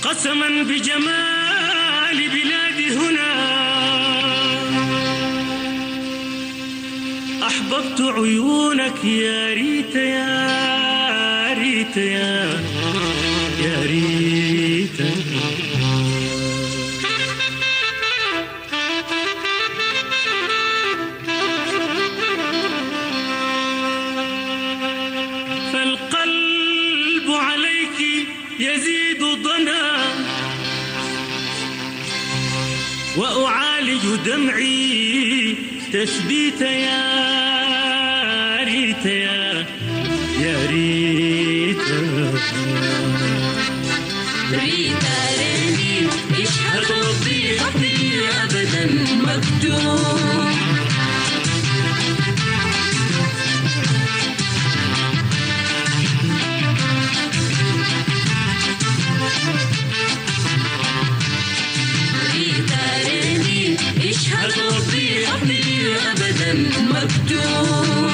قسما بجمال بلادي هنا، أحببت عيونك يا ريتا، يا ريتا، يا، يا ريتا. فالقلب عليك يزيد ضنا، وأعالج دمعي تثبيت، يا ريت، يا، يا ريت. ريتا ليلي، اشهد ربي حبي أبدا مكتوب. ريتا ليلي، اشهد ربي حبي أبدا مكتوب.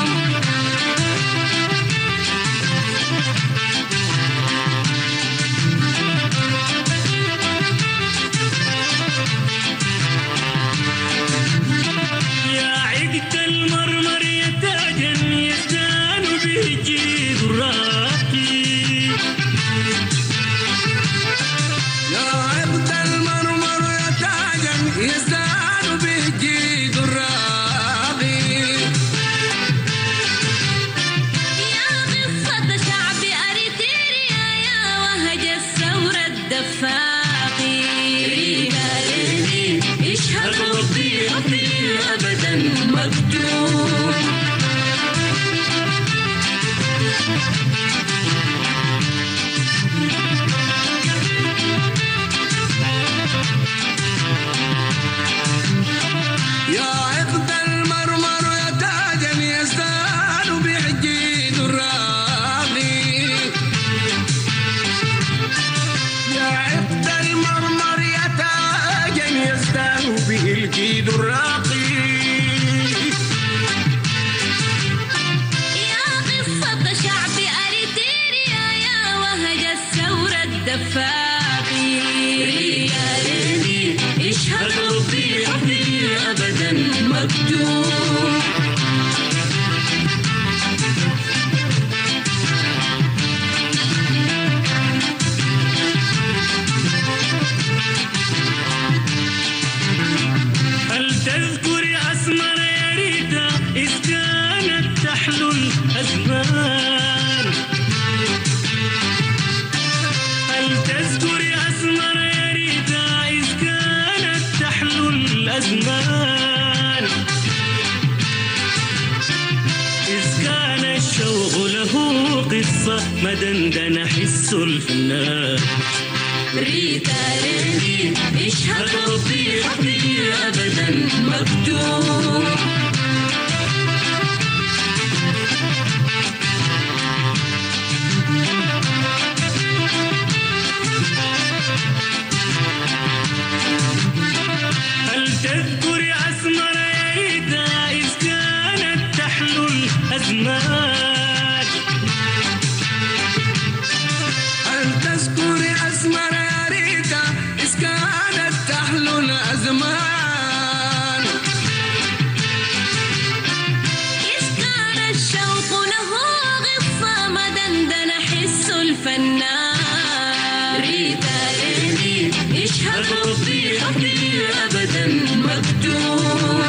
يا عقد المرمر يا تاجا يزدان به الجيد الراقي. يا عقد المرمر يا تاجا يزدان به الجيد الراقي. يا قصة شعب أريتريا، يا وهج الثورة الدفاقي. ريتا ليلي، اشهد ربي حبي أبدا مكتوب. يا عقد المرمر يا تاجا يزدان بحجي دراغي. يا عقد المرمر يا تاجا يزدان به الجيد الراقي. يا قصة شعب أريتريا، يا وهج الثورة الدفاقي. ريتا ليلي، اشهد ربي حبي أبدا مكتوب. هل تذكر أسمر يا ريتا إذ كانت تحلو الأزمان؟ هل تذكر أسمر يا ريتا إذ كانت تحلو الأزمان؟ إذ كان الشوق له قصة، ما دندن حس الفنان. ريتا ليلي، اشهد ربي حبي أبدا مكتوب. هل تذكر أسمر يا ريتا إذ كانت تحلو الأزمان؟ هل تذكر أسمر يا ريتا إذ كانت تحلو الأزمان؟ إذ كان الشوق له غصة، ما دندن حس الفنان. ريتا ليلي، اشهد ربي حبي أبدا مكتوب.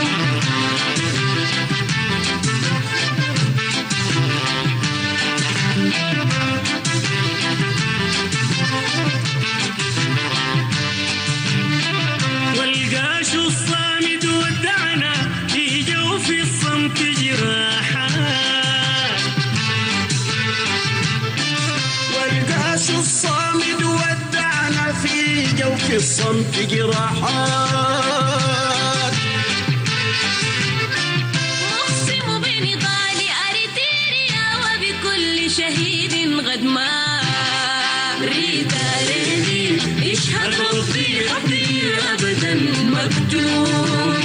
والقاش الصامد ودعنا في جوف الصمت جراحات. والقاش الصامد ودعنا في جوف الصمت جراحات. أقسم بنضال أريتريا وبكل شهيد غدمان. ريتا ليلي، اشهد ربي حبي أبدا مكتوب.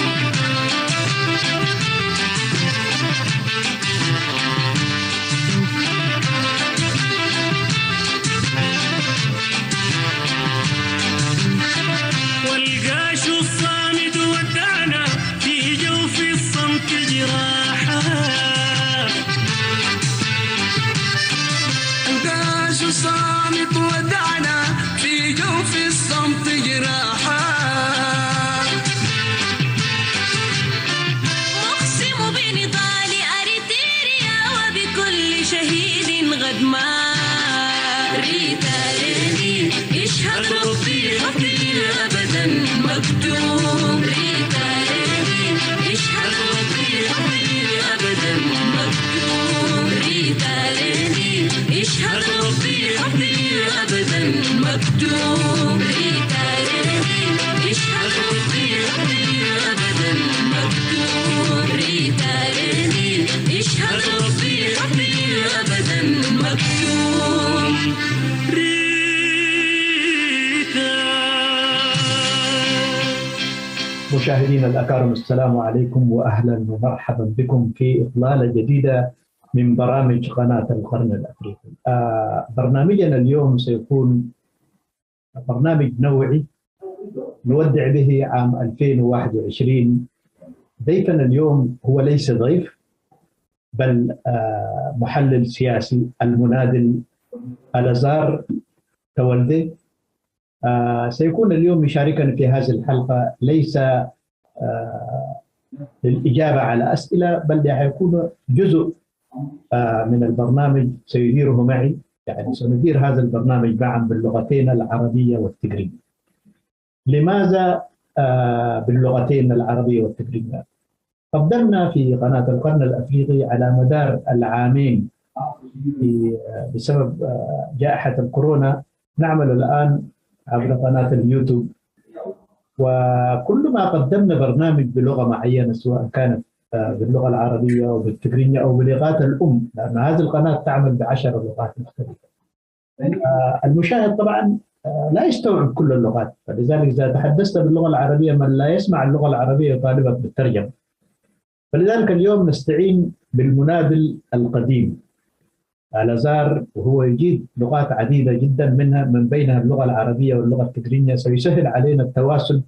ريتا ليلي، يشهد ربي حبي أبدا مكتوب. ريتا ليلي، يشهد ربي حبي أبدا مكتوب. ريتا ليلي، يشهد ربي حبي أبدا مكتوب. ريتا ليلي، يشهد ربي حبي أبدا مكتوب. ريتا ليلي، يشهد ربي حبي أبدا مكتوب. ريتا. مشاهدينا الأكارم، السلام عليكم وأهلا ومرحبا بكم في إطلالة جديدة من برامج قناة القرن الأفريقي. آه، برنامجنا اليوم سيكون برنامج نوعي نودع به عام ألفين وواحد وعشرين. ضيفنا اليوم هو ليس ضيف، بل آه، محلل سياسي المناضل ألازار تولدي. آه، سيكون اليوم يشاركنا في هذه الحلقة، ليس آه، للإجابة على أسئلة، بل راح يكون جزء آه، من البرنامج سيديره معي. يعني سندير هذا البرنامج معا باللغتين العربية والتجرية. لماذا آه، باللغتين العربية والتجرية؟ قدمنا في قناة القرن الأفريقي على مدار العامين ب- آه، بسبب آه، جائحة الكورونا، نعمل الآن عبر قناة اليوتيوب. وكل ما قدمنا برنامج بلغة معينة، سواء كانت آه، باللغة العربية أو بالتجرية أو بلغات الأم، لأن هذه القناة تعمل بعشر لغات مختلفة. آه، المشاهد طبعا آه، لا يستوعب كل اللغات، فلذلك إذا تحدثت باللغة العربية، من لا يسمع اللغة العربية يطالبك بالترجمة. فلذلك اليوم نستعين بالمناضل القديم ألازار، وهو يجيد لغات عديدة جدا، منها من بينها اللغة العربية واللغة التجرينية، سيسهل علينا التواصل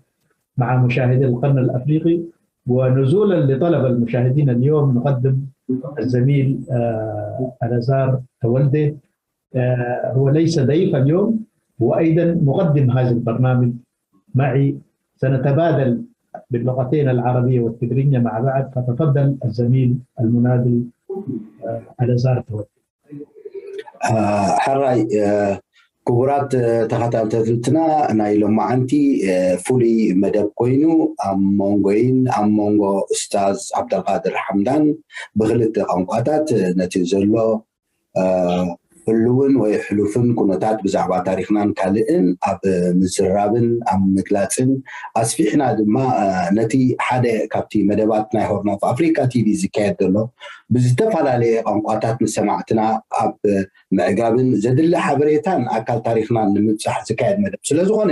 مع مشاهدي القرن الأفريقي. ونزولا لطلب المشاهدين، اليوم نقدم الزميل آه، ألازار تولدي. آه، هو ليس ضيف اليوم، هو أيضا مقدم هذا البرنامج معي. سنتبادل باللغتين العربية والتجرينية مع بعض، فتفضل الزميل المناضل آه، ألازار تولدي. ሕራይ ክቡራት ተኸታተልትና፣ ናይ ሎማዓንቲ ፍሉይ መደብ ኮይኑ ኣብ መንጎይን ኣብ መንጎ ኡስታዝ ዓብደልቃድር ሓምዳን ብክልተ ቋንቋታት ነቲ ዘሎ ህልውን ወይ ሕሉፍን ኩነታት ብዛዕባ ታሪኽናን ካልእን ኣብ ምዝራብን ኣብ ምግላፅን ኣስፊሕና ድማ ነቲ ሓደ ካብቲ መደባት ናይ ሆርን ኦፍ ኣፍሪካ ቲቪ ዝካየድ ዘሎ ብዝተፈላለየ ቋንቋታት ንሰማዕትና ኣብ ምዕጋብን ዘድሊ ሓበሬታን ኣካል ታሪኽናን ንምብፃሕ ዝካየድ መደብ ስለዝኾነ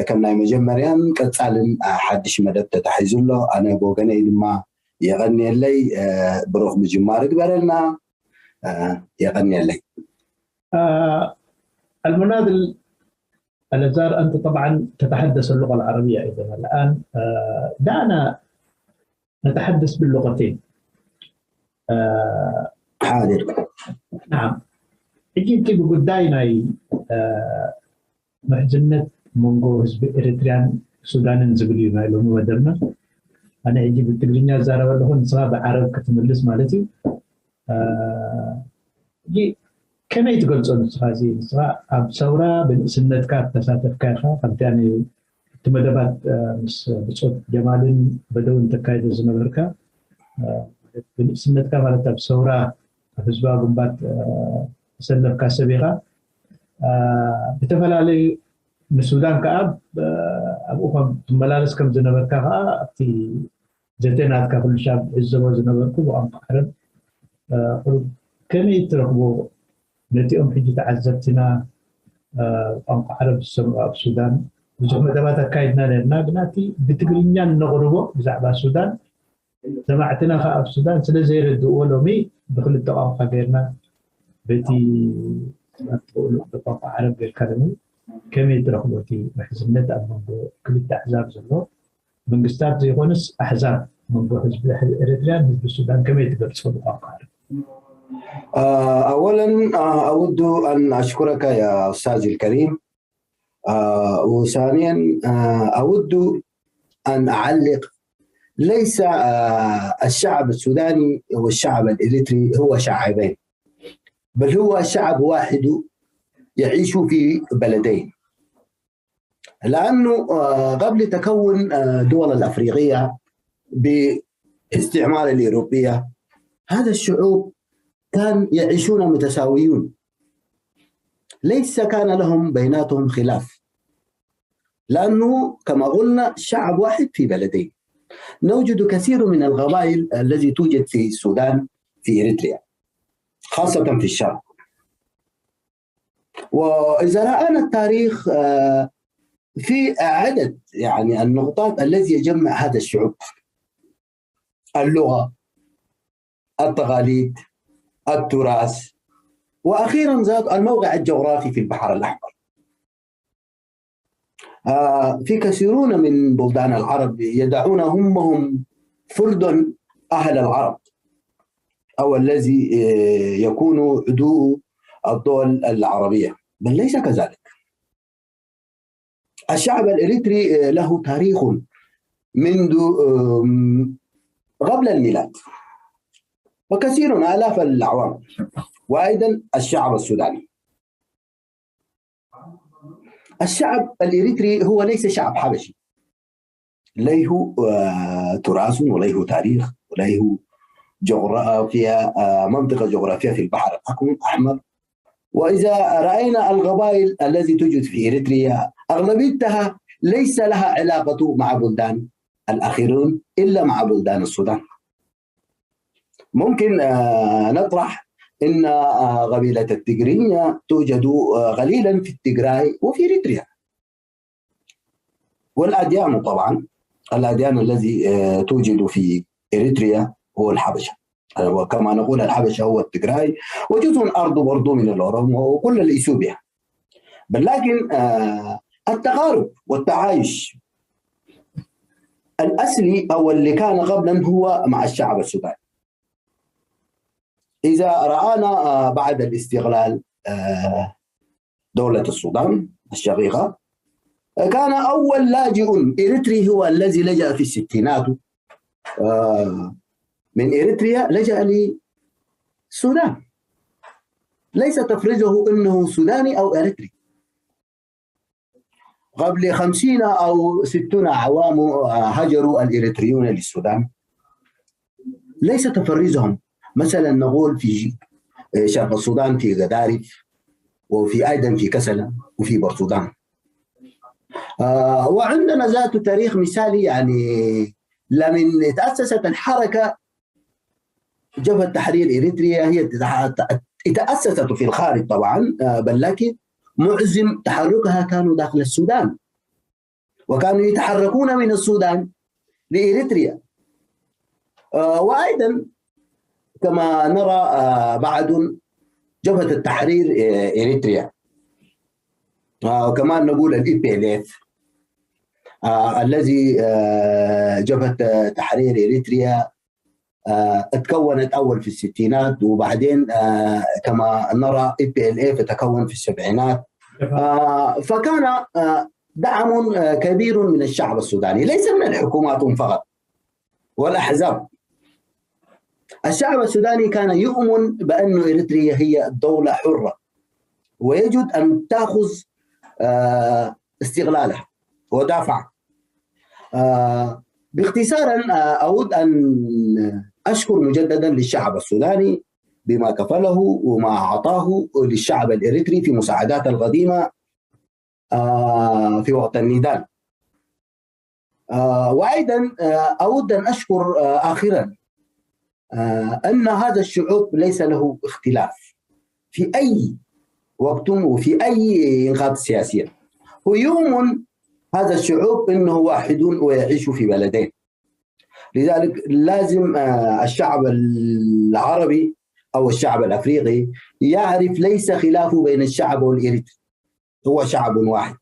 ከም ናይ መጀመርያን ቀፃልን ሓድሽ መደብ ተታሒዙ ኣሎ። ኣነ ብወገነይ ድማ የቐንየለይ፣ ብሩኽ ምጅማር እግበረልና። የቐንየለይ። المناضل ألازار، أنت طبعا تتحدث اللغة العربية أيضا الآن. دعنا نتحدث باللغتين. ሓድር نعم. ሕጂ እቲ ብጉዳይ ናይ ምሕዝነት መንጎ ህዝቢ ኤርትርያን ሱዳንን ዝብል እዩ ናይ ሎሚ መደብና። ኣነ ሕጂ ብትግርኛ ዝዛረብ ኣለኹ፣ ንስኻ ብዓረብ ክትምልስ ማለት እዩ። ሕጂ ከመይ ትገልጾ ንስኻ? እዚ ንስኻ ኣብ ሰውራ ብንእስነትካ ተሳተፍካ ኢኻ። ከምቲ ኣነ እቲ መደባት ምስ ብጾት ጀማልን በደውን ተካይዶ ዝነበርካ፣ ብንእስነትካ ማለት ኣብ ሰውራ ኣብ ህዝባዊ ግንባር ተሰለፍካ ሰብ ኢኻ። ብተፈላለዩ ንሱዳን ከዓ ኣብኡ ከም ትመላለስ ከም ዝነበርካ ከዓ ኣብቲ ዘተ ናትካ ኩሉ ሻብ ዕዘቦ ዝነበርኩ ብቋንቋ ዓረብ። ቁሩብ ከመይ ትረኽቦ ነቲኦም ሕጂ ተዓዘብትና ቋንቋ ዓረብ ዝሰምዑ ኣብ ሱዳን? ብዙሕ መደባት ኣካይድና ነርና፣ ግና እቲ ብትግርኛ እነቕርቦ ብዛዕባ ሱዳን ሰማዕትና ከዓ ኣብ ሱዳን ስለ ዘይረድእዎ ሎሚ ብክልተ ቋንቋ ገይርና በቲ ቋንቋ ዓረብ ጌርካ ሎሚ ከመይ ትረኽቦ እቲ ምሕዝነት ኣብ መንጎ ክልተ ኣሕዛብ ዘሎ መንግስታት ዘይኮነስ ኣሕዛብ መንጎ ህዝቢ ኤርትርያን ህዝቢ ሱዳን ከመይ ትገልጾ ብቋንቋ ዓረብ? أولا أود أن أشكرك يا أستاذي الكريم. وثانيا أود أن أعلق، ليس الشعب السوداني والشعب الإريتري هو شعبين، بل هو شعب واحد يعيشوا في بلدين. لأنه آه، قبل تكون آه، دول الأفريقية باستعمار الأوروبية، هذا الشعوب كان يعيشون متساويون، ليس كان لهم بيناتهم خلاف، لأنه كما قلنا شعب واحد في بلدين. نوجد كثير من القبائل التي توجد في السودان، في إريتريا، خاصة في الشرق. وإذا رأينا التاريخ آه، في عدد يعني النقطات التي يجمع هذا الشعوب: اللغة، التقاليد، التراث، وأخيرا ذات الموقع الجغرافي في البحر الأحمر. آه، في كثيرون من بلدان العرب يدعون همهم فردا أهل العرب، أو الذي آه، يكون عدو الدول العربية، بل ليس كذلك. الشعب الإريتري آه، له تاريخ منذ آم، قبل الميلاد، وكثير آلاف الأعوام، وأيضا الشعب السوداني. الشعب الإريتري هو ليس شعب حبشي، له آه، تراث وله تاريخ وله جغرافيا، آه، منطقة جغرافية في البحر الأحمر. وإذا رأينا القبائل التي توجد في إريتريا، أغلبيتها ليس لها علاقة مع بلدان الآخرون إلا مع بلدان السودان. ممكن آه، نطرح إن آه، قبيلة التجرينية توجد آه، قليلا في التجراي وفي إريتريا. والأديان طبعا، الأديان الذي آه، توجد في إريتريا هو الحبشة، آه، وكما نقول الحبشة هو التجراي، وجزء أرضه برضو من الأورومو وكل الإثيوبيا. بل لكن آه، التقارب والتعايش الأصلي أو اللي كان قبلا هو مع الشعب السوداني. إذا رأنا آه، بعد الاستقلال آه، دولة السودان الشقيقة، كان أول لاجئ إريتري هو الذي لجأ في الستينات آه، من إريتريا، لجأ للسودان. ليس تفريزه إنه سوداني أو إريتري. قبل خمسين أو ستون عوام آه، هجروا الإريتريون للسودان، ليس تفريزهم. مثلا نقول في آه، شرق السودان، في غدارف، وفي أيضا في كسلا، وفي بورسودان. آه، وعندنا ذات تاريخ مثالي، يعني لمن تأسست الحركة، جبهة تحرير إريتريا، هي تتح- تأسست في الخارج طبعا، آه، بل لكن معظم تحركها كانوا داخل السودان، وكانوا يتحركون من السودان لإريتريا. آه، وأيضا كما نرى آه، بعد جبهة التحرير آه، إريتريا، آه، وكمان نقول ال E P L F، آه، الذي آه، جبهة آه، تحرير إريتريا آه، اتكونت أول في الستينات، وبعدين آه، كما نرى E P L F تكون في السبعينات. آه، فكان آه، دعم آه، كبير من الشعب السوداني، ليس من الحكومات فقط والأحزاب. الشعب السوداني كان يؤمن بأن إريتريا هي دولة حرة ويجب أن تأخذ آه، استقلالها، ودافع. آه، باختصارا آه، أود أن أشكر مجددا للشعب السوداني بما كفله وما أعطاه للشعب الإريتري في مساعدات القديمة آه، في وقت النضال. آه، وأيضا آه، أود أن أشكر آه، آخرا آه، أن هذا الشعوب ليس له اختلاف في أي وقت وفي أي نقاط سياسية. هو يؤمن هذا الشعوب أنه واحد ويعيش في بلدين. لذلك لازم آه، الشعب العربي أو الشعب الأفريقي يعرف ليس خلاف بين الشعب والإريتري، هو شعب واحد.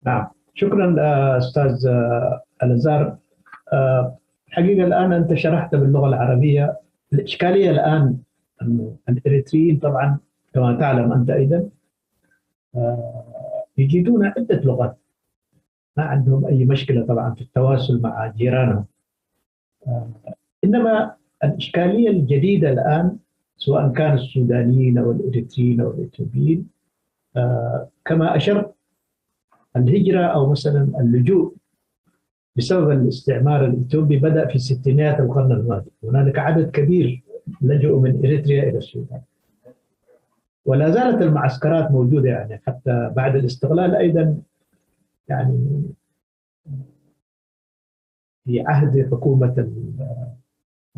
نعم، شكرا آه، أستاذ آه، ألازار. آه، الحقيقة الآن أنت شرحت باللغة العربية الإشكالية الآن، أنه الإريتريين طبعا كما تعلم أنت أيضا آه، يجيدون عدة لغات، ما عندهم أي مشكلة طبعا في التواصل مع جيرانهم. آه، إنما الإشكالية الجديدة الآن سواء كان السودانيين أو الإريتريين أو الإثيوبيين. آه، كما أشرت، الهجرة أو مثلًا اللجوء بسبب الاستعمار الإثيوبي بدأ في ستينيات القرن الماضي. هنالك عدد كبير لجؤوا من إريتريا إلى السودان، ولا زالت المعسكرات موجودة، يعني حتى بعد الاستقلال أيضًا، يعني في عهد حكومة ال-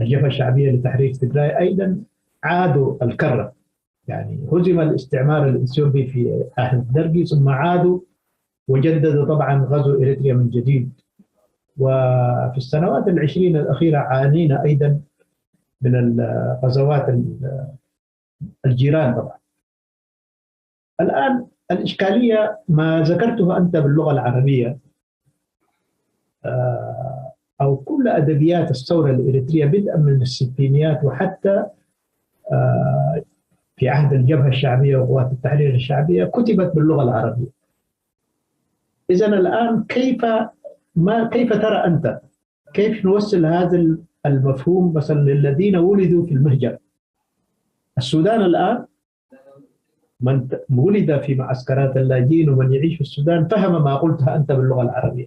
الجبهة الشعبية لتحرير تجراي أيضًا عادوا الكرة، يعني هزم الاستعمار الإثيوبي في عهد الدرقي، ثم عادوا وجددوا طبعًا غزو إريتريا من جديد. وفي السنوات العشرين الأخيرة عانينا أيضًا من الغزوات ال- الجيران طبعًا. الآن الإشكالية ما ذكرته أنت باللغة العربية، آه، أو كل أدبيات الثورة الإريترية بدءا من الستينيات وحتى، آه، في عهد الجبهة الشعبية وقوات التحرير الشعبية كتبت باللغة العربية. إذن الآن كيف، ما، كيف ترى أنت، كيف نوصل هذا المفهوم مثلًا للذين ولدوا في المهجر؟ السودان الآن من ت- ولد في معسكرات اللاجئين ومن يعيش في السودان فهم ما قلتها أنت باللغة العربية.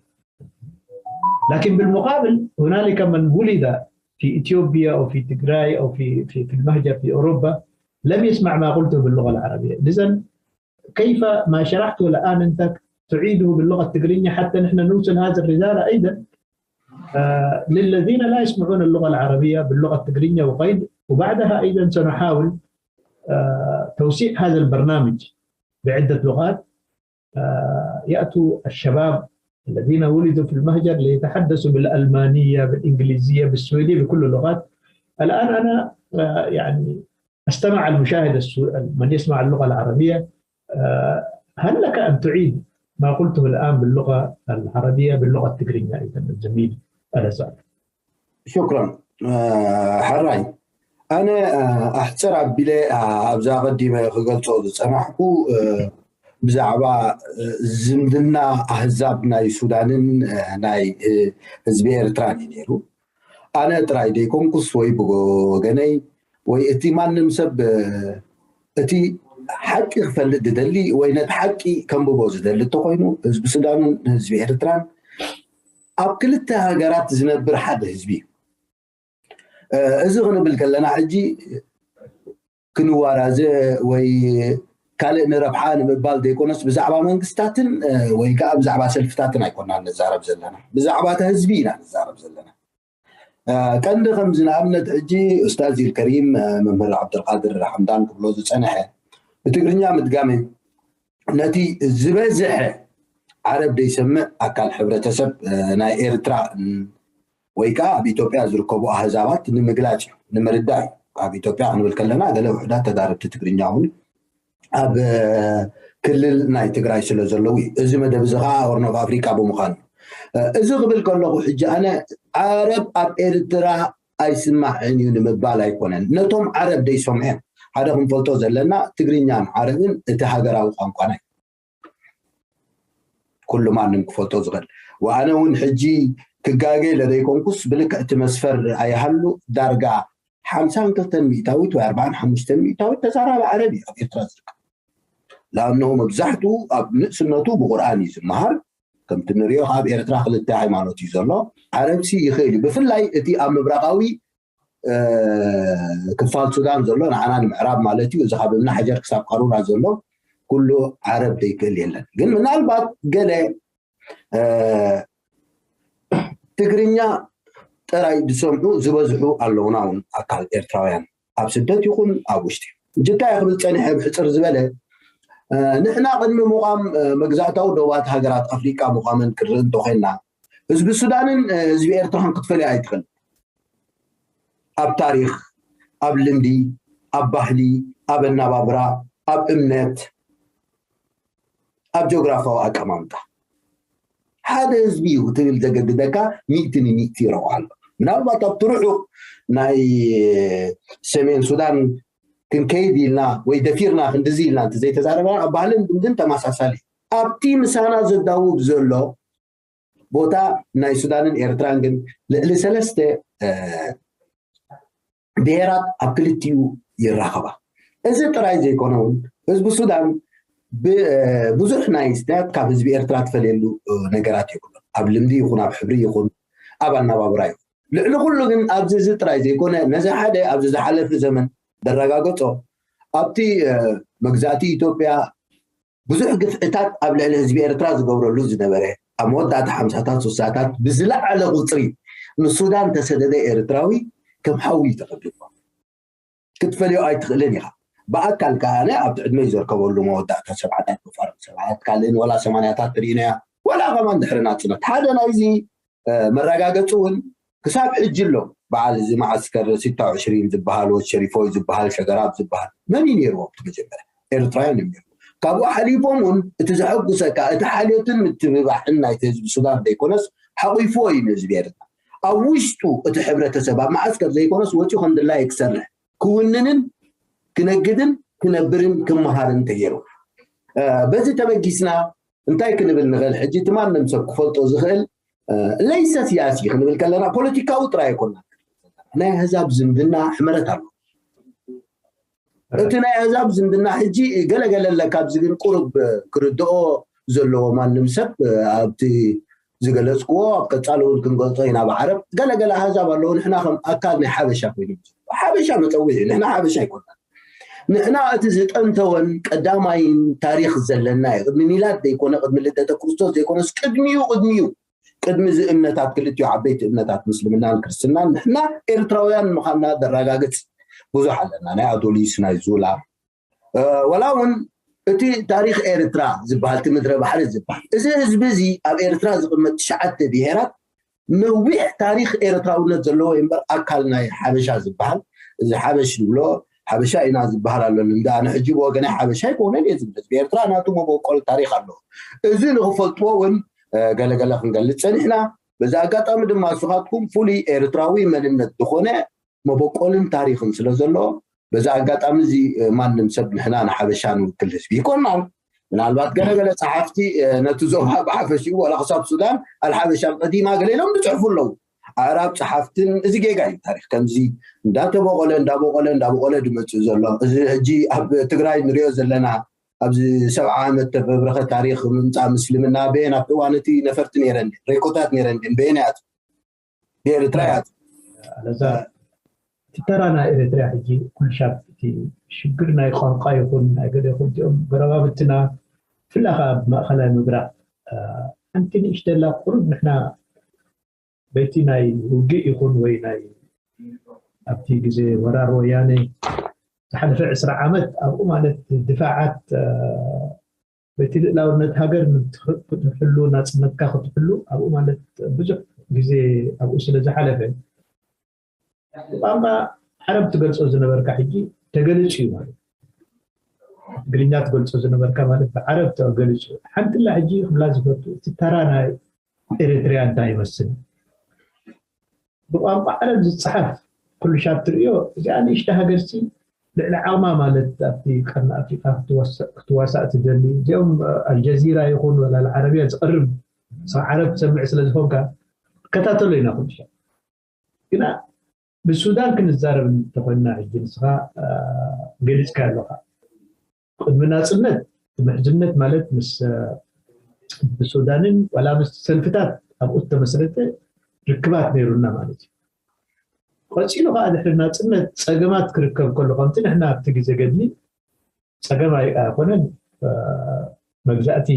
لكن بالمقابل هنالك من ولد في إثيوبيا أو في تجراي أو في، في، في المهجر في أوروبا لم يسمع ما قلته باللغة العربية. إذن كيف ما شرحته الآن أنت تعيده باللغة التجرينية حتى نحن نوصل هذه الرسالة أيضًا، آه، للذين لا يسمعون اللغة العربية باللغة التجرينية وغير، وبعدها أيضًا سنحاول، آه، توسيع هذا البرنامج بعدة لغات، آه، يأتوا الشباب الذين ولدوا في المهجر ليتحدثوا بالألمانية، بالإنجليزية، بالسويدية، بكل اللغات. الآن أنا، آه، يعني أستمع المشاهد السو- من يسمع اللغة العربية، آه، هل لك أن تعيد ما قلته الآن باللغة العربية باللغة التجرينية أيضًا الزميل ألازار؟ ሽኩራን። ሕራይ፣ ኣነ ኣሕፅር ኣቢለ ኣብዛ ቀዲመ ክገልፆ ዝፀናሕኩ ብዛዕባ ዝምድና ኣህዛብ ናይ ሱዳንን ናይ ህዝቢ ኤርትራን እዩ ነይሩ። ኣነ ጥራይ ደይኮንኩስ ወይ ብወገነይ ወይ እቲ ማንም ሰብ እቲ ሓቂ ክፈልጥ ዝደሊ ወይ ነቲ ሓቂ ከንብቦ ዝደሊ እንተኮይኑ ህዝቢ ሱዳንን ህዝቢ ኤርትራን ኣብ ክልተ ሃገራት ዝነብር ሓደ ህዝቢ እዩ። እዚ ክንብል ከለና ሕጂ ክንዋራዘ ወይ ካልእ ንረብሓ ንምባል ዘይኮነስ ብዛዕባ መንግስታትን ወይ ከዓ ብዛዕባ ሰልፍታትን ኣይኮናን ንዛረብ ዘለና፣ ብዛዕባ እቲ ህዝቢ ኢና ንዛረብ ዘለና። ቀንዲ ከምዚ ንኣብነት ሕጂ ኡስታዝ ኢልከሪም መምህር ዓብደልቃድር ሓምዳን ክብሎ ዝፀንሐ ብትግርኛ ምድጋመይ ነቲ ዝበዝሐ ዓረብ ዘይሰምዕ ኣካል ሕብረተሰብ ናይ ኤርትራ ወይ ከዓ ኣብ ኢትዮጵያ ዝርከቡ ኣህዛባት ንምግላፅ እዩ፣ ንምርዳእ እዩ። ኣብ ኢትዮጵያ ክንብል ከለና ገለ ውሕዳት ተዛረብቲ ትግርኛ እውን ኣብ ክልል ናይ ትግራይ ስለ ዘለዉ እዩ። እዚ መደብ እዚ ከዓ ሆርን ኦፍ ኣፍሪካ ብምዃኑ እዩ። እዚ ክብል ከለኹ ሕጂ ኣነ ዓረብ ኣብ ኤርትራ ኣይስማዕን እዩ ንምባል ኣይኮነን። ነቶም ዓረብ ደይሰምዑ እዮም። ሓደ ክንፈልጦ ዘለና ትግርኛን ዓረብን እቲ ሃገራዊ ቋንቋና እዩ። ኩሉ ማንም ክፈልጦ ዝኽእል። ወኣነ እውን ሕጂ ክጋገ ኢለ ዘይኮንኩስ ብልክዕ እቲ መስፈር ኣይሃሉ ዳርጋ ሓምሳን ክልተን ሚእታዊት ወይ ኣርባዓን ሓሙሽተን ሚእታዊት ተዛራቢ ዓረብ እዩ ኣብ ኤርትራ ዝርከብ። ለኣነሁ መብዛሕትኡ ኣብ ንእስነቱ ብቁርኣን እዩ ዝመሃር። ከምቲ ንሪኦ ኣብ ኤርትራ ክልተ ሃይማኖት እዩ ዘሎ። ዓረብሲ ይኽእል እዩ። ብፍላይ እቲ ኣብ ምብራቓዊ ክፋል ሱዳን ዘሎ ንዓና ንምዕራብ ማለት እዩ። እዚ ካብ እምኒ ሓጀር ክሳብ ቃሩራ ዘሎ ኩሉ ዓረብ ዘይክእል የለን። ግን ምናልባት ገለ ትግርኛ ጥራይ ዝሰምዑ ዝበዝሑ ኣለውና እውን ኣካል ኤርትራውያን ኣብ ስደት ይኹን ኣብ ውሽጢ። እንታይ ክብል ፀኒሐ ብሕፅር ዝበለ ንሕና ቅድሚ ምቋም መግዛእታዊ ዶባት ሃገራት ኣፍሪቃ ምቋመን ክርኢ እንተኮይና ህዝቢ ሱዳንን ህዝቢ ኤርትራን ክትፈልያ ኣይትኽእል። ኣብ ታሪክ፣ ኣብ ልምዲ፣ ኣብ ባህሊ፣ ኣብ ኣናባብራ፣ ኣብ እምነት፣ ኣብ ጂኦግራፋዊ ኣቀማምጣ ሓደ ህዝቢ እዩ ክትብል ዘገድደካ ሚእቲ ንሚእቲ ይረኽቦ ኣሎ። ምናልባት ኣብቲ ርሑቕ ናይ ሰሜን ሱዳን ክንከይድ ኢልና ወይ ደፊርና ክንድዚ ኢልና እንተዘይተዛረብና ኣብ ባህልን ልምድን ተመሳሳሊ ኣብቲ ምሳና ዘዳውብ ዘሎ ቦታ ናይ ሱዳንን ኤርትራን ግን ልዕሊ ሰለስተ ብሄራት ኣብ ክልቲኡ ይራኸባ። እዚ ጥራይ ዘይኮነ እውን ህዝቢ ሱዳን ብዙሕ ናይ ስታት ካብ ህዝቢ ኤርትራ ትፈልየሉ ነገራት ይብሉ። ኣብ ልምዲ ይኹን ኣብ ሕብሪ ይኹን ኣብ ኣናባብራ ይኹን፣ ልዕሊ ኩሉ ግን ኣብዚ እዚ ጥራይ ዘይኮነ ነዚ ሓደ ኣብዚ ዝሓለፈ ዘመን ደረጋገጾ ኣብቲ መግዛእቲ ኢትዮጵያ ብዙሕ ግፍዕታት ኣብ ልዕሊ ህዝቢ ኤርትራ ዝገብረሉ ዝነበረ፣ ኣብ መወዳእታ ሓምሳታት ስሳታት ብዝለዓለ ቁፅሪ ንሱዳን ተሰደደ ኤርትራዊ ከም ሓዊ ተቐቢልዎ። ክትፈልዮ ኣይትኽእልን ኢኻ። ብኣካል ከኣ ኣብቲ ዕድመይ ዘርከበሉ መወዳእታ ሰብዓታት ብፋርም ሰብዓታት ካልእን ወላ ሰማንያታት ርኢናያ፣ ወላ ከማን ድሕሪ ናፅነት ሓደ ናይዚ መረጋገፂ እውን ክሳብ ሕጂ ኣሎ። በዓል እዚ መዓስከር ሲታ ዕሽሪን ዝበሃል ወድ ሸሪፎይ ዝበሃል ሸገራብ ዝበሃል መን እዩ ነይርዎ? እቲ መጀመርያ ኤርትራውያን እዮም ነይሩ። ካብኡ ሓሊፎም እውን እቲ ዘሐጉሰካ እቲ ሓልዮትን ምትብባሕን ናይቲ ህዝቢ ሱዳን ዘይኮነስ ሓቂፍዎ እዩ ንህዝቢ ኤርትራ። ኣብ ውሽጡ እቲ ሕብረተሰብ ኣብ መዓስከር ዘይኮነስ ወፂኡ ከም ድላየ ክሰርሕ ክውንንን ክነግድን ክነብርን ክመሃርን ተገይሩ። በዚ ተበጊስና እንታይ ክንብል ንኽእል? ሕጂ እቲ ማንም ሰብ ክፈልጦ ዝኽእል ለይሰ ሲያሲ ክንብል ከለና ፖለቲካዊ ጥራይ ኣይኮና። ናይ ኣህዛብ ዝምድና ሕመረት ኣሎ። እቲ ናይ ኣህዛብ ዝምድና ሕጂ ገለገለ ኣለካ ኣብዚ ግን ቁሩብ ክርድኦ ዘለዎ ማንም ሰብ ኣብቲ ዝገለፅክዎ ኣብ ቀፃሊ እውን ክንገልፆ ኢና። ብዓረብ ገለገለ ኣህዛብ ኣለዉ። ንሕና ከም ኣካል ናይ ሓበሻ ኮይኑ ሓበሻ መፀውዒ እዩ። ንሕና ሓበሻ ኣይኮና። ንሕና እቲ ዝጠንተወን ቀዳማይን ታሪኽ ዘለና እዩ። ቅድሚ ሚላድ ዘይኮነ ቅድሚ ልደተ ክርስቶስ ዘይኮነስ ቅድሚኡ ቅድሚኡ ቅድሚ እዚ እምነታት ክልቲኡ ዓበይቲ እምነታት ምስልምናን ክርስትናን ንሕና ኤርትራውያን ምዃንና ዘረጋግፅ ብዙሕ ኣለና። ናይ ኣዶሊስ ናይ ዙላ ወላ እውን እቲ ታሪኽ ኤርትራ ዝበሃል እቲ ምድረ ባሕሪ ዝበሃል እዚ ህዝቢ እዚ ኣብ ኤርትራ ዝቕመጥ ትሽዓተ ብሄራት ነዊሕ ታሪኽ ኤርትራውነት ዘለዎ እምበር ኣካል ናይ ሓበሻ ዝበሃል እዚ ሓበሽ ዝብሎ ሓበሻ ኢና ዝበሃል ኣሎ። ልምዳ ኣነ ሕጂ ብወገናይ ሓበሻ ኣይኮነን እየ ዝብል ህዝቢ ኤርትራ ናቱ መበቆል ታሪኽ ኣለዎ። እዚ ንኽፈልጥዎ እውን ገለገለ ክንገልፅ ፀኒሕና። በዚ ኣጋጣሚ ድማ ንስኻትኩም ፍሉይ ኤርትራዊ መንነት ዝኾነ መበቆልን ታሪኽን ስለ ዘሎ በዚ ኣጋጣሚ እዚ ማንም ሰብ ንሕና ንሓበሻ ንውክል ህዝቢ ይኮናን። ምናልባት ገለገለ ፀሓፍቲ ነቲ ዞባ ብሓፈሽኡ ዋላ ክሳብ ሱዳን ኣልሓበሻ ቀዲማ ገለ ኢሎም ዝፅሕፉ ኣለዉ። ኣዕራብ ፀሓፍትን እዚ ጌጋ እዩ። ታሪኽ ከምዚ እንዳተበቆለ እንዳበቆለ እንዳበቆለ ድመፅእ ዘሎ እዚ ሕጂ ኣብ ትግራይ ንሪኦ ዘለና ኣብዚ ሰብዓ ዓመት ተፈብረኸ ታሪኽ ምምፃእ ምስልምና በየን ኣብቲ እዋን እቲ ነፈርቲ ነይረን ሬኮታት ነይረን በየን እያ ብኤርትራ እያ። ኣለዛ እቲ ተራ ናይ ኤርትራ ሕጂ ኩልሻብ እቲ ሽግር ናይ ቋንቋ ይኹን ናይ ገለ ይኹን እዚኦም ጎረባብትና ብፍላይ ከዓ ኣብ ማእኸላይ ምብራቕ ሓንቲ ንእሽተላ ቁሩብ ንሕና በይቲ ናይ ውግእ ይኹን ወይ ናይ ኣብቲ ግዜ ወራር ወያነ ዝሓለፈ ዕስራ ዓመት ኣብኡ ማለት ድፋዓት በቲ ልእላውነት ሃገር ክትሕሉ ናፅነትካ ክትሕሉ ኣብኡ ማለት ብዙሕ ግዜ ኣብኡ ስለ ዝሓለፈ ብቋንቋ ዓረብ ትገልፆ ዝነበርካ ሕጂ ተገሊፁ እዩ ማለት ትግርኛ ትገልፆ ዝነበርካ ማለት ብዓረብ ተገሊፁ ሓንትላ ሕጂ ክብላ ዝፈቱ እቲ ተራ ናይ ኤርትርያ እንታይ ይመስል ብቋንቋ ዓረብ ዝፀሓፍ ኩሉ ሻብ ትርእዮ እዚኣ ንእሽተ ሃገርሲ ልዕሊ ዓቕማ ማለት ኣብቲ ቀርኒ ኣፍሪቃ ክትዋሳእ ትደሊ እዚኦም ኣልጀዚራ ይኹን ወላ ዓረብያ ዝቐርብ ሰብ ዓረብ ትሰምዕ ስለ ዝኾንካ ትከታተሎ ኢና ኩሉ ሻብ ግና ብሱዳን ክንዛረብ እንተኮይንና ሕጂ ንስኻ ገሊፅካ ኣለኻ ቅድሚ ናፅነት ምሕዝነት ማለት ምስ ብሱዳንን ዋላ ምስ ሰልፍታት ኣብኡ ዝተመስረተ ርክባት ነይሩና ማለት እዩ። ቀፂሉ ከዓ ድሕሪ ናፅነት ፀገማት ክርከብ ከሎ ከምቲ ንሕና ኣብቲ ግዜ ገድሊ ፀገም ኣይኮነን መግዛእቲ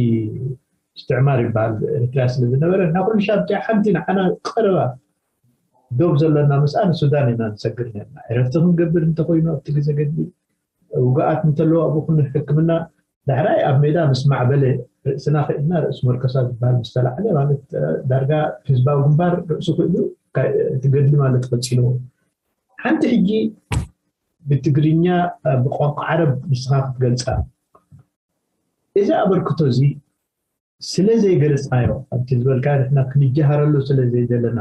እስትዕማር ይበሃል ኤርትራ ስለ ዝነበረ እና ኩሉ ሻብ እቲኣ ሓንቲ ንዓና ቀረባ ዶብ ዘለና ምስኣ ንሱዳን ኢና ንሰግር ነርና ዕረፍቲ ክንገብር እንተኮይኑ ኣብቲ ግዜ ገድሊ ውግኣት እንተለዎ ኣብኡ ክንሕክምና ዳሕራይ ኣብ ሜዳ ምስ ማዕበለ ርእስና ክእልና ርእሱ መርከሳ ዝበሃል ምስ ተላዕለ ማለት ዳርጋ ህዝባዊ ግንባር ርእሱ ክእሉ እቲ ገድሊ ማለት ቀፂልዎ ሓንቲ ሕጂ ብትግርኛ ብቋንቋ ዓረብ ንስኻ ክትገልፃ እዚ ኣበርክቶ እዚ ስለ ዘይገለፅናዮ ኣብቲ ዝበልካ ንሕና ክንጀሃረሉ ስለ ዘይደለና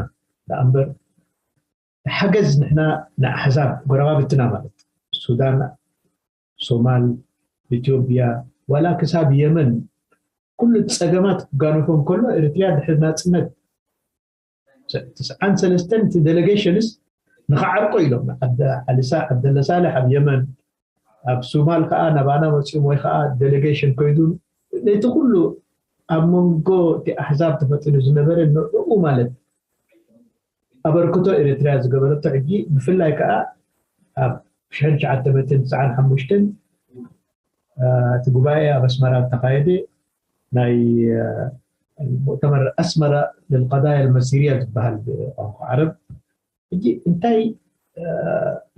ደኣ እምበር ሓገዝ ንሕና ንኣሕዛብ ጎረባብትና ማለት ሱዳን ሶማል ኢትዮጵያ ዋላ ክሳብ የመን ኩሉ ፀገማት ክጋነፎም ከሎ ኤርትርያ ድሕሪ ናፅነት ትስዓን ሰለስተን እቲ ዴሌጌሽንስ ንኽዓርቆ ኢሎም ዓዲ ዓሊ ሳ- ዓብደለ ሳልሕ ኣብ የመን፣ ኣብ ሱማል ከዓ ናባና መፂኦም ወይ ከዓ ዴሌጌሽን ኮይዱ ነቲ ኩሉ ኣብ መንጎ እቲ ኣሕዛብ ተፈጢሩ ዝነበረ ንዕኡ ማለት ኣበርክቶ ኤርትራ ዝገበረቶ ሕጂ ብፍላይ ከዓ ኣብ ሽሕን ትሽዓተ ሚእትን ትስዓን ሓሙሽተን እቲ ጉባኤ ኣብ ኣስመራ ዝተኻየደ ናይ ሙእተመር ኣስመራ ልልቀዳያ ልመሲርያ ዝበሃል ብቋንቋ ዓረብ ሕጂ እንታይ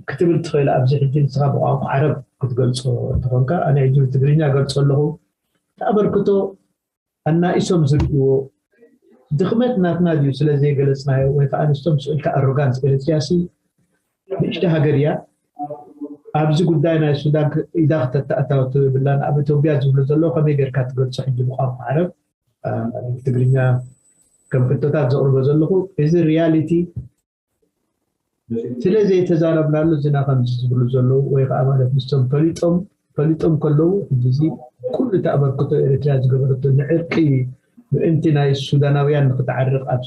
ክትብል ትኽእል ኣብዚ ሕጂ ንስኻ ብቋንቋ ዓረብ ክትገልፆ እንተኾንካ ኣነ ሕጂ ብትግርኛ ገልፆ ኣለኹ ተኣበርክቶ ኣናኢሶም ዝርእዎ ድኽመት ናትና ድዩ ስለ ዘይገለፅናዮ ወይ ከዓ ንስቶም ስእልካ ኣሮጋንስ ኤርትርያ ሲ ንእሽተ ሃገር እያ ኣብዚ ጉዳይ ናይ ሱዳን ኢዳ ክተተኣታወት ብላን ኣብ ኢትዮጵያ ዝብሉ ዘለዉ ከመይ ጌርካ ትገልፆ ሕጂ ብቋንቋ ዓረብ ትግርኛ ከም ሕቶታት ዘቕርቦ ዘለኹ እዚ ሪያሊቲ ስለ ዘይተዛረብናሉ ዝና ከምዚ ዝብሉ ዘለዉ ወይ ከዓ ማለት ንሶም ፈሊጦም ፈሊጦም ከለዉ ሕጂ እዚ ኩሉ እቲ ኣበርክቶ ኤርትራ ዝገበረቶ ንዕርቂ ምእንቲ ናይ ሱዳናውያን ንክትዓርቕ ኣብ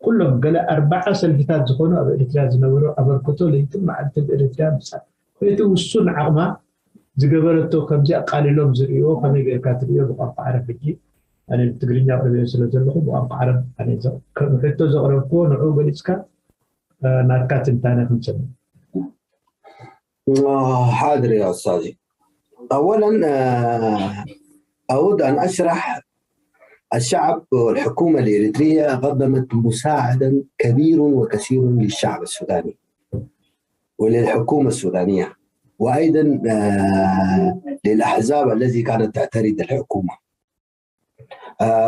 ኩሎም ገለ ኣርባዓ ሰልፍታት ዝኾኑ ኣብ ኤርትራ ዝነበሩ ኣበርክቶ ለይትን መዓልትን ኤርትራ ምፃ እቲ ውሱን ዓቕማ ዝገበረቶ ከምዚ ኣቃሊሎም ዝርእዎ ከመይ ጌርካ ትርእዮ ብቋንቋ ዓረብ ሕጂ ኣነ ብትግርኛ ኣቕርብዮ ስለ ዘለኹ ብቋንቋ ዓረብ ኣነ ከም ሕቶ ዘቕረብክዎ ንዕኡ ገሊፅካ ናትካ ትንታነ ክንሰምዕ حاضر يا أستاذي. أولا أود أن أشرح الشعب والحكومة الإريترية قدمت مساعدا كبير وكثير للشعب السوداني وللحكومة السودانية وأيضا للأحزاب التي كانت تعترض الحكومة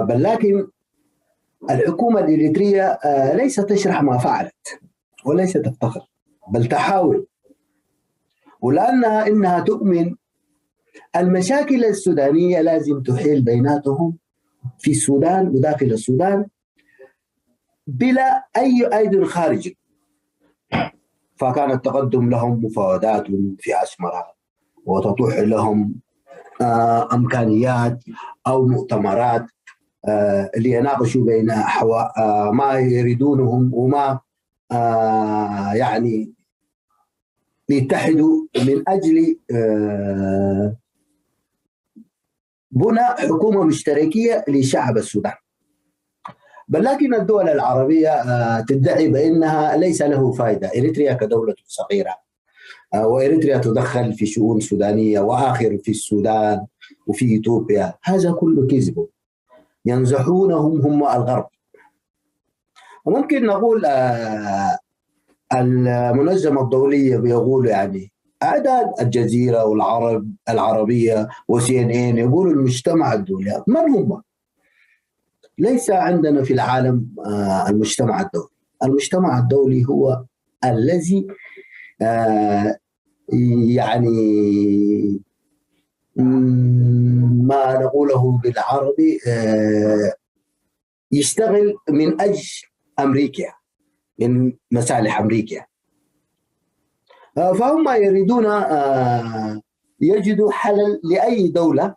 بل لكن الحكومة الإريترية ليست تشرح ما فعلت وليست تفتخر بل تحاول ولأنها إنها تؤمن المشاكل السودانية لازم تحل بيناتهم في السودان وداخل السودان بلا أي أيد خارج فكانت تقدم لهم مفاوضات في أسمرة وتطرح لهم أمكانيات أو مؤتمرات ليناقشوا بين أحوا ما يريدونهم وما يعني ليتحدوا من أجل بناء حكومة مشتركية لشعب السودان بل لكن الدول العربية تدعي بأنها ليس له فائدة إريتريا كدولة صغيرة وإريتريا تدخل في شؤون سودانية وآخر في السودان وفي إثيوبيا هذا كله كذب ينزحونهم هم الغرب ممكن نقول المنظمة الدولية بيقول يعني أعداد الجزيرة والعرب العربية وسي ان ان يقولوا المجتمع الدولي من هم؟ ليس عندنا في العالم المجتمع الدولي المجتمع الدولي هو الذي يعني ما نقوله بالعربي يشتغل من اجل امريكا من مصالح امريكا فهم يريدون يجدوا حلا لاي دوله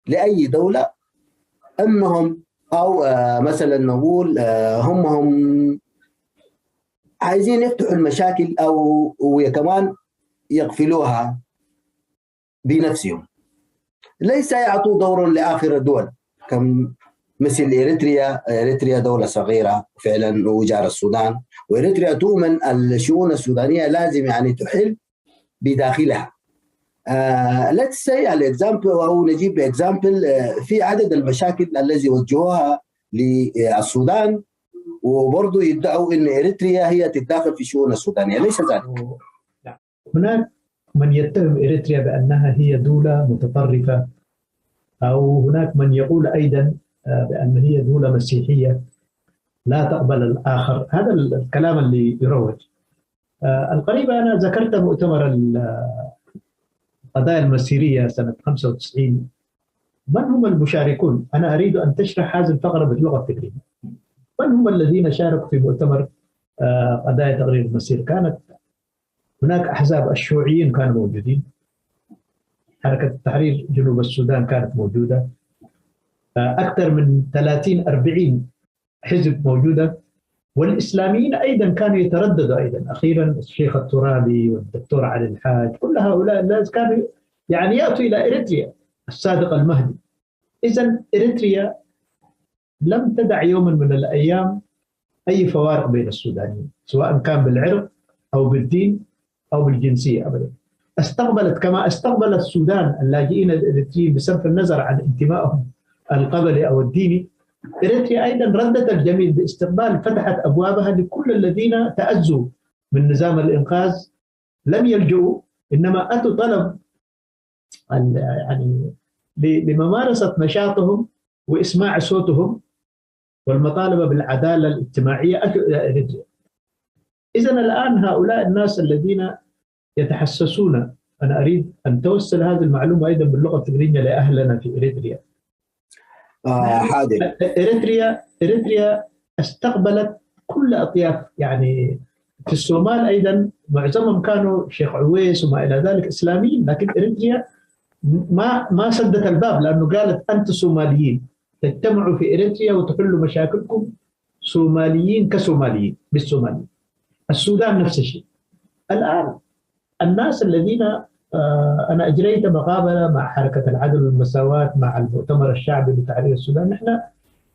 لاي دوله انهم او مثلا نقول هم هم عايزين يفتحوا المشاكل او وكمان يقفلوها بنفسهم ليس يعطوا دورا لاخر الدول كم مثل اريتريا اريتريا دوله صغيره فعلا وجار السودان واريتريا تؤمن الشؤون السودانيه لازم يعني تحل بداخلها let's say الاكزامبل او نجيب اكزامبل في عدد المشاكل الذي وجهوها للسودان وبرضه يدعوا ان اريتريا هي تتداخل في الشؤون السودانيه ليس ذلك هناك من يتهم اريتريا بانها هي دوله متطرفه او هناك من يقول ايضا بان هي دوله مسيحيه لا تقبل الاخر هذا الكلام اللي يروج القريب انا ذكرت مؤتمر القضايا المسيريه سنه خمسة وتسعين من هم المشاركون؟ انا اريد ان تشرح هذه الفقره باللغه التقريبيه. من هم الذين شاركوا في مؤتمر قضايا تقرير المسير؟ كانت هناك احزاب الشيوعيين كانوا موجودين حركه تحرير جنوب السودان كانت موجوده اكثر من ثلاثين أربعين حزب موجوده والإسلاميين أيضا كانوا يترددوا أيضا. أخيرا الشيخ الترابي والدكتور علي الحاج، كل هؤلاء الناس كانوا يعني يأتوا إلى إريتريا الصادق المهدي. إذا إريتريا لم تدع يوما من الأيام أي فوارق بين السودانيين، سواء كان بالعرق أو بالدين أو بالجنسية أبدا. استقبلت كما استقبل السودان اللاجئين الإريتريين بصرف النظر عن انتمائهم القبلي أو الديني. إريتريا أيضا ردت الجميل باستقبال، فتحت أبوابها لكل الذين تأذوا من نظام الإنقاذ، لم يلجؤوا، إنما أتوا طلب يعني لممارسة نشاطهم وإسماع صوتهم والمطالبة بالعدالة الاجتماعية أتوا إلى إريتريا. إذا الآن هؤلاء الناس الذين يتحسسون، أنا أريد أن توصل هذه المعلومة أيضا باللغة التقرينية لأهلنا في إريتريا. ሓደ إريتريا إريتريا استقبلت كل أطياف، يعني في الصومال أيضا معظمهم كانوا شيخ عويس وما إلى ذلك إسلاميين، لكن إريتريا ما ما سدت الباب، لأنه قالت: أنتم صوماليين، تجتمعوا في إريتريا وتحلوا مشاكلكم صوماليين كصوماليين بالصوماليين. السودان نفس الشيء. الآن الناس الذين آه، أنا أجريت مقابلة مع حركة العدل والمساواة، مع المؤتمر الشعبي لتحرير السودان. نحن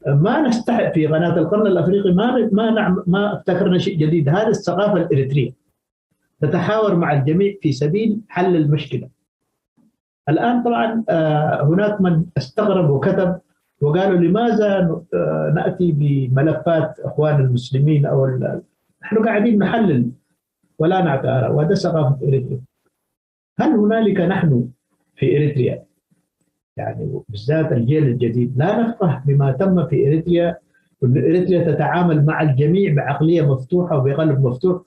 ما نستحق في قناة القرن الأفريقي، ما ما نعم ما ابتكرنا شيء جديد. هذه الثقافة الإريترية تتحاور مع الجميع في سبيل حل المشكلة. الآن طبعا آه، هناك من استغرب وكتب وقالوا: لماذا آه، نأتي بملفات إخوان المسلمين أو نحن قاعدين نحلل ولا نعطي آراء، وهذا ثقافة إريتريا. هل هنالك نحن في إريتريا، يعني بالذات الجيل الجديد، لا نفقه بما تم في إريتريا؟ إن إريتريا تتعامل مع الجميع بعقلية مفتوحة وبقلب مفتوح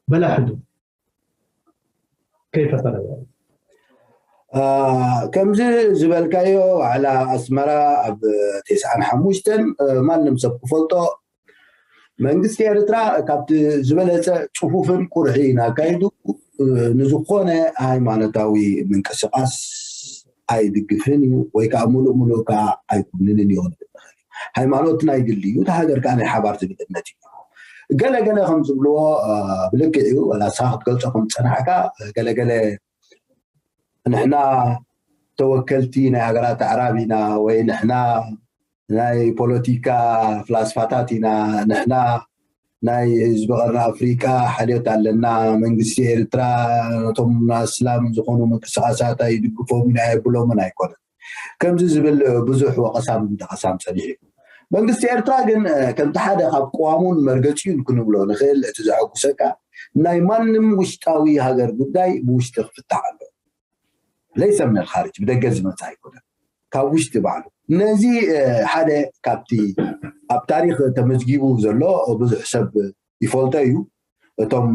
بلا حدود. كيف ترى ذلك؟ ከምዚ ዝበልካዮ ዋዕላ ኣስመራ ኣብ ተስዓን ሓሙሽተን ማንም ሰብ ክፈልጦ መንግስቲ ኤርትራ ካብቲ ዝበለፀ ፅፉፍን ቁርሒ እናካይዱ ንዝኾነ ሃይማኖታዊ ምንቅስቃስ ኣይድግፍን እዩ ወይ ከዓ ሙሉእ ሙሉእ ከዓ ኣይኩንንን እዩ። ሃይማኖት ናይ ግሊ እዩ፣ እቲ ሃገር ከዓ ናይ ሓባር ዝብል እምነት እዩ። ገለገለ ከም ዝብልዎ ብልክዕ እዩ፣ ወላ ንስኻ ክትገልፆ ከም ዝፀናሕካ ገለገለ ንሕና ተወከልቲ ናይ ሃገራት ኣዕራብ ኢና ወይ ንሕና ናይ ፖለቲካ ፍላስፋታት ኢና፣ ንሕና ናይ ህዝቢ ቀርኒ ኣፍሪቃ ሓልዮት ኣለና፣ መንግስቲ ኤርትራ ነቶም ኣስላም ዝኾኑ ምንቅስቃሳት ኣይድግፎምን ኣየብሎምን ኣይኮነን። ከምዚ ዝብል ብዙሕ ወቐሳን ጠቐሳን ፀኒሑ እዩ። መንግስቲ ኤርትራ ግን ከምቲ ሓደ ካብ ቅዋሙን መርገፂኡን ክንብሎ ንኽእል እቲ ዘሐጉሰካ ናይ ማንም ውሽጣዊ ሃገር ጉዳይ ብውሽጢ ክፍታሕ ኣሎ። ለይሰ ምን ኣልኻርጅ ብደገ ዝመፅእ ኣይኮነን፣ ካብ ውሽጢ ባዕሉ። ነዚ ሓደ ካብቲ ኣብ ታሪክ ተመዝጊቡ ዘሎ ብዙሕ ሰብ ይፈልጦ እዩ። እቶም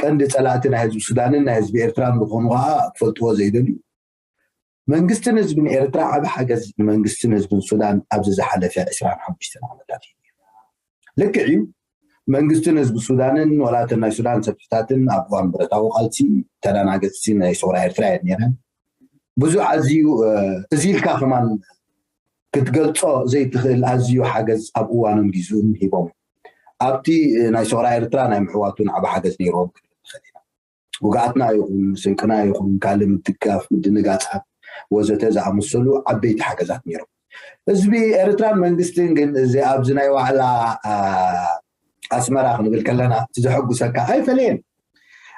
ቀንዲ ፀላእቲ ናይ ህዝቢ ሱዳንን ናይ ህዝቢ ኤርትራን ዝኾኑ ከዓ ክፈልጥዎ ዘይደልዩ መንግስትን ህዝብን ኤርትራ ዓቢ ሓገዝ ንመንግስትን ህዝብን ሱዳን ኣብዚ ዝሓለፈ ዕስራን ሓሙሽተን ዓመታት እዩ። ልክዕ እዩ፣ መንግስትን ህዝቢ ሱዳንን ወላተን ናይ ሱዳን ሰልፍታትን ኣብ እዋን ብረታዊ ቃልሲ ተደናገፅቲ ናይ ሰውራ ኤርትራ እየን ነይረን። ብዙሕ ኣዝዩ እዚ ኢልካ ከማን ክትገልፆ ዘይትኽእል ኣዝዩ ሓገዝ ኣብ እዋኑን ጊዜኡን ሂቦም። ኣብቲ ናይ ሰውራ ኤርትራ ናይ ምሕዋቱን ዓቢ ሓገዝ ነይርዎም ክንብል ንኽእል ኢና። ውግኣትና ይኹን ስንቅና ይኹን ካልእ ምድጋፍ ምድንጋፃት ወዘተ ዝኣመሰሉ ዓበይቲ ሓገዛት ነይሮም። ህዝቢ ኤርትራን መንግስትን ግን እዚ ኣብዚ ናይ ዋዕላ ኣስመራ ክንብል ከለና እቲ ዘሐጉሰካ ኣይፈለየን።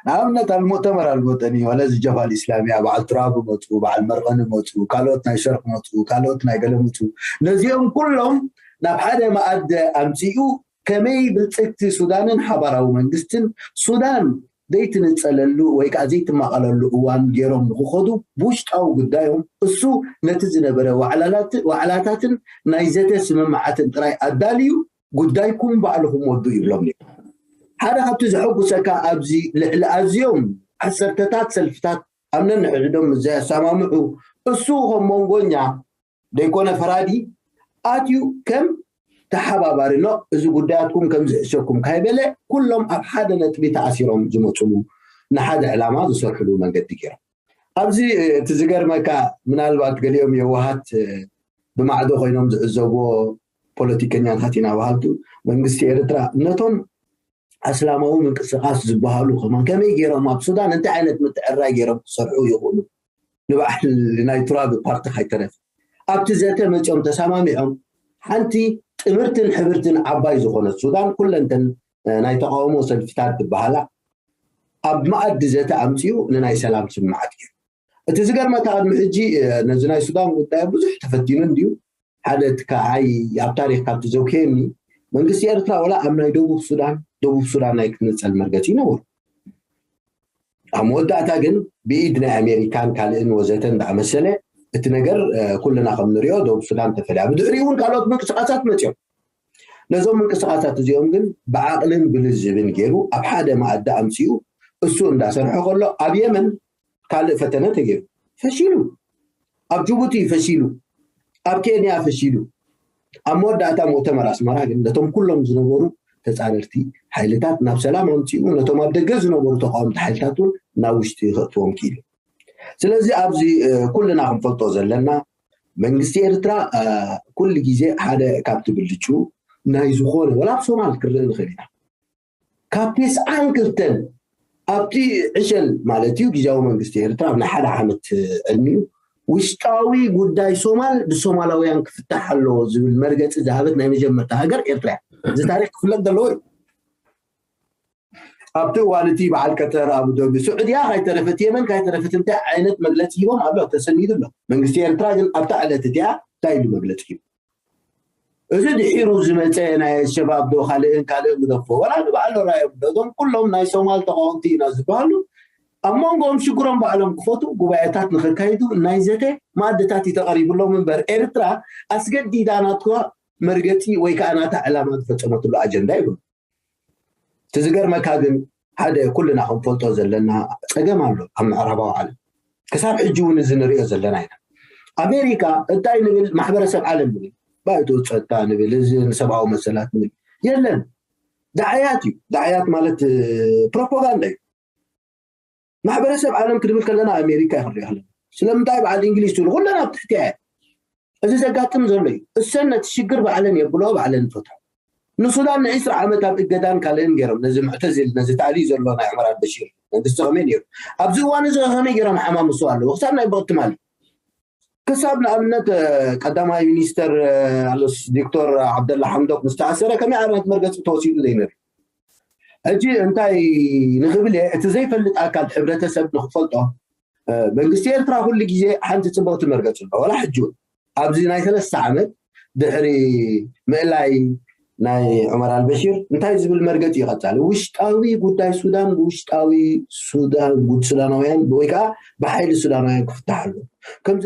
ንኣብነት ኣልሙእተመር ኣልወጠኒ ወላ እዚ ጀብሃ ልእስላሚያ በዓል ቱራብ መፁ፣ በዓል መርቐኒ መፁ፣ ካልኦት ናይ ሸርቅ መፁ፣ ካልኦት ናይ ገለ መፁ። ነዚኦም ኩሎም ናብ ሓደ መኣዲ ኣምፂኡ ከመይ ብልፅግቲ ሱዳንን ሓባራዊ መንግስትን ሱዳን ዘይትንፀለሉ ወይ ከዓ ዘይትማቐለሉ እዋን ገይሮም ንክኸዱ ብውሽጣዊ ጉዳዮም እሱ ነቲ ዝነበረ ዋዕላታትን ናይ ዘተ ስምምዓትን ጥራይ ኣዳልዩ ጉዳይኩም ባዕልኹም ወዱ ይብሎም ነይሩ። ሓደ ካብቲ ዘሐጉሰካ ኣብዚ ልዕሊ ኣዝዮም ዓሰርተታት ሰልፍታት ኣብ ነንሕድሕዶም ምስ ዘየሰማምዑ እሱ ከም መንጎኛ ደይኮነ ፈራዲ ኣትዩ ከም ተሓባባሪ ኖ እዚ ጉዳያትኩም ከም ዝሕሸኩም ካይበለ ኩሎም ኣብ ሓደ ነጥቢ ተኣሲሮም ዝመፅሉ ንሓደ ዕላማ ዝሰርሕሉ መንገዲ ገይሮም። ኣብዚ እቲ ዝገርመካ ምናልባት ገሊኦም የዋሃት ብማዕዶ ኮይኖም ዝዕዘብዎ ፖለቲከኛታት ኢና በሃልቱ መንግስቲ ኤርትራ ነቶም ኣስላማዊ ምንቅስቃስ ዝበሃሉ ከማን ከመይ ገይሮም ኣብ ሱዳን እንታይ ዓይነት ምትዕርራይ ገይሮም ክሰርሑ ይኽእሉ? ንበዓል ናይ ቱራቢ ፓርቲ ከይተረፈ ኣብቲ ዘተ መፂኦም ተሰማሚዖም ሓንቲ ጥምርትን ሕብርትን ዓባይ ዝኾነት ሱዳን ኩለንተን ናይ ተቃውሞ ሰልፍታት ዝበሃላ ኣብ መኣዲ ዘተ ኣምፅኡ ንናይ ሰላም ስምዓት ገይሩ። እቲ ዝገርመካ ቅድሚ ሕጂ ነዚ ናይ ሱዳን ጉዳይ ብዙሕ ተፈቲኑ እንድዩ ሓደ እቲ ከዓይ ኣብ ታሪክ ካብቲ ዘውከየኒ መንግስቲ ኤርትራ ወላ ኣብ ናይ ደቡብ ሱዳን ደቡብ ሱዳን ናይ ክትንፀል መርገፂ ይነበሩ ኣብ መወዳእታ ግን ብኢድ ናይ ኣሜሪካን ካልእን ወዘተ እንዳመሰለ እቲ ነገር ኩልና ከም ንሪኦ ደቡብ ሱዳን ተፈልያ ብድሕሪኡ እውን ካልኦት ምንቅስቃሳት መፅኦም ነዞም ምንቅስቃሳት እዚኦም ግን ብዓቕልን ብልዝብን ገይሩ ኣብ ሓደ መኣዲ ኣምፅኡ እሱ እንዳሰርሖ ከሎ ኣብ የመን ካልእ ፈተነ ተገይሩ ፈሺሉ ኣብ ጅቡቲ ፈሺሉ ኣብ ኬንያ ፈሺሉ ኣብ መወዳእታ ሙእተመር ኣስመራ ግን ነቶም ኩሎም ዝነበሩ ተፃረርቲ ሓይልታት ናብ ሰላም ኣምፅኡ ነቶም ኣብ ደገ ዝነበሩ ተቃወምቲ ሓይልታት እውን ናብ ውሽጢ ከእትዎም ክኢሉ ስለዚ ኣብዚ ኩልና ክንፈልጦ ዘለና መንግስቲ ኤርትራ ኩሉ ግዜ ሓደ ካብቲ ብልጩ ናይ ዝኾነ ወላ ኣብ ሶማል ክርኢ ንኽእል ኢና ካብ ቴስዓን ክልተን ኣብቲ ዕሸል ማለት እዩ ግዜያዊ መንግስቲ ኤርትራ ኣብ ናይ ሓደ ዓመት ዕድሚኡ ውሽጣዊ ጉዳይ ሶማል ብሶማላውያን ክፍታሕ ኣለዎ ዝብል መርገፂ ዝሃበት ናይ መጀመርታ ሃገር ኤርትራ እዚ ታሪክ ክፍለጥ ዘለዎ እዩ ኣብቲ እዋን እቲ በዓል ቀተር ኣቡደቢ ስዑድያ ካይተረፈት የመን ካይተረፈት እንታይ ዓይነት መግለፂ ሂቦም ኣሎ ተሰኒዱ ኣሎ መንግስቲ ኤርትራ ግን ኣብታ ዕለት እቲኣ እንታይ ኢሉ መግለፂ ሂቡ እዚ ድሒሩ ዝመፀ ናይ ሸባብ ዶ ካልእን ካልእን ግደፎ ወላ ንባዕሉ ራዮም እዞም ኩሎም ናይ ሶማል ተቃወምቲ ኢና ዝበሃሉ ኣብ መንጎኦም ሽግሮም ባዕሎም ክፈቱ ጉባኤታት ንኸካይዱ ናይ ዘተ ማኣድታት እዩ ተቐሪብሎም እምበር ኤርትራ ኣስገዲዳ ናትዋ መርገፂ ወይ ከዓ ናታ ዕላማ ዝፈፀመትሉ ኣጀንዳ ይብሉ እቲ ዝገርመካ ግን ሓደ ኩልና ክንፈልጦ ዘለና ፀገም ኣሎ ኣብ ምዕራባዊ ዓለም ክሳብ ሕጂ እውን እዚ ንሪኦ ዘለና ኢና ኣሜሪካ እንታይ ንብል ማሕበረሰብ ዓለም ንብል ባይቶ ፀጥታ ንብል እዚ ንሰብኣዊ መሰላት ንብል የለን ዳዕያት እዩ ዳዕያት ማለት ፕሮፓጋንዳ እዩ ማሕበረሰብ ዓለም ክንብል ከለና ኣሜሪካ ይክንሪኦ ኣለና ስለምንታይ በዓል እንግሊዝ ትብሉ ኩለን ኣብ ትሕቲ እያ እዚ ዘጋጥም ዘሎ እዩ እሰን ነቲ ሽግር ባዕለን የብሎ ባዕለን ይፈትሖ ንሱዳን ንዒስራ ዓመት ኣብ እገዳን ካልእን ገይሮም ነዚ ሙዕተዝል ነዚ ታዕልዩ ዘሎ ናይ ዑመር ኣልበሺር መንግስቲ ከመይ ነይሩ ኣብዚ እዋን እዚ ከመይ ገይሮም ሓማምሱ ኣለዎ ክሳብ ናይ ብቕቲ ማሊ ክሳብ ንኣብነት ቀዳማይ ሚኒስተር ኣሎስ ዶክተር ዓብደላ ሓምዶክ ምስ ተኣሰረ ከመይ ዓይነት መርገፂ ተወሲዱ ዘይነሪ ሕጂ እንታይ ንኽብል እየ እቲ ዘይፈልጥ ኣካል ሕብረተሰብ ንክፈልጦ መንግስቲ ኤርትራ ኩሉ ግዜ ሓንቲ ፅብቕቲ መርገፂ ኣሎ ወላ ሕጂ እውን ኣብዚ ናይ ሰለስተ ዓመት ድሕሪ ምእላይ ናይ ዑመር ኣልበሺር እንታይ ዝብል መርገፂ እዩ ቀፃሊ ውሽጣዊ ጉዳይ ሱዳን ብውሽጣዊ ሱዳን ጉድ ሱዳናውያን ወይ ከዓ ብሓይሊ ሱዳናውያን ክፍታሕ ኣሎ ከምዚ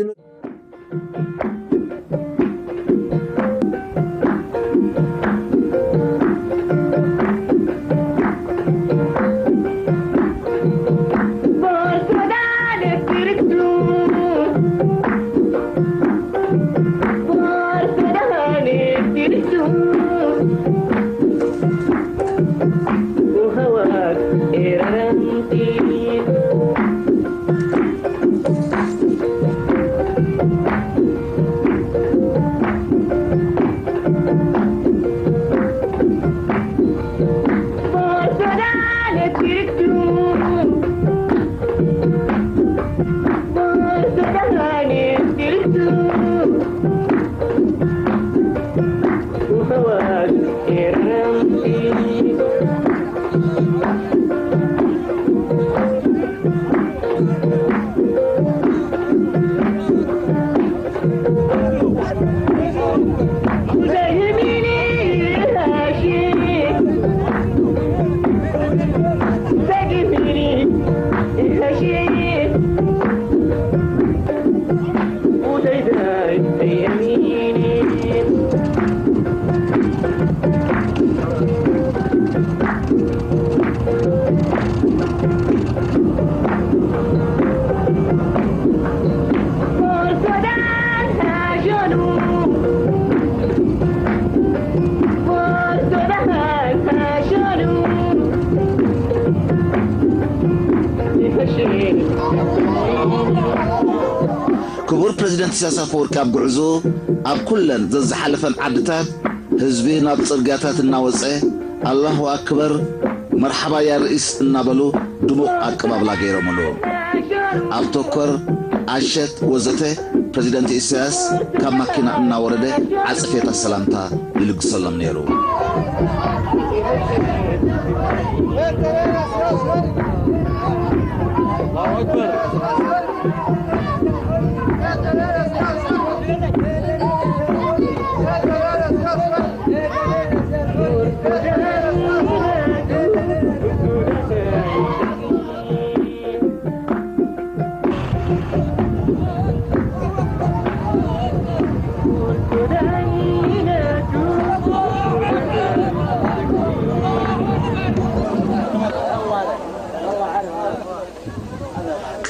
ክቡር ፕረዚደንት ኢሳያስ ኣፈወርቂ ኣብ ጉዕዞ ኣብ ኩለን ዘዝሓለፈን ዓድታት ህዝቢ ናብ ጽርግያታት እናወጸ ኣላሁ ኣክበር መርሓባ ያ ርኢስ እናበሉ ድሙቕ ኣቀባብላ ገይሮምሉ። ኣብ ተኮር፣ ኣሸት ወዘተ ፕሬዚደንት ኢሳያስ ካብ ማኪና እናወረደ ዓጸፌታ ሰላምታ ይልግሰሎም ነይሩ።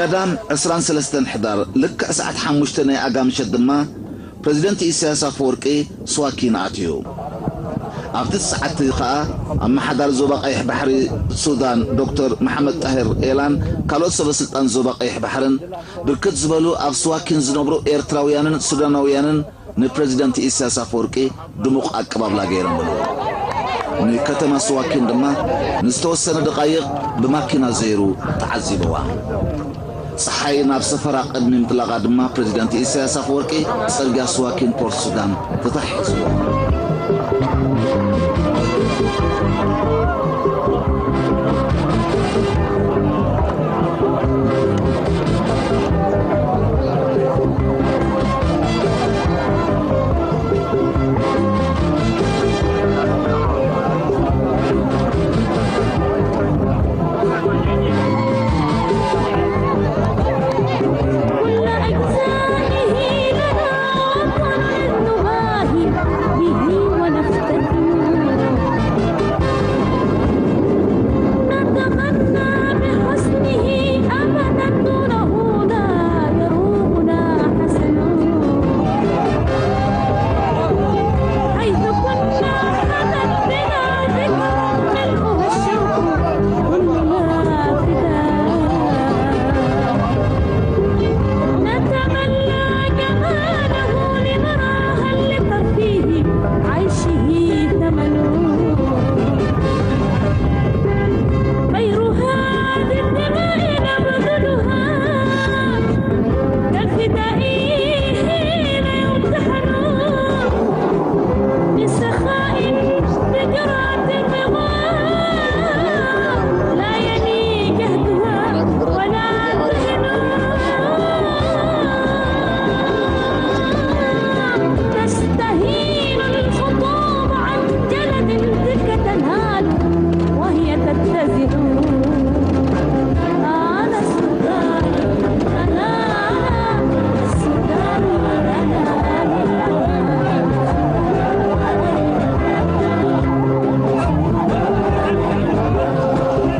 ቀዳም ዕስራን ሰለስተን ሕዳር ልክዕ ሰዓት ሓሙሽተ ናይ ኣጋ ምሸት ድማ ፕሬዚደንት ኢሳያስ ኣፈወርቂ ስዋኪን ኣትዩ። ኣብቲ ሰዓት ከኣ ኣመሓዳሪ ዞባ ቀይሕ ባሕሪ ሱዳን ዶክተር መሓመድ ጣሂር ኤላን ካልኦት ሰበ ስልጣን ዞባ ቀይሕ ባሕርን ብርክት ዝበሉ ኣብ ስዋኪን ዝነብሩ ኤርትራውያንን ሱዳናውያንን ንፕሬዚደንት ኢሳያስ ኣፈወርቂ ድሙቕ ኣቀባብላ ገይሮምሉ። ንከተማ ስዋኪን ድማ ንዝተወሰነ ደቓይቕ ብማኪና ዘይሩ ተዓዚብዋ። ጸሓይ ናብ ሰፈራ ቅድሚ ምጥላቓ ድማ ፕሬዚደንት ኢሳያስ ኣፈወርቂ ጽርግያ ስዋኪን ፖርት ሱዳን ተታሒዝዎ።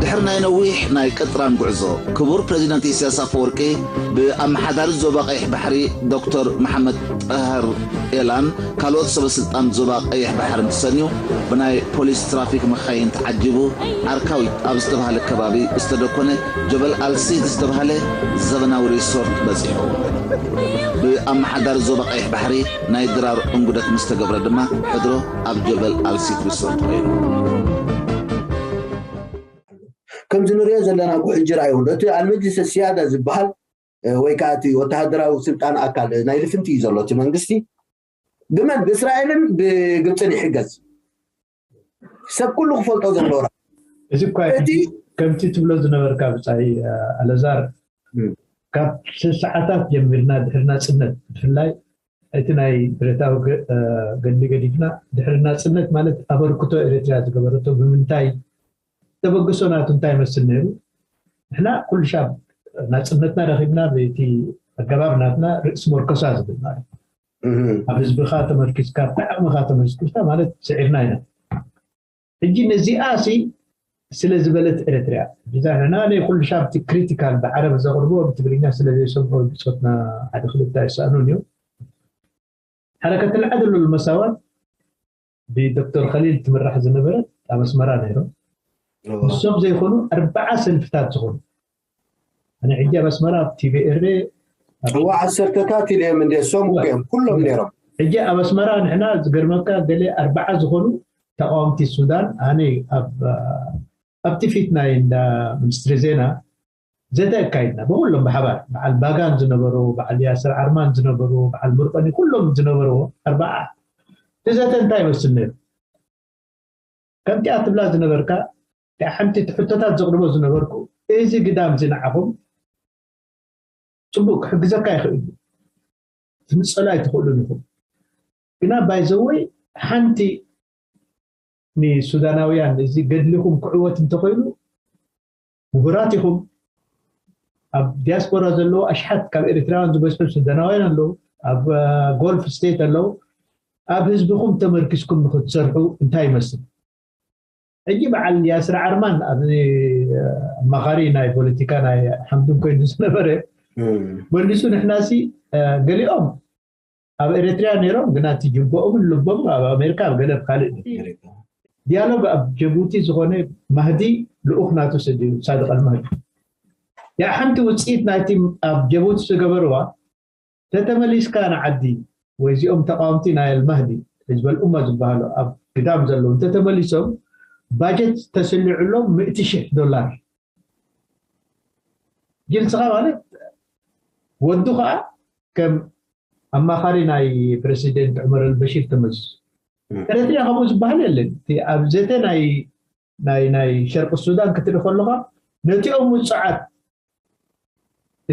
ድሕሪ ናይ ነዊሕ ናይ ቅጥራን ጉዕዞ ክቡር ፕሬዚደንት ኢሳያስ ኣፈወርቂ ብኣመሓዳሪ ዞባ ቀይሕ ባሕሪ ዶክተር መሓመድ ጣህር ኤላን ካልኦት ሰበ ስልጣን ዞባ ቀይሕ ባሕርን ተሰንዩ ብናይ ፖሊስ ትራፊክ መኻይን ተዓጂቡ ዓርካዊት ኣብ ዝተባህለ ከባቢ ዝተደኮነ ጀበል ኣልሲት ዝተባህለ ዘበናዊ ሪሶርት በጺሑ። ብኣመሓዳሪ ዞባ ቀይሕ ባሕሪ ናይ ድራር እንጉደት ምስ ተገብረ ድማ ሕድሮ ኣብ ጀበል ኣልሲት ሪሶርት ኮይኑ። ከምዚ ንሪኦ ዘለና ጉሕጅራ ይኹን እቲ ኣልመጅሊስ ሲያዳ ዝበሃል ወይ ከዓ እቲ ወተሃደራዊ ስልጣን ኣካል ናይ ልፍንቲ እዩ ዘሎ እቲ መንግስቲ ብመን ብእስራኤልን ብግብፅን ይሕገዝ ሰብ ኩሉ ክፈልጦ ዘለዎ እዚ እኳ ከምቲ ትብሎ ዝነበርካ ብፃይ ኣለዛር ካብ ሰዓታት ጀሚርና ድሕሪ ናፅነት ብፍላይ እቲ ናይ ብረታዊ ገድሊ ገዲፍና ድሕሪ ናፅነት ማለት ኣበርክቶ ኤርትርያ ዝገበረቶ ብምንታይ ተበግሶ ናቱ እንታይ ይመስል ነይሩ ንሕና ኩሉ ሻብ ናፅነትና ረኪብና በቲ ኣገባብ ናትና ርእሲ መርኮሳ ዝብል ማለት ኣብ ህዝብካ ተመርኪስካ ብዓቅምካ ተመርኪስካ ማለት ስዒርና ኢና ሕጂ ነዚኣ ሲ ስለ ዝበለት ኤርትርያ እዛ ንሕና ናይ ኩሉ ሻብ እቲ ክሪቲካል ብዓረብ ዘቅርብዎ ብትግርኛ ስለ ዘይሰምዑ ብፆትና ሓደ ክልተ ኣይሰኣኑን እዮም ሓረከት ልዓደሉ መሳዋት ብዶክተር ከሊል ትምራሕ ዝነበረት ኣብ ኣስመራ ነይሮም ንሶም ዘይኮኑ ኣርባዓ ሰልፍታት ዝኾኑ ኣነ ሕጂ ኣብ ኣስመራ ኣብ ቲቪኤሬ እዋ ዓሰርተታት ኢለ እዮም እንደ ሶም እዮም ኩሎም ነይሮም ሕጂ ኣብ ኣስመራ ንሕና ዝገርመካ ገለ ኣርባዓ ዝኾኑ ተቃወምቲ ሱዳን ኣነ ኣብ ኣብቲ ፊት ናይ እንዳ ሚኒስትሪ ዜና ዘተ ኣካይድና ብኩሎም ብሓባር፣ በዓል ባጋን ዝነበሩ፣ በዓል ያስር ዓርማን ዝነበሩ፣ በዓል ሙርቀኒ ኩሎም ዝነበርዎ ኣርባዓ እቲ ዘተ እንታይ ይመስል ነይሩ? ከምቲኣ ትብላ ዝነበርካ እቲኣ ሓንቲ እቲ ሕቶታት ዘቕርቦ ዝነበርኩ፣ እዚ ግዳም እዚ ንዓኹም ጽቡቅ ክሕግዘካ ይኽእል እዩ። ትምጸሉ ኣይትኽእሉን ኢኹም። ግና ባይዘወይ ሓንቲ ንሱዳናውያን እዚ ገድልኹም ክዕወት እንተኾይኑ ምሁራት ኢኹም። ኣብ ዲያስፖራ ዘለዉ ኣሽሓት ካብ ኤርትራውያን ዝበዝሑ ሱዳናውያን ኣለዉ። ኣብ ጎልፍ ስቴት ኣለዉ። ኣብ ህዝብኹም ተመርኪስኩም ንክትሰርሑ እንታይ ይመስል? ሕጂ በዓል ያስር ዓርማን ኣብዚ ኣማኻሪ ናይ ፖለቲካ ናይ ሓምዱም ኮይኑ ዝነበረ መሊሱ ንሕናሲ ገሊኦም ኣብ ኤርትራ ነይሮም ግና እቲ ጅቦኦምን ልቦምን ኣብ ኣሜሪካ ኣብ ገለ ኣብ ካልእ ዲያሎግ ኣብ ጀቡቲ ዝኾነ ማህዲ ልኡኽ ናቱ ሰዲዱ ሳድቅ ኣልማህዲ ያ ሓንቲ ውፅኢት ናይቲ ኣብ ጀቡቲ ዝገበርዋ ተተመሊስካ ንዓዲ ወይ እዚኦም ተቃወምቲ ናይ ኣልማህዲ ህዝበ ልኡማ ዝበሃሉ ኣብ ግዳም ዘለዉ እንተተመሊሶም ባጀት ተስሊዑሎም ምእቲ ሽሕ ዶላር ጅልስኻ ማለት ወዱ ከዓ ከም ኣማኻሪ ናይ ፕረሲደንት ዑመር ኣልበሺር ተመዝዙ። ኤረትርያ ከምኡ ዝበሃል የለን። እቲ ኣብ ዘተ ናይ ናይ ናይ ሸርቂ ሱዳን ክትርኢ ከለኻ ነቲኦም ውፅዓት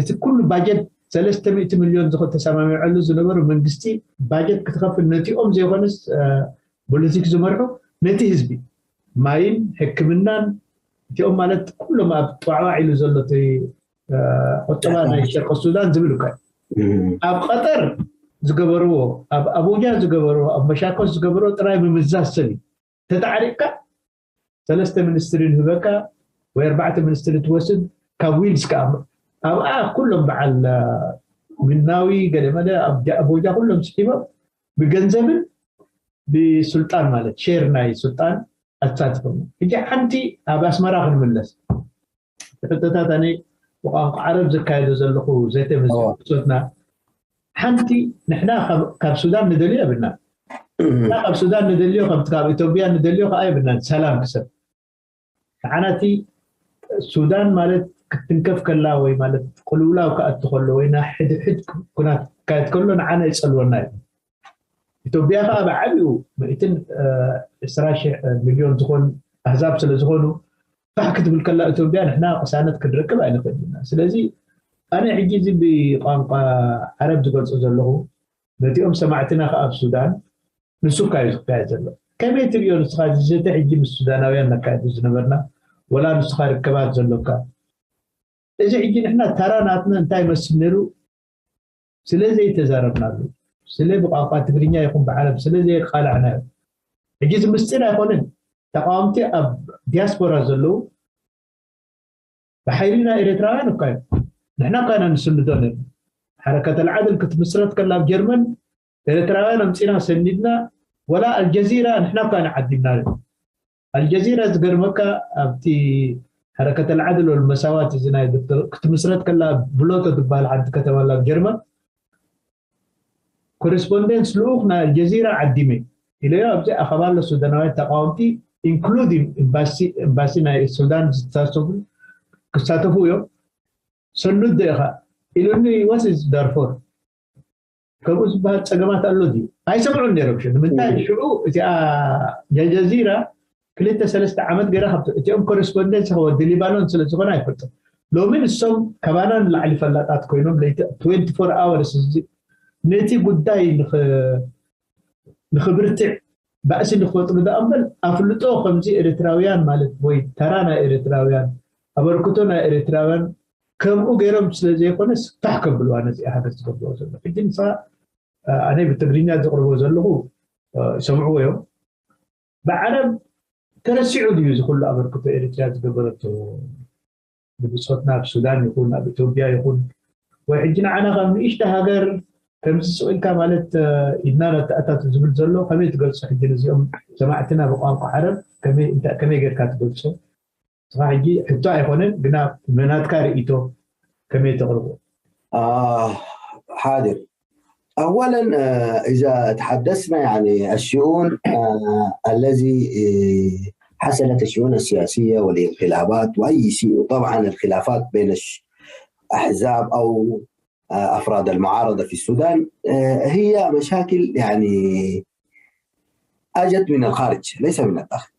እቲ ኩሉ ባጀት ሰለስተ ሚእቲ ሚልዮን ዝኸ ተሰማሚዐሉ ዝነበሩ መንግስቲ ባጀት ክትኸፍል ነቲኦም ዘይኮነስ ፖለቲክ ዝመርሑ ነቲ ህዝቢ ማይን ሕክምናን እቲኦም ማለት ኩሎም ኣብ ጣዕዋ ኢሉ ዘሎ እቲ ቁጠባ ናይ ሸርቂ ሱዳን ዝብል እኳ ኣብ ቀጠር ዝገበርዎ ኣብ ኣቡጃ ዝገበርዎ ኣብ መሻኮስ ዝገበርዎ ጥራይ ምምዛዝ ሰብ እዩ ተታዕሪቅካ ሰለስተ ሚኒስትሪ ንህበካ ወይ ኣርባዕተ ሚኒስትሪ ትወስድ ካብ ዊልስ ከዓ ኣብኣ ኩሎም በዓል ሚናዊ ገለመለ ኣብ ኣቡጃ ኩሎም ስሒቦም ብገንዘብን ብስልጣን ማለት ሼር ናይ ስልጣን ኣሳትፎም ሕጂ ሓንቲ ኣብ ኣስመራ ክንምለስ ሕቶታት ኣነ ብቋንቋ ዓረብ ዘካየዶ ዘለኹ ዘተ ብሶትና ሓንቲ ንሕና ካብ ሱዳን ንደልዮ የብልና ካብ ሱዳን ንደልዮ ከምቲ ካብ ኢትዮጵያ ንደልዮ ከዓ የብልና ሰላም ክሰብ ንዓናቲ ሱዳን ማለት ክትንከፍ ከላ ወይ ማለት ቅልውላው ክኣቲ ከሎ ወይ ናይ ሕድሕድ ኩናት ክካየድ ከሎ ንዓና ይፀልወና እዩ ኢትዮጵያ ከዓ ብዓብኡ ምእትን ዕስራ ሺሕ ሚልዮን ዝኾን ኣህዛብ ስለ ዝኾኑ ፋሕ ክትብል ከላ ኢትዮጵያ ንሕና ቅሳነት ክንረክብ ኣይንኽእል ኢና ስለዚ ኣነ ሕጂ እዚ ብቋንቋ ዓረብ ዝገልፆ ዘለኹ ነቲኦም ሰማዕትና ከዓ ኣብ ሱዳን ንሱ እካ እዩ ዝካየድ ዘሎ ከመይ ትሪኦ ንስኻ እዚ ዘተ ሕጂ ምስ ሱዳናውያን ነካየዱ ዝነበርና ወላ ንስኻ ርከባት ዘሎካ እዚ ሕጂ ንሕና ተራ ናትና እንታይ ይመስል ነይሩ ስለ ዘይተዛረብናሉ ስለ ብቋንቋ ትግርኛ ይኹን ብዓረብ ስለ ዘየቃላዕናዮ ሕጂ እዚ ምስጢር ኣይኮነን ተቃወምቲ ኣብ ዲያስፖራ ዘለዉ ብሓይሊ ናይ ኤርትራውያን እኳ እዩ ንሕና እኳ ኢና ንስንዶ ነርና ሓረከት ኣልዓድል ክትምስረት ከላ ኣብ ጀርመን ኤርትራውያን ኣምፂና ሰኒድና ወላ ኣልጀዚራ ንሕና እኳ ኢና ዓዲምና ኣልጀዚራ ዝገርመካ ኣብቲ ሓረከት ኣልዓድል ወልመሳዋት እዚ ናይ ክትምስረት ከላ ብሎቶ ትበሃል ሓንቲ ከተማ ኣላ ኣብ ጀርመን ኮረስፖንደንስ ልኡኽ ናይ ኣልጀዚራ ዓዲመ ኢለዮ ኣብዚ ኣኸባ ኣሎ ሱዳናውያን ተቃወምቲ ኢንክሉዲንግ ኤምባሲ ናይ ሱዳን ዝሳተፉ ክሳተፉ እዮም ሰኑድ ዶ ኢኻ ኢሉኒ ወስ ዳርፎር ከምኡ ዝበሃል ፀገማት ኣሎ ድዩ ኣይሰምዑን ነይሮም ሽዑ ንምንታይ ሽዑ እቲኣ ጀዚራ ክልተ ሰለስተ ዓመት ገይራ ካብቲ እቲኦም ኮረስፖንደንስ ከወዲ ሊባኖን ስለ ዝኾነ ኣይፈልጥም ሎሚ ንሶም ካባና ንላዕሊ ፈላጣት ኮይኖም ለይቲ twenty-four hours እዚ ነቲ ጉዳይ ንኽብርትዕ ባእሲ ንክፈጥሩ ደኣ እምበር ኣፍልጦ ከምዚ ኤርትራውያን ማለት ወይ ተራ ናይ ኤርትራውያን ኣበርክቶ ናይ ኤርትራውያን ከምኡ ገይሮም ስለ ዘይኮነስ ፋሕ ከብልዋ ነዚኣ ሃገር ዝገብርዎ ዘሎ ሕጂ ንሳ ኣነ ብትግርኛ ዘቕርቦ ዘለኹ ይሰምዕዎ እዮም ብዓረብ ተረሲዑ ድዩ ዝኩሉ ኣበርክቶ ኤርትርያ ዝገበረቶ ብብፆትና ኣብ ሱዳን ይኹን ኣብ ኢትዮጵያ ይኹን ወይ ሕጂ ንዓና ካብ ንእሽተ ሃገር ከምዚ ስቕ ኢልካ ማለት ኢድና ነተኣታቱ ዝብል ዘሎ ከመይ ትገልፆ ሕጂ ነዚኦም ሰማዕትና ብቋንቋ ዓረብ ከመይ ጌርካ ትገልፆ ንስኻ ሕጂ ሕቶ ኣይኮነን ግና ብናትካ ርእይቶ ከመይ ተቕርቦ ሓድር أولا إذا تحدثنا يعني الشؤون الذي حصلت الشؤون السياسية والانقلابات وأي شيء، وطبعا الخلافات بين الش- أحزاب أو آه، أفراد المعارضة في السودان، آه، هي مشاكل يعني أجت من الخارج، ليس من الداخل.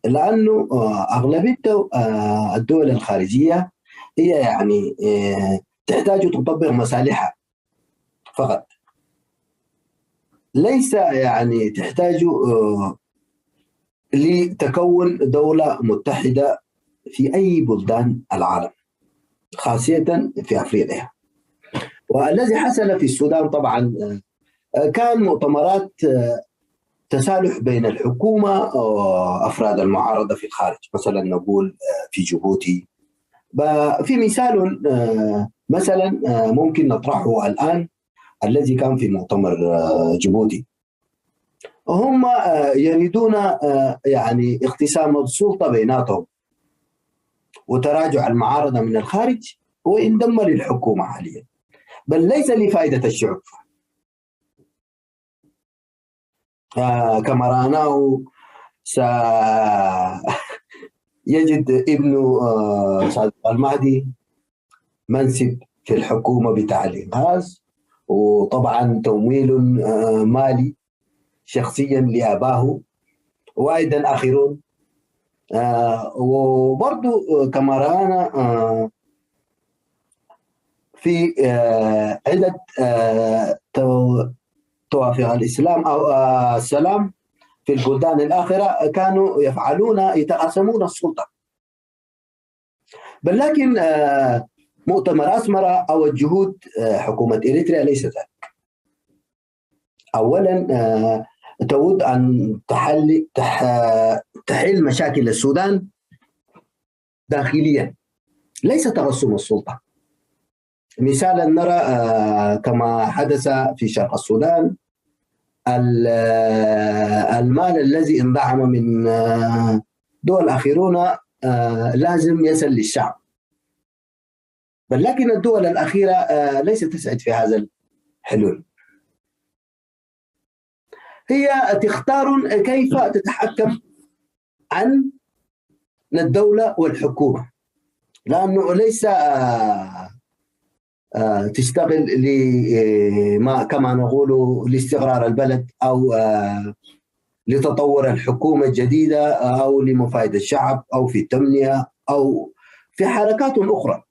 لأنه آه، أغلبية آه، الدول الخارجية هي يعني آه، تحتاج تطبق مصالحها فقط، ليس يعني تحتاج آه، لتكون دولة متحدة في أي بلدان العالم، خاصة في أفريقيا. والذي حصل في السودان طبعا آه، كان مؤتمرات آه، تسالح بين الحكومة وأفراد المعارضة في الخارج، مثلا نقول آه، في جيبوتي. ب- في مثال آه، مثلا آه، ممكن نطرحه الآن، الذي كان في مؤتمر آه، جيبوتي. هم آه، يريدون آه، يعني اقتسام السلطة بيناتهم وتراجع المعارضة من الخارج وانضم للحكومة حاليا، بل ليس لفائدة الشعوب. آه، كما رأناه سيجد ابن آه، سعد المهدي منصب في الحكومة بتاع الإنقاذ، وطبعا تمويل آه، مالي شخصيا لأباه وأيضا آخرون. آه، وبرضو آه، كما رأنا آه، في آه، عدة آه، تو- توافق الإسلام أو آه، السلام في البلدان الآخرة كانوا يفعلون، يتقاسمون السلطة. بل لكن آه، مؤتمر أسمرة أو الجهود آه، حكومة إريتريا ليس ذلك. أولا آه، تود أن تحل تح تحل مشاكل السودان داخليا، ليس تقسم السلطة. مثالا نرى آه، كما حدث في شرق السودان، ال- آه، المال الذي اندعم من آه، دول أخيرون آه، لازم يصل للشعب، بل لكن الدول الأخيرة آه، ليست تسعد في هذا الحلول. هي تختار كيف تتحكم عن الدولة والحكومة، لأنه ليس آه، آه، تشتغل لما كما نقول لاستقرار البلد أو آه، لتطور الحكومة الجديدة أو لمفايدة الشعب أو في التنمية أو في حركات أخرى،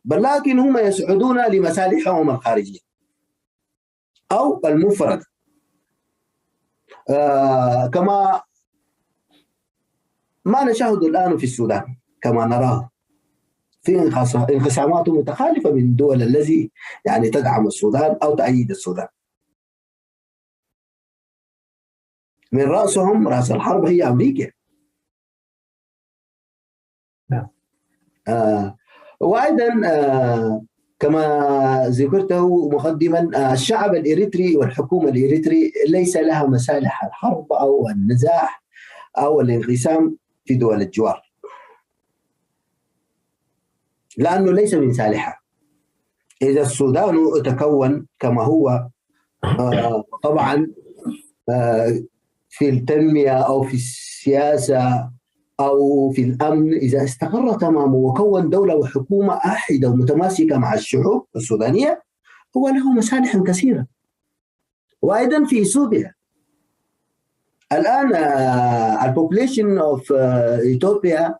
بل لكن هم يسعدون لمصالحهم الخارجية أو المفردة آه، كما ما نشاهد الآن في السودان، كما نراه في انقسامات متخالفة من الدول الذي يعني تدعم السودان أو تأيد السودان. من رأسهم رأس الحرب هي أمريكا. نعم. آه وأيضا آه كما ذكرته مقدما آه الشعب الإريتري والحكومة الإريتري ليس لها مصالح الحرب أو النزاح أو الانقسام في دول الجوار، لأنه ليس من صالحها. إذا السودان تكون كما هو آه طبعا آه في التنمية أو في السياسة أو في الأمن، إذا استقر تماما وكون دولة وحكومة أحدة ومتماسكة مع الشعوب السودانية، هو له مصالح كثيرة. وأيضا في إثيوبيا الآن ال population of Ethiopia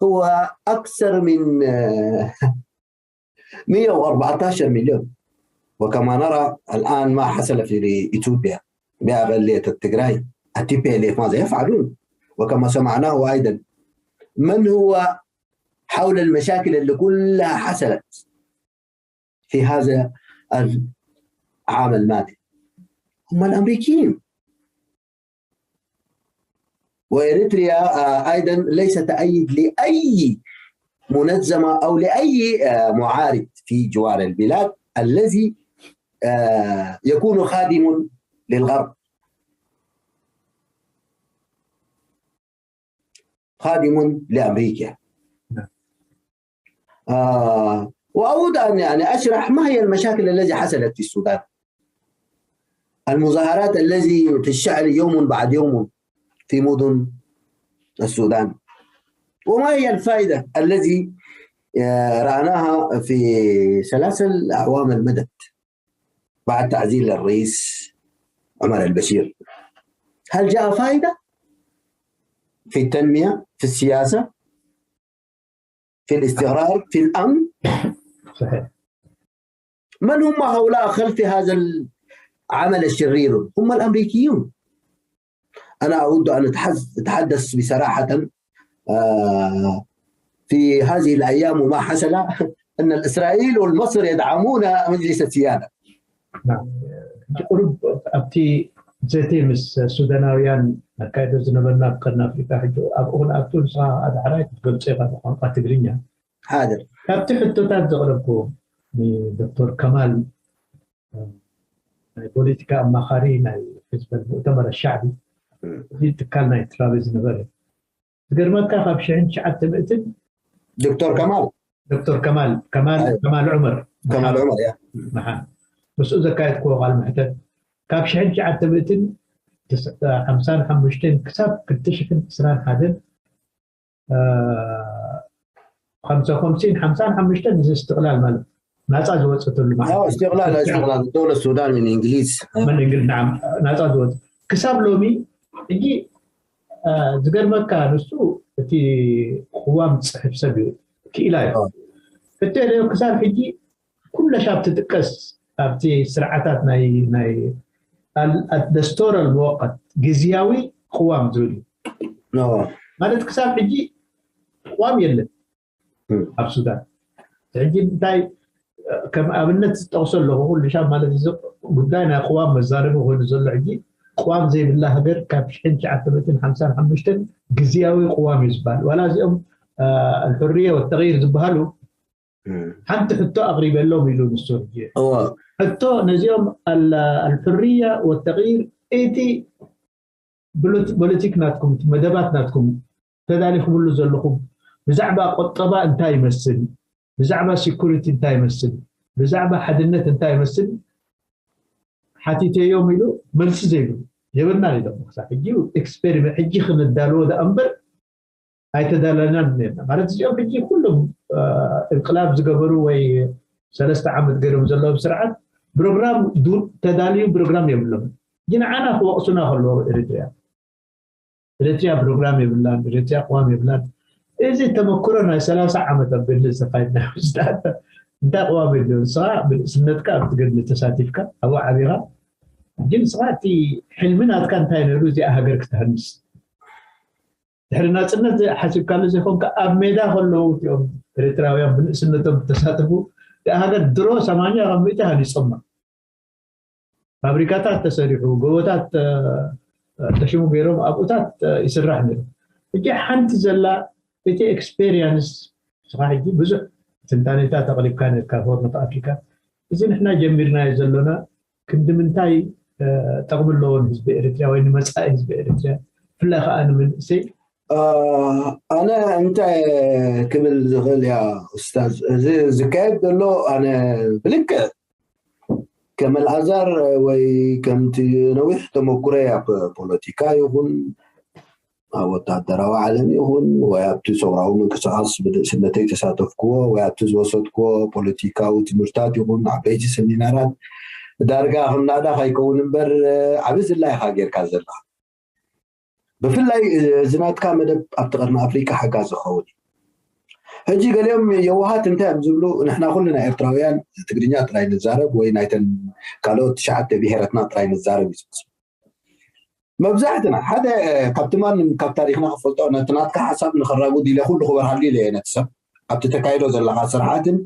هو أكثر من مية وأربعتاشر مليون، وكما نرى الآن ما حصل في إثيوبيا بأقلية التجراي، ال T P L F ماذا يفعلون؟ وكما سمعناه أيضا، من هو حول المشاكل اللي كلها حصلت في هذا العام الماضي؟ هم الأمريكيين. وإريتريا آه، أيضا ليس تأيد لأي منظمة أو لأي آه، معارض في جوار البلاد الذي آه، يكون خادم للغرب، خادم لأمريكا. آه وأود أن يعني أشرح ما هي المشاكل التي حصلت في السودان. المظاهرات التي تشتعل يوم بعد يوم في مدن السودان؟ وما هي الفائدة الذي آه، رأناها في سلاسل أعوام المدد بعد تعزيل الرئيس عمر البشير؟ هل جاء فائدة في التنمية، في السياسة، في الاستقرار، في الأمن؟ صحيح. من هم هؤلاء خلف هذا العمل الشرير؟ هم الأمريكيون. أنا أود أن أتحز- أتحدث بصراحة آه، في هذه الأيام وما حصل أن الإسرائيل والمصر يدعمون مجلس السيادة. نعم. ቁሩብ ኣብቲ ዘተ ምስ ሱዳናውያን ኣካይዶ ዝነበርና ኣብ ቀርኒ ኣፍሪካ ሕጂ ኣብኡ ክንኣቱ ንስኻ ኣድሓራይ ክትገልጾ ኢኻ ብቋንቋ ትግርኛ حاضر. ካብቲ ሕቶታት ዘቕረብኩ ንዶክተር ከማል ናይ ፖለቲካ ኣማኻሪ ናይ ሕዝበ ሙእተመር ሻዕቢ እዚ ትካል ናይ ትራቤ ዝነበረ ዝገርመካ ካብ ሽሕን ትሽዓተ ምእትን دكتور كمال ዶክተር ከማል ከማል ኣይ። ከማል ዑመር كمال عمر يا መሓን ምስኡ ዘካየድክዎ ቃል ምሕተት ካብ ሽሕን ትሽዓተ ምእትን ሓምሳን ሓሙሽተን ክሳብ ክልተ ሽሕን ዕስራን ሓደን ከምሳ ከምሲን ሓምሳን ሓሙሽተን እዚ እስትቕላል ማለት ናፃ ዝወፀተሉ آه، استقلال استقلال الدولة السودان من إنجليز من إنجليز نعم ናፃ ዝወፀ ክሳብ ሎሚ ሕጂ ዝገርመካ ንሱ እቲ ቅዋም ዝፅሕፍ ሰብ እዩ ክኢላ እዩ ሕቶ የለዮ ክሳብ ሕጂ ኩለሻ ኣብ ትጥቀስ ኣብቲ ስርዓታት ናይ ናይ ደስቶር ኣልመወቀት ግዝያዊ ቅዋም ዝብል እዩ ማለት ክሳብ ሕጂ ቅዋም የለን ኣብ ሱዳን ሕጂ እንታይ ከም ኣብነት ዝጠቕሶ ኣለኹ ኩሉ ሻብ ማለት እዚ ጉዳይ ናይ ቅዋም መዛረቢ ኮይኑ ዘሎ ሕጂ ቅዋም ዘይብላ ሃገር ካብ ሽሕን ትሽዓተ መእትን ሓምሳን ሓሙሽተን ግዝያዊ ቅዋም እዩ ዝበሃል ዋላ እዚኦም ኣልሕርየ ወተغይር ዝበሃሉ ሓንቲ ሕቶ ኣቕሪበሎም ኢሉ ንሱ ሕጂ ሕቶ ነዚኦም ኣልሕርያ ወተغይር እቲ ፖለቲክ ናትኩም መደባት ናትኩም ተዳሊኹምሉ ዘለኹም ብዛዕባ ቆጠባ እንታይ ይመስል ብዛዕባ ሴኩሪቲ እንታይ ይመስል ብዛዕባ ሓድነት እንታይ ይመስል ሓቲተዮም ኢሉ መልሲ ዘይብሉ የብልና ኢሎም ክሳብ ሕጂ ኤክስፔሪመንት ሕጂ ክንዳልዎ ደኣ እምበር ኣይተዳለናን ነርና ማለት እዚኦም ሕጂ ኩሎም እንቅላብ ዝገበሩ ወይ ሰለስተ ዓመት ገይሮም ዘለዎም ስርዓት ፕሮግራም ተዳልዩ ፕሮግራም የብሎም ግን ዓና ክወቕሱና ከለዎ ኤሪትሪያ ኤሪትሪያ ፕሮግራም የብላን ኤሪትሪያ ቅዋም የብላን እዚ ተመክሮ ናይ ሰላሳ ዓመት ኣብ ገድሊ ዝተካየድና ስዳት እንታይ ቅዋም የድልዮ ንስኻ ብንእስነትካ ኣብቲ ገድሊ ተሳቲፍካ ኣብኡ ዓቢኻ ግን ንስኻ እቲ ሕልሚ ናትካ እንታይ ነይሩ እዚኣ ሃገር ክትሃንስ ድሕሪ ናፅነት ሓሲብካሉ ዘይኮንካ ኣብ ሜዳ ከለዉ እቲኦም ኤርትራውያን ብንእስነቶም ዝተሳተፉ እቲኣ ሃገር ድሮ ሰማንያ ካብ ሚእቲ ሃኒፆማ ፋብሪካታት ተሰሪሑ ጎቦታት ተሽሙ ገይሮም ኣብኡታት ይስራሕ ነሩ ሕጂ ሓንቲ ዘላ እቲ ኤክስፔሪንስ ስኻ ሕጂ ብዙሕ ትንታኔታት ኣቕሪብካ ነርካ ሆርን ኣፍሪካ እዚ ንሕና ጀሚርናዮ ዘሎና ክንዲ ምንታይ ጠቕሚ ኣለዎ ንህዝቢ ኤርትርያ ወይ ንመፃኢ ህዝቢ ኤርትርያ ብፍላይ ከዓ ንምንእሰይ ኣነ እንታይ ክብል ዝኽእል እያ ኡስታዝ እዚ ዝካየድ ዘሎ ኣነ ብልክዕ ከም ኣልኣዛር ወይ ከምቲ ነዊሕ ተመኩረ ኣብ ፖለቲካ ይኹን ኣብ ወታደራዊ ዓለም ይኹን ወይ ኣብቲ ሰውራዊ ምንቅስቃስ ብንእስነተይ ተሳተፍክዎ ወይ ኣብቲ ዝወሰድክዎ ፖለቲካዊ ትምህርታት ይኹን ዓበይቲ ሰሚናራት ዳርጋ ከም ናእዳ ካይከውን እምበር ዓብ ዝላ ኢካ ጌርካ ዘለካ ብፍላይ እዚ ናትካ መደብ ኣብቲ ቀርኒ ኣፍሪቃ ሓጋዚ ክኸውን እዩ ሕጂ ገሊኦም የዋሃት እንታይ እዮም ዝብሉ ንሕና ኩልና ኤርትራውያን ትግርኛ ጥራይ ንዛረብ ወይ ናይተን ካልኦት ትሽዓተ ብሄረትና ጥራይ ንዛረብ እዩ ዝመስሉ መብዛሕትና ሓደ ካብቲ ማንም ካብ ታሪክና ክፈልጦ ነቲ ናትካ ሓሳብ ንክራጉድ ኢለ ኩሉ ክበርሃሉ ኢለ እየ ነቲ ሰብ ኣብቲ ተካይዶ ዘለካ ስርሓትን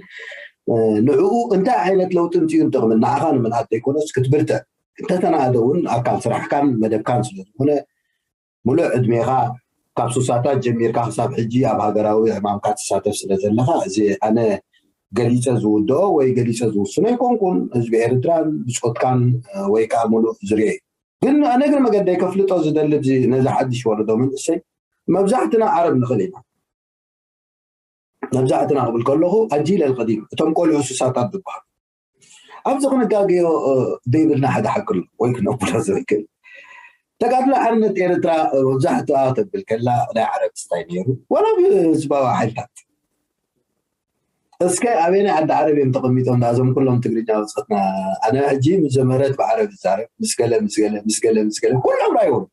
ንዕኡ እንታይ ዓይነት ለውጢ ምፅኡ ንጥቕሚ ንዓኻ ንምንኣት ዘይኮነስ ክትብርትዕ እንተተናእደ እውን ኣካል ስራሕካን መደብካን ስለዝኾነ ሙሉእ ዕድሜኻ ካብ ሱሳታት ጀሚርካ ክሳብ ሕጂ ኣብ ሃገራዊ ዕማምካ ትሳተፍ ስለ ዘለኻ እዚ ኣነ ገሊፀ ዝውድኦ ወይ ገሊፀ ዝውስኖ ኣይኮንኩን ህዝቢ ኤርትራን ብፆትካን ወይ ከዓ ሙሉእ ዝርዮ እዩ ግን ኣነ ግን መገደይ ከፍልጦ ዝደሊ ነዚ ሓድሽ ወለዶ መንእሰይ መብዛሕትና ዓረብ ንኽእል ኢና መብዛሕትና ክብል ከለኹ ኣጂል ኣልቀዲም እቶም ቆልዑ ሱሳታት ዝበሃሉ ኣብዚ ክንጋገዮ ዘይብልና ሓደ ሓቂ ኣሎ ወይ ክነብሎ ዝብል ተጋድሎ ሓርነት ኤርትራ መብዛሕትኣ ተብል ከላ ናይ ዓረብ ስታይ ነይሩ፣ ዋላ ብህዝባዊ ሓይልታት። እስከ ኣበየናይ ዓዲ ዓረብ እዮም ተቐሚጦም? እዞም ኩሎም ትግርኛ ውፅትና፣ ኣነ ሕጂ ምስ ዘምህረት ብዓረብ ይዛረብ፣ ምስ ገለ ምስ ገለ ምስ ገለ ምስ ገለ ኩሎም ራይዎም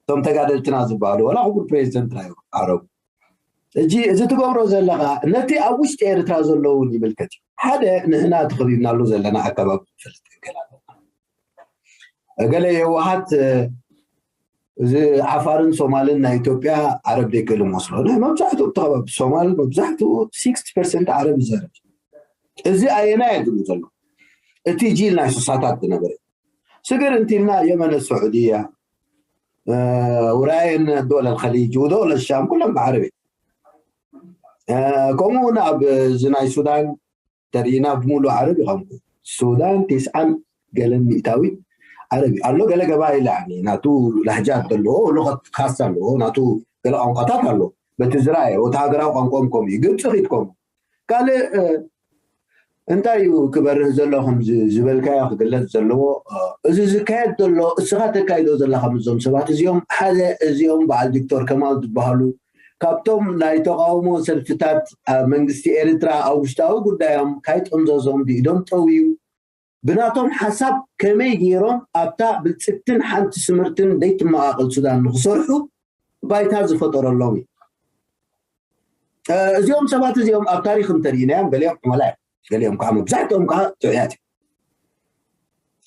እቶም ተጋደልትና ዝበሃሉ፣ ዋላ ክቡር ፕሬዚደንት ራይዎም ዓረቡ። ሕጂ እዚ ትገብሮ ዘለኻ ነቲ ኣብ ውሽጢ ኤርትራ ዘለውን ይምልከት እዩ። ሓደ ንሕና ተኸቢብናሉ ዘለና ኣካባቢ ንፈልጥ ገለ ኣለና። ገለ የዋሃት እዚ ዓፋርን ሶማልን ናይ ኢትዮጵያ ዓረብ ደይክእል መስሎ። ናይ መብዛሕትኡ እቲ ከባቢ ሶማል መብዛሕትኡ ሲክስቲ ፐርሰንት ዓረብ ይዛረብ። እዚ ኣየናይ እዩ ትብሉ ዘሎ? እቲ ጂል ናይ ሱሳታት ዝነበረ ስግር እንቲልና የመን፣ ስዑድያ፣ ውራየን፣ ዶለ ልኸሊጅ፣ ዶለ ሻም ኩሎም ብዓረብ። ከምኡ እውን ኣብ እዚ ናይ ሱዳን ተሪኢና ብምሉእ ዓረብ ይቐንቁ። ሱዳን ቴስዓን ገለን ሚእታዊት ዓረብ እዩ። ኣሎ ገለ ገባይል ያኒ ናቱ ላህጃት ዘለዎ፣ ሉቐት ካሳ ኣለዎ፣ ናቱ ገለ ቋንቋታት ኣለዎ። በቲ ዝረኣየ ወታ ሃገራዊ ቋንቋኦም ከምኡ እዩ። ግብፂ ኺድ ከምኡ። ካልእ እንታይ እዩ ክበርህ ዘሎ ከም ዝበልካዮ ክግለፅ ዘለዎ? እዚ ዝካየድ ዘሎ እስኻ ተካይዶ ዘለኻ ምስዞም ሰባት እዚኦም ሓደ እዚኦም በዓል ዶክተር ከማል ዝበሃሉ ካብቶም ናይ ተቃውሞ ሰልፍታት መንግስቲ ኤርትራ ኣብ ውሽጣዊ ጉዳዮም ካይጠምዘዞም ብኢዶም ጠውዩ ብናቶም ሓሳብ ከመይ ገይሮም ኣብታ ብልፅግትን ሓንቲ ስምርትን ደይትመቃቀል ሱዳን ንክሰርሑ ባይታ ዝፈጠረሎም እዩ። እዚኦም ሰባት እዚኦም ኣብ ታሪክ እንተሪኢናዮም ገሊኦም ዕመላ እዮም፣ ገሊኦም ከዓ መብዛሕትኦም ከዓ ጥዑያት እዮም።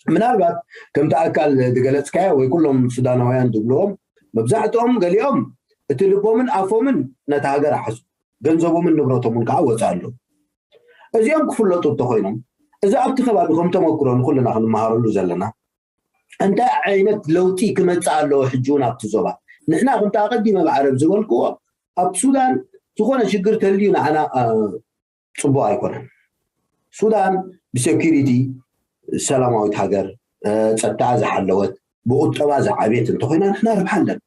ምናልባት ከምቲ ኣካል ዝገለፅካዮ ወይ ኩሎም ሱዳናውያን ዝብልዎም መብዛሕትኦም ገሊኦም እቲ ልቦምን ኣፎምን ነቲ ሃገር ኣሓሱ፣ ገንዘቦምን ንብረቶምን ከዓ ወፃ ኣለዉ። እዚኦም ክፍለጡ እንተኮይኖም እዚ ኣብቲ ከባቢ ከም ተመክሮ ንኩልና ክንመሃረሉ ዘለና እንታይ ዓይነት ለውጢ ክመፅእ ኣለዎ ሕጂ እውን ኣብቲ ዞባ? ንሕና ከምቲ ኣቀዲመ ብዓረብ ዝበልክዎ ኣብ ሱዳን ዝኾነ ሽግር ተልዩ ንዓና ፅቡቅ ኣይኮነን። ሱዳን ብሴኩሪቲ ሰላማዊት ሃገር፣ ፀጥታ ዝሓለወት፣ ብቁጠባ ዝዓብየት እንተኮይና ንሕና ርብሓ ኣለና።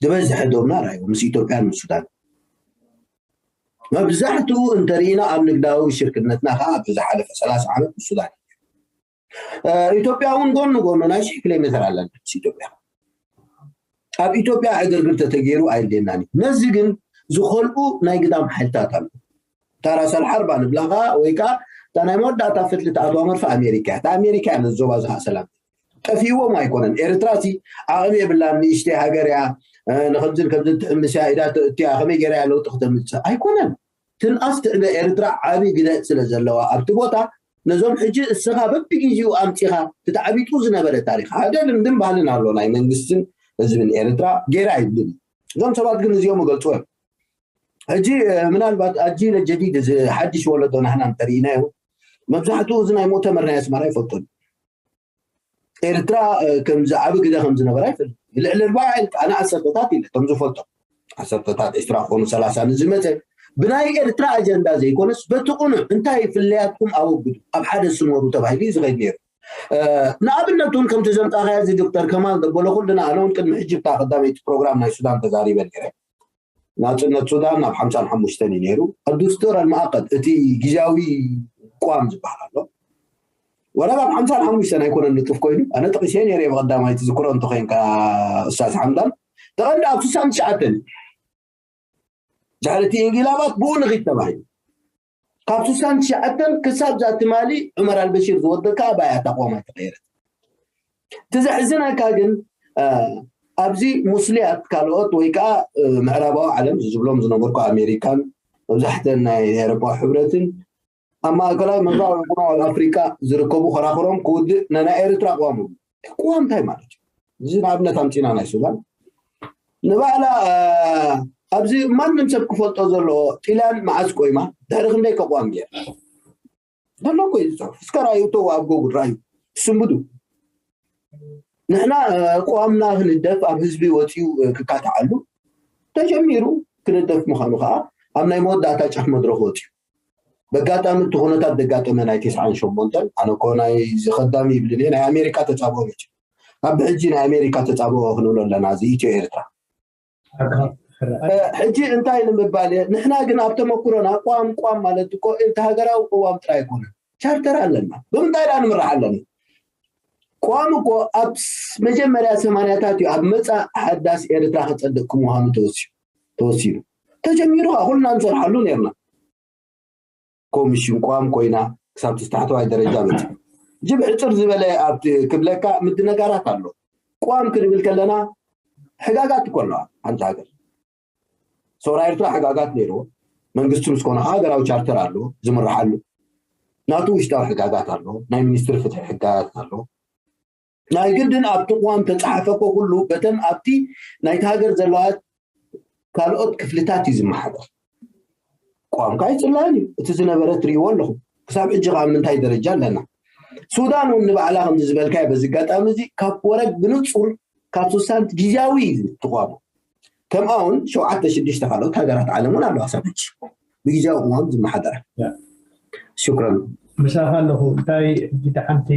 ዝበዝሐ ዶብና ራዩ ምስ ኢትዮጵያን ምስ ሱዳን። መብዛሕትኡ እንተሪኢና ኣብ ንግዳዊ ሽርክነትና ከዓ ኣብ ዝሓለፈ ሰላሳ ዓመት ምስ ሱዳን። ኢትዮጵያ እውን ጎኑ ጎኑ ናይ ሽሕ ኪሎ ሜትር ኣለና ምስ ኢትዮጵያ። ኣብ ኢትዮጵያ ዕግርግር ተተገይሩ ኣየድልየናን እዩ። ነዚ ግን ዝኸልኡ ናይ ግዳም ሓይልታት ኣለዉ። ታራ ሰልሓርባ ንብላኻ ወይ ከዓ እታ ናይ መወዳእታ ፍትሊ ትኣትዋ መርፊ ኣሜሪካ እያ። እታ ኣሜሪካ እያ ነዚ ዞባ እዚ ከዓ ሰላም ጠፊእዎም ኣይኮነን። ኤርትራ ሲ ዓቕሚ የብላን፣ ንእሽተይ ሃገር እያ፣ ንከምዝን ከምዝን ትሕምስ እያ፣ ኢዳ እትያ ከመይ ገይራ እያ ለውጢ ክተምፅእ ኣይኮነን። ትንኣስ ትዕበ ኤርትራ ዓቢ ግደ ስለ ዘለዋ ኣብቲ ቦታ ነዞም ሕጂ እስኻ በብግዜኡ ኣምጺኻ ትተዓቢጡ ዝነበረ ታሪኽ ሓደ ልምድን ባህልን ኣሎ ናይ መንግስትን ህዝብን ኤርትራ ገይራ ኣይብልን። እዞም ሰባት ግን እዚኦም ይገልፅዎ እዮም። ሕጂ ምናልባት ኣጂለ ጀዲድ እዚ ሓድሽ ወለዶ ናህና እንተርኢናዮ መብዛሕትኡ እዚ ናይ ሙእተመር ናይ ኣስመራ ይፈልጦ። ኤርትራ ከምዚ ዓቢ ግደ ከም ዝነበራ ይፈልጥ። ልዕሊ ኣርባዓ ኢልካ ኣነ ዓሰርተታት ኢለ እቶም ዝፈልጦም ዓሰርተታት ዕስራ ክኾኑ ሰላሳ ንዝመፀ ብናይ ኤርትራ ኣጀንዳ ዘይኮነስ በቲ ቁኑዕ እንታይ ፍለያትኩም ኣወግዱ ኣብ ሓደ ስመሩ ተባሂሉ እዩ ዝኸይድ ነይሩ። ንኣብነት እውን ከምቲ ዘምፃኻያ እዚ ዶክተር ከማል ደበሎ ኩልና ኣነ እውን ቅድሚ ሕጂ ብታ ቀዳመይቲ ፕሮግራም ናይ ሱዳን ተዛሪበ ነይረ። ናጽነት ሱዳን ናብ ሓምሳን ሓሙሽተን እዩ ነይሩ። ኣዱስቱር ኣልማኣቀት እቲ ግዜያዊ ቋም ዝበሃል ኣሎ። ወላ ኣብ ሓምሳን ሓሙሽተን ኣይኮነን ንጡፍ ኮይኑ ኣነ ጠቂሰ ነይረ ብቐዳማይ ትዝክሮ እንተኮይንካ ኡስታዝ ሓምዳን ተቐንዲ ኣብ ስሳን ትሽዓተን ድሕሪ እቲ ኢንጊላባት ብኡ ንኺድ ተባሂሉ ካብ ስሳን ትሽዓተን ክሳብ ዛቲ ማሊ ዑመር ኣልበሽር ዝወደካ ባያ ተቋም ኣይተቐየረት። እቲ ዘሕዝነካ ግን ኣብዚ ሙስልያት ካልኦት ወይ ከዓ ምዕራባዊ ዓለም ዝብሎም ዝነበርኩ ኣሜሪካን መብዛሕተን ናይ ኤሮፓ ሕብረትን ኣብ ማእከላይ ምብራቕ ወይ ቁሩብ ኣብ ኣፍሪቃ ዝርከቡ ኮራኹሮም ክውድእ ናይ ናይ ኤርትራ ቅዋም ቅዋም እንታይ ማለት እዩ? እዚ ንኣብነት ኣምፂና ናይ ሱዳን ንባዕላ ኣብዚ ማንም ሰብ ክፈልጦ ዘለዎ ጢላን መዓስ ቆይማ ድሕሪ ክንደይ ከቋም ገይራ ዘሎ እኮ እዩ ዝፅሑፍ። እስከ ራእዩ ተው ኣብ ጎጉል ራእዩ ስንብዱ። ንሕና ቅዋምና ክንደፍ ኣብ ህዝቢ ወፂኡ ክካትዓሉ ተጀሚሩ ክንደፍ ምዃኑ ከዓ ኣብ ናይ መወዳእታ ጫፍ መድረክ ወፂኡ። በጋጣሚ እቲ ኩነታት ዘጋጠመ ናይ ተስዓን ሸሞንተን ኣነ እኮ ናይ ዝኸዳሚ ይብልን እየ ናይ ኣሜሪካ ተፃብኦ መቸ ካብ ብሕጂ ናይ ኣሜሪካ ተፃብኦ ክንብሎ ኣለና እዚ ኢትዮ ኤርትራ ሕጂ እንታይ ንምባል እየ ንሕና ግን ኣብ ተመክሮና ቋም ቋም ማለት እኮ እቲ ሃገራዊ ቅዋም ጥራይ ኣይኮነን ቻርተር ኣለና ብምንታይ ዳ ንምራሕ ኣለና ቋም እኮ ኣብ መጀመርያ ሰማንያታት እዩ ኣብ መፃ ሓዳስ ኤርትራ ክፀድቅ ምዃኑ ተወሲኑ ተጀሚሩ ኩልና ንሰርሓሉ ነርና። ኮሚሽን ቋም ኮይና ክሳብ ትስታሕተዋይ ደረጃ በፂ። ጅብ ሕፅር ዝበለ ኣብቲ ክብለካ ምድነጋራት ኣሎ። ቋም ክንብል ከለና ሕጋጋት እኮ ኣለዋ ሓንቲ ሃገር። ሰውራ ኤርትራ ሕጋጋት ነይርዎ። መንግስቲ ምስ ኮነ ሃገራዊ ቻርተር ኣለዎ ዝምርሓሉ። ናቱ ውሽጣዊ ሕጋጋት ኣለዎ። ናይ ሚኒስትሪ ፍትሒ ሕጋጋት ኣለዎ። ናይ ግድን ኣብቲ ቅዋም ተፃሓፈ እኮ ኩሉ በተን ኣብቲ ናይቲ ሃገር ዘለዋ ካልኦት ክፍልታት እዩ ዝመሓደር። ቋምካ ይፅላን እዩ። እቲ ዝነበረ ትሪእዎ ኣለኹም። ክሳብ ሕጂ ከዓ ምንታይ ደረጃ ኣለና? ሱዳን እውን ንባዕላ ከምዚ ዝበልካዮ በዚ ኣጋጣሚ እዚ ካብ ወረግ ብንፁር ካብ ሱሳንት ግዜያዊ እዩ ትቋሙ። ከምኣ እውን ሸውዓተ ሽዱሽተ ካልኦት ሃገራት ዓለም እውን ኣለዋ ክሳብ ሕጂ ብግዜያዊ ቅዋም ዝመሓደራ። ሽክረን። ምሳኻ ኣለኹ። እንታይ ሕጂ ሓንቲ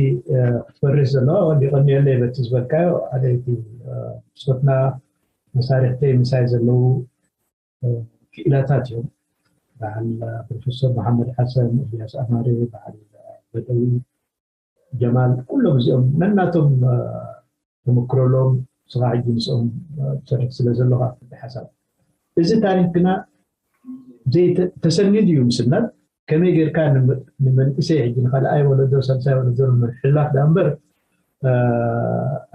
ክትፈርስ ዘለዋ ወዲቐኒዮ ኣለይ በቲ ዝበልካዮ ኣደይቲ ስኮትና መሳርሕተይ ምሳይ ዘለዉ ክኢላታት እዮም። በዓል ፕሮፌሰር መሓመድ ሓሰን፣ እልያስ ኣማረ፣ በዓል በደዊ፣ ጀማል፣ ኩሎም እዚኦም ነናቶም ተመክሮሎም ስኻ ሕጂ ምስኦም ትሰርሕ ስለ ዘለኻ ሓሳብ እዚ ታሪክ ግና ተሰኒዱ እዩ ምስናድ ከመይ ጌርካ ንመንእሰይ ሕጂ ንካልኣይ ወለዶ ሳልሳይ ወለዶ ንምሕላፍ ዳ እምበር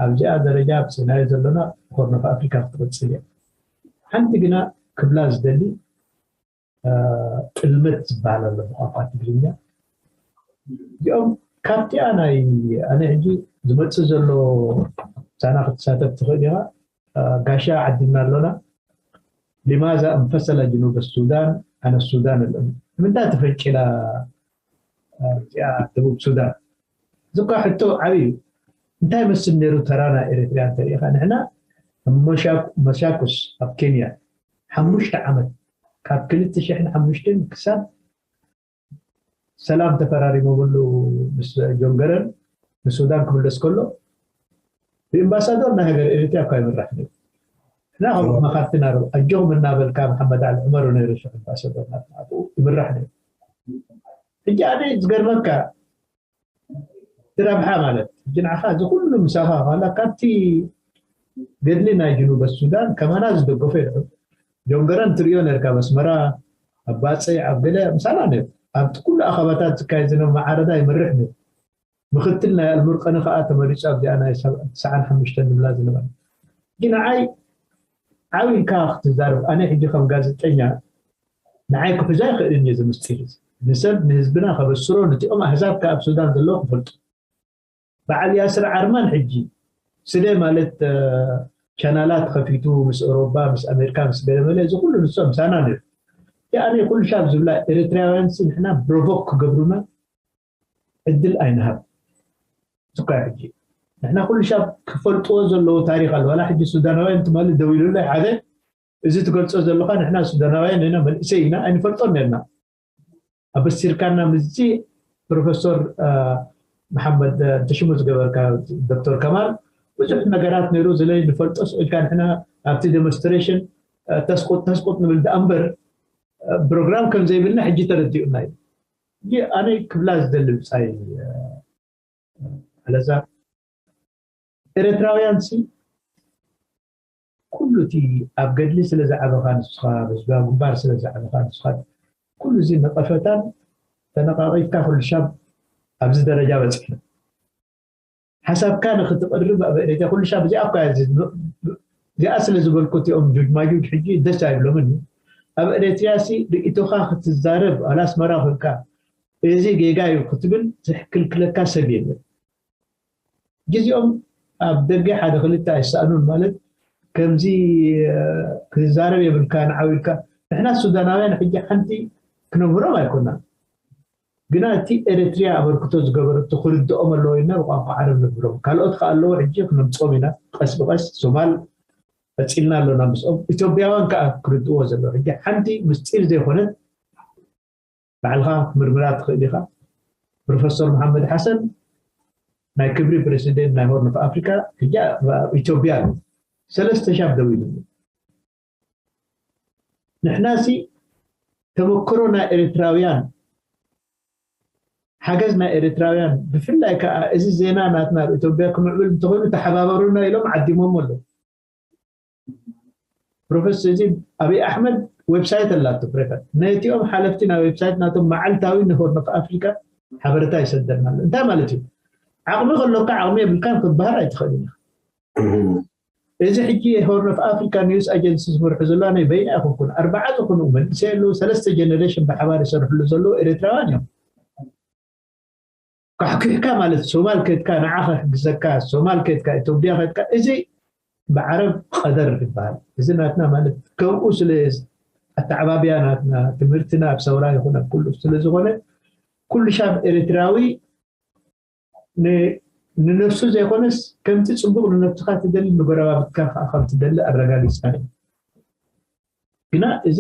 ኣብዚኣ ደረጃ ኣብፅእናዮ ዘለና ሆርን ኦፍ ኣፍሪካ ክትቕፅል እያ። ሓንቲ ግና ክብላ ዝደሊ ጥልመት ዝበሃል ኣሎ ብቋንቋ ትግርኛ። እዚኦም ካብቲኣ ናይ ኣነ ሕጂ ዝመፅእ ዘሎ ሳና ክትሳተፍ ትኽእል ኢኻ። ጋሻ ዓዲምና ኣሎና። ሊማዛ እንፈሰለ ጅኑብ ሱዳን ኣነ ሱዳን እልም ምንታይ ተፈንጭላ እዚኣ ደቡብ ሱዳን ዝኳ ሕቶ ዓብይ እዩ። እንታይ መስል ነይሩ ተራና ኤርትርያ እንተሪኢኻ ንሕና መሻኩስ ኣብ ኬንያ ሓሙሽተ ዓመት ካብ ክልተ ሽሕን ሓሙሽተን ክሳብ ሰላም ተፈራሪሞምሉ ምስ ጆንገረን ንሱዳን ክምለስ ከሎ ብኤምባሳዶር ናይ ሃገር ኤርትርያ እኳ ይምራሕ ነይሩ። እና ከም መኻርትና ኣጆኹም እናበልካ መሓመድ ዓሊ ዑመር ነይሩ ሽዑ ኤምባሳዶር ናትና ኣብኡ ይምራሕ ነይሩ። ሕጂ ኣነ ዝገርመካ እቲ ረብሓ ማለት ሕጂ ንዓኻ እዚ ኩሉ ምሳኻ ካላ ካብቲ ገድሊ ናይ ጅኑበ ሱዳን ከማና ዝደገፎ ይርሑ ጆንገረን ትሪዮ ነርካ በስመራ ኣብ ባፅዕ ኣብ ገለ ምሳና ነር ኣብቲ ኩሉ ኣኸባታት ዝካየድ ዝነበ መዓረዳ ይምርሕ ነር ምክትል ናይ ኣልሙርቀኒ ከዓ ተመሪፁ ኣብዚኣ ናይ ሰብዓን ሓሙሽተን ንብላ ዝነበረ ግን ንዓይ ዓው ኢልካ ክትዛረብ ኣነ ሕጂ ከም ጋዜጠኛ ንዓይ ክሕዞ ኣይክእልን እየ እዚ ምስጢር እዚ ንሰብ ንህዝብና ከበስሮ ነቲኦም ኣህዛብ ከ ኣብ ሱዳን ዘለዉ ክፈልጡ በዓል ያስር ዓርማን ሕጂ ስለ ማለት ቻናላት ከፊቱ ምስ ኤሮባ ምስ ኣሜሪካ ምስ ገለመለ እዚ ኩሉ ንሶም ምሳና ነሩ ኣነ ኩሉ ሻብ ዝብላ ኤርትራውያን ንሕና ብሮቮክ ክገብሩና ዕድል ኣይንሃብ ዝኳ ሕጂ ንሕና ኩሉ ሻብ ክፈልጥዎ ዘለዎ ታሪክ ኣሎ ዋላ ሕጂ ሱዳናውያን ትማሊ ደው ኢሉላይ ሓደ እዚ ትገልጾ ዘለካ ንሕና ሱዳናውያን ኢና መንእሰይ ኢና ኣይንፈልጦን ነርና ኣበሲርካና ምስዚ ፕሮፌሰር መሓመድ እንተ ሽሙ ዝገበርካ ዶክተር ከማል ብዙሕ ነገራት ነይሩ ዝለይ ንፈልጦ ስእልካ ንሕና ኣብቲ ዴሞንስትሬሽን ተስቁጥ ተስቁጥ ንብል ደኣ እምበር ፕሮግራም ከም ዘይብልና ሕጂ ተረዲኡና እዩ። ሕጂ ኣነ ክብላ ዝደሊ ብጻይ ኣለዛ ኤርትራውያን ሲ ኩሉ እቲ ኣብ ገድሊ ስለ ዝዓበኻ ንስኻ በዝባ ግንባር ስለ ዝዓበኻ ንስኻ ኩሉ እዚ ነቐፈታን ተነቓቒፍካ ኩሉ ሻብ ኣብዚ ደረጃ በፂሕና ሓሳብካ ንክትቕርብ ኣብ ኤርትራ ኩሉ ሻብ እዚኣ እኳ እዚኣ ስለ ዝበልኩ እቲኦም ጁጅ ማጁጅ ሕጂ ደስ ኣይብሎምን እዩ ኣብ ኤርትራ ሲ ርእቶኻ ክትዛረብ ኣብ ኣስመራ ኮይንካ እዚ ጌጋ እዩ ክትብል ዝሕክልክለካ ሰብ የለን ግዜኦም ኣብ ደገ ሓደ ክልተ ኣይሰኣኑን ማለት ከምዚ ክዛረብ የብልካ ንዓው ኢልካ ንሕና ሱዳናውያን ሕጂ ሓንቲ ክነምህሮም ኣይኮናን ግና እቲ ኤርትርያ ኣበርክቶ ዝገበረቶ ክርድኦም ኣለዎ ኢልና ብቋንቋ ዓረብ ነብሮም ካልኦት ከ ኣለዎ ሕጂ ክነምፅኦም ኢና ቀስ ብቀስ ሶማል ቀፂልና ኣሎና ምስኦም ኢትዮጵያውያን ከዓ ክርድእዎ ዘለዎ ሕጂ ሓንቲ ምስጢር ዘይኮነት ባዕልኻ ክትምርምራ ትኽእል ኢኻ። ፕሮፈሰር መሓመድ ሓሰን ናይ ክብሪ ፕሬሲደንት ናይ ሆርን ኦፍ ኣፍሪካ ሕጂ ኣብ ኢትዮጵያ ኣሎ። ሰለስተ ሻብ ደው ኢሉ ንሕናሲ ተመክሮ ናይ ኤርትራውያን ሓገዝ ናይ ኤርትራውያን፣ ብፍላይ ከዓ እዚ ዜና ናትና ኣብ ኢትዮጵያ ክምዕብል እንተኾይኑ ተሓባበሩና ኢሎም ዓዲሞም ኣለዉ። ፕሮፌሰር እዚ ኣብይ ኣሕመድ ዌብሳይት ኣላቶ ፕሬፈር ነቲኦም ሓለፍቲ ናይ ዌብሳይት ናቶም መዓልታዊ ንሆርን ኦፍ ኣፍሪካ ሓበሬታ ይሰደልና ኣሎ። እንታይ ማለት እዩ? ዓቕሚ ከሎካ ዓቕሚ የብልካን ክትበሃል ኣይትኽእልን ኢኻ። እዚ ሕጂ ሆርን ኦፍ ኣፍሪካ ኒውስ ኣጀንሲ ዝመርሑ ዘለዋ ናይ በይና ኣይኮንኩን፣ ኣርባዓ ዝኾኑ መንእሰይ ኣለዉ። ሰለስተ ጀነሬሽን ብሓባር ይሰርሕሉ ዘለዉ ኤርትራውያን እዮም። ካሕኪሕካ ማለት ሶማል ከድካ ንዓኻ ክግዘካ፣ ሶማል ከድካ ኢትዮጵያ ከድካ፣ እዚ ብዓረብ ቀደር ይበሃል። እዚ ናትና ማለት ከምኡ ስለ ኣተዓባብያ ናትና፣ ትምህርትና ኣብ ሰውራ ይኹን ኣብ ኩሉ ስለ ዝኾነ፣ ኩሉ ሻብ ኤርትራዊ ንነፍሱ ዘይኮነስ ከምቲ ፅቡቅ ንነብስካ ትደሊ ንጎረባብትካ ከዓ ከም ትደሊ ኣረጋጊፅና። ግና እዚ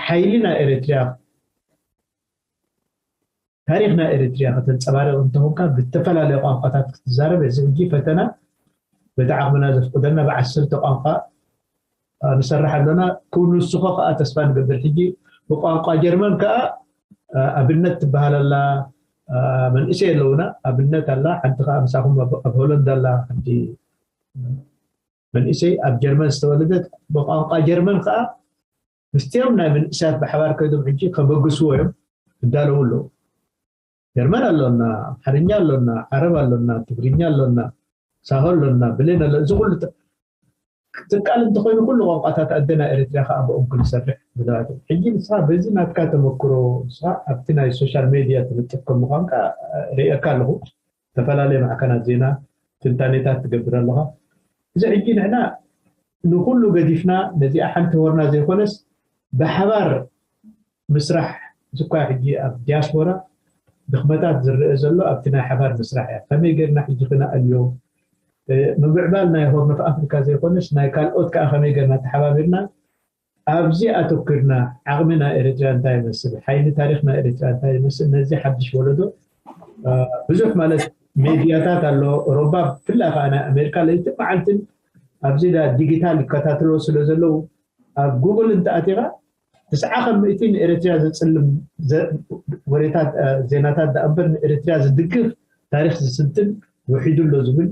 ሓይሊ ናይ ኤርትሪያ፣ ታሪክ ናይ ኤርትሪያ ከተንፀባርቅ እንተኾንካ ብዝተፈላለዩ ቋንቋታት ክትዛረብ፣ እዚ ሕጂ ፈተና በቲ ዓቅምና ዘፍቅደና ብዓሰርተ ቋንቋ ንሰርሕ ኣሎና። ክውንስኾ ከዓ ተስፋ ንገብር። ሕጂ ብቋንቋ ጀርመን ከዓ ኣብነት ትበሃል ኣላ። መንእሰይ ኣለውና፣ ኣብነት ኣላ። ሓንቲ ከዓ ምሳኹም ኣብ ሆለንድ ኣላ ሓንቲ መንእሰይ ኣብ ጀርመን ዝተወለደት፣ ብቋንቋ ጀርመን ከዓ ምስቲኦም ናይ መንእሰያት ብሓባር ከይዶም ሕጂ ከበግስዎ እዮም፣ ይዳለዉ ኣለዉ። ጀርመን ኣሎና፣ ኣምሓርኛ ኣሎና፣ ዓረብ ኣሎና፣ ትግርኛ ኣሎና፣ ሳሆ ኣሎና፣ ብሌን ኣሎ። እዚ ኩሉ ትቃል እንተኮይኑ ኩሉ ቋንቋታት ኣደና ኤርትራ ከዓ ብኦም ክንሰርሕ ዝለዋት። ሕጂ ንስኻ በዚ ናትካ ተመክሮ፣ ንስኻ ኣብቲ ናይ ሶሻል ሜድያ ትልጥፍ ከም ምዃንካ ርእየካ ኣለኹ። ዝተፈላለየ ማዕከናት ዜና ትንታኔታት ትገብር ኣለኻ። እዚ ሕጂ ንሕና ንኩሉ ገዲፍና ነዚኣ ሓንቲ ሆርና ዘይኮነስ ብሓባር ምስራሕ ዝኳ ሕጂ ኣብ ዲያስፖራ ድኽመታት ዝረአ ዘሎ ኣብቲ ናይ ሓባር ምስራሕ እያ። ከመይ ጌርና ሕጂ ክነኣልዮ? ምምዕባል ናይ ሆርን ኦፍ ኣፍሪካ ዘይኮነስ ናይ ካልኦት ከዓ ከመይ ጌርና ተሓባቢርና ኣብዚ ኣተኩርና ዓቕሚ ናይ ኤርትራ እንታይ ይመስል፣ ሓይሊ ታሪክ ናይ ኤርትራ እንታይ ይመስል፣ ነዚ ሓድሽ ወለዶ ብዙሕ ማለት ሜድያታት ኣሎ። ሮባ ብፍላይ ከዓ ናይ ኣሜሪካ ለይቲ መዓልትን ኣብዚ ዲጂታል ይከታተልዎ ስለ ዘለዉ ኣብ ጉግል እንተኣቲኻ ትስዓ ከም ምእቲ ንኤርትራ ዘፅልም ወሬታት ዜናታት ደኣ እምበር ንኤርትራ ዝድግፍ ታሪክ ዝስንትን ውሒዱ ኣሎ ዝብል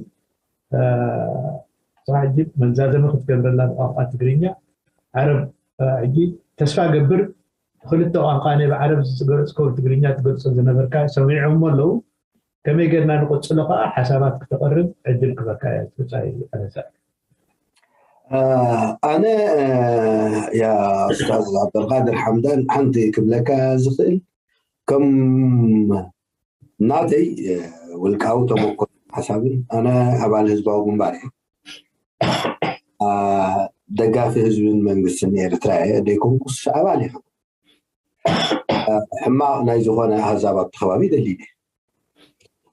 ስራሕ ሕጂ መዛዘሚ ክትገብረላ ብቋንቋ ትግርኛ ዓረብ ሕጂ ተስፋ ገብር ብክልተ ቋንቋ ናይ ብዓረብ ዝገለፅኮ ትግርኛ ትገልፆ ዝነበርካ ሰሚዖሞ ኣለዉ። ከመይ ጌርና ንቆፅሎ ከዓ ሓሳባት ክተቐርብ ዕድል ክበካ እያ ትፃይ ኣነሳ ኣነ ያ ኡስታዝ ዓብደልቃድር ሓምዳን ሓንቲ ክብለካ ዝኽእል ከም ናተይ ውልቃዊ ተመክሮ ሓሳብን ኣነ ኣባል ህዝባዊ ግንባር እየ ደጋፊ ህዝብን መንግስትን ኤርትራ እየ ደይኮንኩስ ኣባል እየ ሕማቕ ናይ ዝኾነ ኣህዛብ ኣብቲ ከባቢ ደሊለ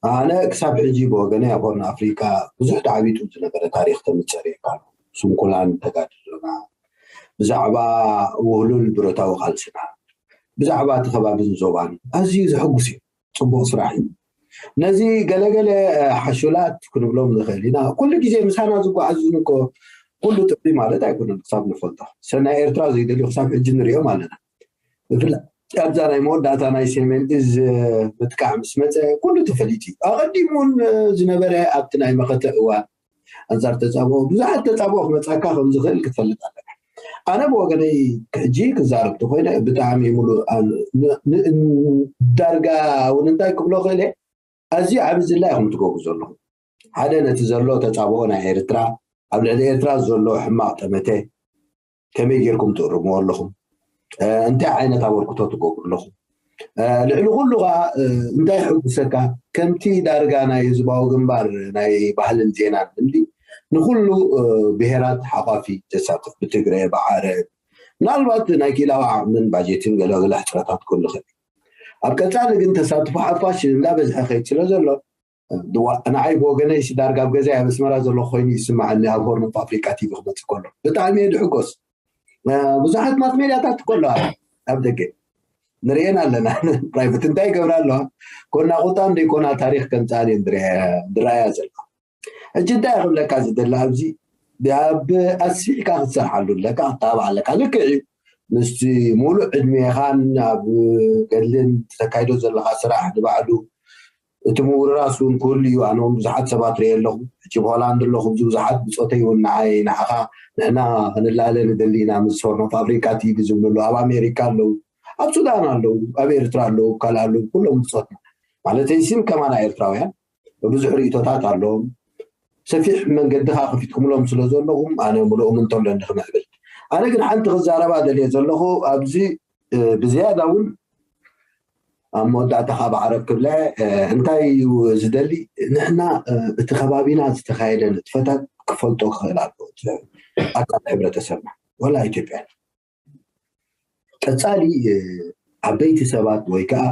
ኣነ ክሳብ ሕጂ ብወገነ ኣብ ሆርን ኣፍሪካ ብዙሕ ተዓቢጡ ዝነበረ ታሪክ ተምፀር እየካ ስንኩላን ተጋድሎና ብዛዕባ ውህሉል ብረታዊ ቃልስና ብዛዕባ እቲ ከባብን ዞባን ኣዝዩ ዘሐጉስ እዩ ፅቡቅ ስራሕ እዩ ነዚ ገለገለ ሓሹላት ክንብሎም ንኽእል ኢና ኩሉ ግዜ ምሳና ዝጓዓዙ እኮ ኩሉ ጥሪ ማለት ኣይኮነን ክሳብ ንፈልጦ ሰናይ ኤርትራ ዘይደልዩ ክሳብ ሕጂ ንሪኦም ኣለና ኣብዛ ናይ መወዳእታ ናይ ሰሜን እዝ ምጥቃዕ ምስ መፀ ኩሉ ተፈሊጡ እዩ ኣቐዲሙ እውን ዝነበረ ኣብቲ ናይ መኸተ እዋን ኣንፃር ተፃብኦ ብዙሓት ተፃብኦ ክመፃካ ከም ዝኽእል ክትፈልጥ ኣለካ ኣነ ብወገነይ ሕጂ ክዛረብ ተኮይነ ብጣዕሚ ሙሉእ ዳርጋ እውን እንታይ ክብሎ ክእለ ኣዝዩ ዓብ ዝላ ኢኹም ትገብሩ ዘለኹም ሓደ ነቲ ዘሎ ተፃብኦ ናይ ኤርትራ ኣብ ልዕሊ ኤርትራ ዘሎ ሕማቕ ጠመተ ከመይ ጌርኩም ትእርምዎ ኣለኹም እንታይ ዓይነት ኣበርክቶ ትገብሩ ኣለኹም ልዕሊ ኩሉ ከዓ እንታይ ሕጉሰካ ከምቲ ዳርጋ ናይ ህዝባዊ ግንባር ናይ ባህልን ዜናን ልምዲ ንኩሉ ብሄራት ሓቋፊ ዘሳትፍ ብትግረ ብዓረብ ምናልባት ናይ ክኢላዊ ዓቕምን ባጀትን ገለገለ ሕፅረታት ክህሉ ይኽእል ኣብ ቀፃሊ ግን ተሳትፎ ሓፋሽ እንዳበዝሐ ከይድ ስለ ዘሎ ንዓይ ብወገነይ ዳርጋ ኣብ ገዛይ ኣብ ኣስመራ ዘሎ ኮይኑ ይስማዓኒ ኣብ ሆርን ኦፍ ኣፍሪካ ቲቪ ክመፅእ ከሎ ብጣዕሚ እየ ድሕጎስ ብዙሓት ማስ ሜድያታት እኮ ኣለዋ ኣብ ደገ ንርእየን ኣለና ፕራይቨት እንታይ ይገብራ ኣለዋ ኮና ቁጣ እንደይኮና ታሪክ ከምፃን እየን ዝረኣያ ዘለዋ ሕጂ እንታይ ክብለካ ዝደሊ ኣብዚ ኣብ ኣስፊሕካ ክትሰርሓሉ ኣለካ ክትተባዕ ኣለካ ልክዕ እዩ ምስቲ ሙሉእ ዕድሜኻን ኣብ ገድልን ተካይዶ ዘለካ ስራሕ ንባዕሉ እቲ ምውርራስ እውን ክህሉ እዩ። ኣነ እውን ብዙሓት ሰባት ርየ ኣለኹ። ሕጂ ብሆላንድ ኣለኹ። ብዙ ብዙሓት ብፆተይ እውን ንዓይ ንዓኻ ንሕና ክንላለ ንደሊ ኢና ምስ ሆርን ኦፍ ኣፍሪካ ቲቪ ዝብሉ ኣለዉ። ኣብ ኣሜሪካ ኣለዉ፣ ኣብ ሱዳን ኣለዉ፣ ኣብ ኤርትራ ኣለዉ፣ ካልእ ኣለዉ። ኩሎም ብፆትና ማለት ስም ከማና ኤርትራውያን ብዙሕ ርእቶታት ኣለዎም። ሰፊሕ መንገዲ ከዓ ከፊትኩምሎም ስለ ዘለኹም ኣነ ምሉእ ምንቶ ኣለኒ ክምዕብል። ኣነ ግን ሓንቲ ክዛረባ ደልየ ዘለኹ ኣብዚ ብዝያዳ እውን ኣብ መወዳእታ ካብ ዓረብ ክብለ እንታይ እዩ ዝደሊ? ንሕና እቲ ከባቢና ዝተካየደ ንጥፈታት ክፈልጦ ክኽእል ኣለዎ ኣካል ሕብረተሰብና ወላ ኢትዮጵያ። ቀፃሊ ዓበይቲ ሰባት ወይ ከዓ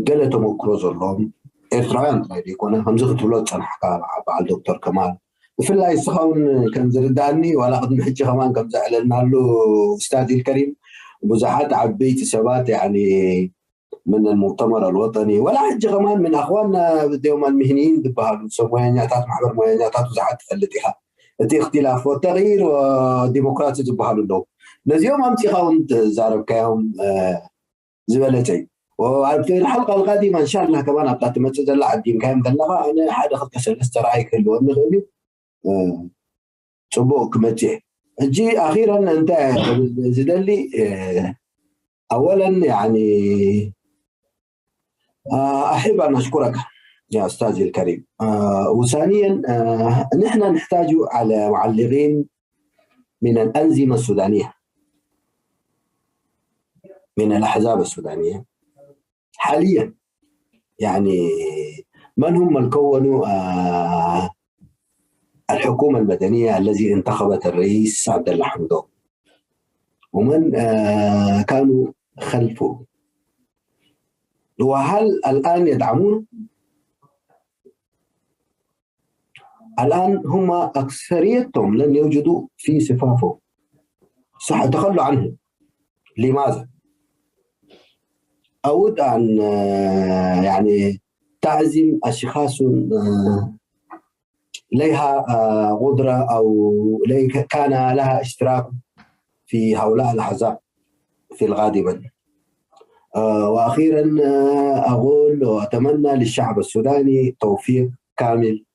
ገለ ተመክሮ ዘለዎም ኤርትራውያን ጥራይ ዘይኮነ ከምዚ ክትብሎ ዝፀናሕካ በዓል ዶክተር ከማል ብፍላይ እስኻ እውን ከም ዝርዳእኒ ዋላ ቅድሚ ሕጂ ከማን ከም ዘዕለልናሉ ኡስታዝ ኢልከሪም ብዙሓት ዓበይቲ ሰባት ያኒ من المؤتمر الوطني ولا حجة كمان من أخواننا بديهم المهنيين دبهالو سو موينياتات محبر موينياتات وزعت فلتيها እቲ اختلاف والتغيير وديمقراطي ዝበሃሉ ኣለዉ ነዚኦም ኣምፂኻ እውን ትዛረብካዮም ዝበለፀ እዩ في الحلقة القادمة إن شاء الله كمان ኣብታ ትመፅእ ዘላ ዓዲምካዮም ከለኻ ኣነ ሓደ ክልተ ሰለስተ ረኣይ ክህልወኒ ይኽእል እዩ ፅቡቅ ክመፅእ ሕጂ ኣኺረን እንታይ ዝደሊ ኣወለን ያኒ ኣሒብ ኣን ኣሽኩረካ يا أستاذي الكريم وثانيا نحن نحتاج على معلقين من الأنظمة السودانية من الأحزاب السودانية حاليا يعني من هم من كونوا الحكومة المدنية الذي انتخبت الرئيس عبد الله حمدوك ومن كانوا خلفه وهل الآن يدعمون الآن هم أكثريتهم لن يوجدوا في صفافه صح تخلوا عنه لماذا؟ أود أن يعني تعزم أشخاص لها قدرة أو كان لها اشتراك في هؤلاء الأحزاب في الغالب وأخيرا أقول وأتمنى للشعب السوداني توفيق كامل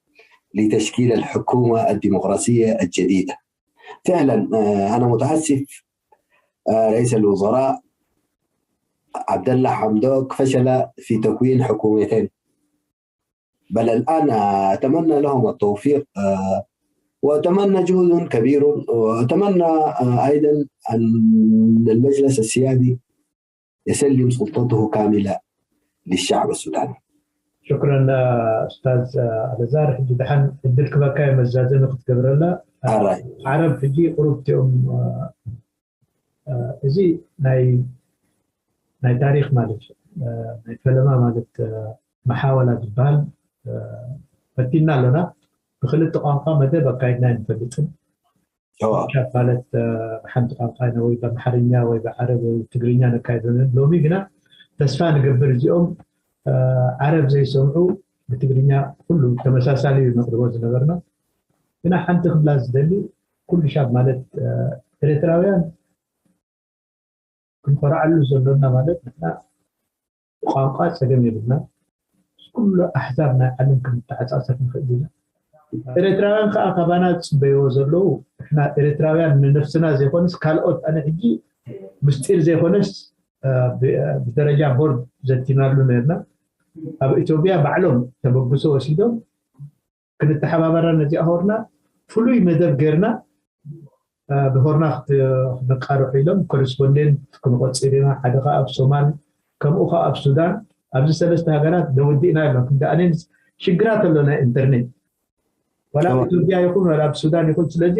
لتشكيل الحكومة الديمقراطية الجديدة فعلا أنا متأسف رئيس الوزراء عبد الله حمدوك فشل في تكوين حكومتين بل الآن أتمنى لهم التوفيق وأتمنى جهد كبير وأتمنى أيضا أن المجلس السيادي يسلم سلطته كاملة للشعب السوداني شكرا أستاذ ألزار ሕጂ ደሓን ዕድል ክበካ እየ መዛዘሚ ክትገብረላ ዓረብ ሕጂ ቁሩብ እቲኦም እዚ ናይ ናይ ታሪክ ማለት ናይ ፈለማ ማለት መሓወላ ዝበሃል ፈቲና ኣለና ብክልተ ቋንቋ መደብ ኣካይድና ይንፈልጥን ማለት ብሓንቲ ቋንቋ ኢና ወይ ብኣምሓርኛ ወይ ብዓረብ ወይ ትግርኛ ነካይዶ ሎሚ ግና ተስፋ ንገብር እዚኦም ዓረብ ዘይሰምዑ ብትግርኛ ኩሉ ተመሳሳሊ እዩ ነቅርቦ ዝነበርና ግና ሓንቲ ክብላ ዝደሊ ኩሉ ሻብ ማለት ኤርትራውያን ክንኮራዓሉ ዘሎና ማለት ንሕና ቋንቋ ፀገም የብልና ኩሉ ኣሕዛብ ናይ ዓለም ክንተዓፃፀፍ ንኽእል ኢና ኤርትራውያን ከዓ ካባና ዝፅበይዎ ዘለዉ ንሕና ኤርትራውያን ንነፍስና ዘይኮነስ ካልኦት ኣነ ሕጂ ምስጢር ዘይኮነስ ብደረጃ ቦርድ ዘቲናሉ ነርና ኣብ ኢትዮጵያ ባዕሎም ተበግሶ ወሲዶም ክንተሓባበራ ነዚኣ ሆርና ፍሉይ መደብ ጌርና ብሆርና ክነቃርሑ ኢሎም ኮረስፖንደንት ክንቆፅር ኢና ሓደ ከዓ ኣብ ሶማል ከምኡ ከዓ ኣብ ሱዳን ኣብዚ ሰለስተ ሃገራት ደወዲእና ኢሎም ክንዲ ኣነ ሽግራት ኣሎ ናይ ኢንተርኔት ዋላ ኣብ ኢትዮጵያ ይኹን ዋላ ኣብ ሱዳን ይኹን ስለዚ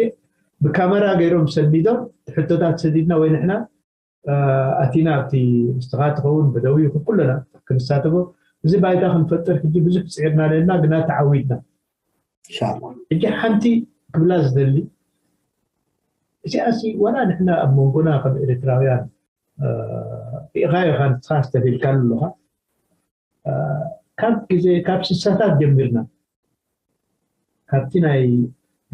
ብካመራ ገይሮም ሰኒዶም ሕቶታት ሰዲድና ወይ ንሕና ኣቲና ኣብቲ ንስኻ ትኸውን በደዊ ይኹን ኩለና ክንሳተፎ እዚ ባይታ ክንፈጥር ሕጂ ብዙሕ ፅዒርና ኣለና ግና ተዓዊድና ሕጂ ሓንቲ ክብላ ዝደሊ እዚኣሲ ዋላ ንሕና ኣብ መንጎና ከም ኤርትራውያን ርኢኻዮ ኢኻ ንስኻ ዝተፊልካሉ ኣለኻ ካብ ግዜ ካብ ስሳታት ጀሚርና ካብቲ ናይ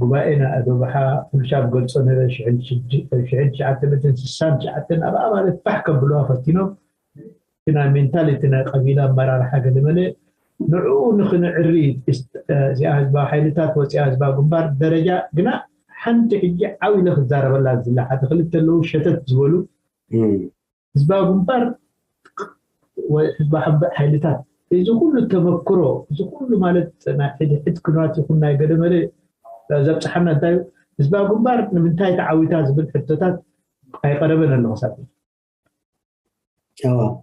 ጉባኤ ናይ ኣዶባሓ ኩልሻብ ገልጾ ነረ ሽሕን ትሽዓተ ሚእትን ስሳን ትሽዓተን ኣብኣ ማለት ፋሕ ከብልዋ ፈቲኖም እቲ ናይ ሜንታሊቲ ናይ ቀቢላ ኣመራርሓ ገለመለ ንዕኡ ንኽንዕሪ እዚኣ ህዝባዊ ሓይልታት ወፂኣ ህዝባዊ ግንባር ደረጃ ግና ሓንቲ ሕጂ ዓው ኢለ ክዛረበላ ዝላ ሓደ ክልተ ኣለዉ ሸተት ዝበሉ ህዝባዊ ግንባር ህዝባዊ ሓይልታት እዚ ኩሉ ተመክሮ እዚ ኩሉ ማለት ናይ ሕድሕድ ክራት ይኹን ናይ ገደመለ ዘብፅሓና እንታይ ህዝባዊ ግንባር ንምንታይ ተዓዊታ ዝብል ሕቶታት ኣይቀረበን ኣለኹ ሳብ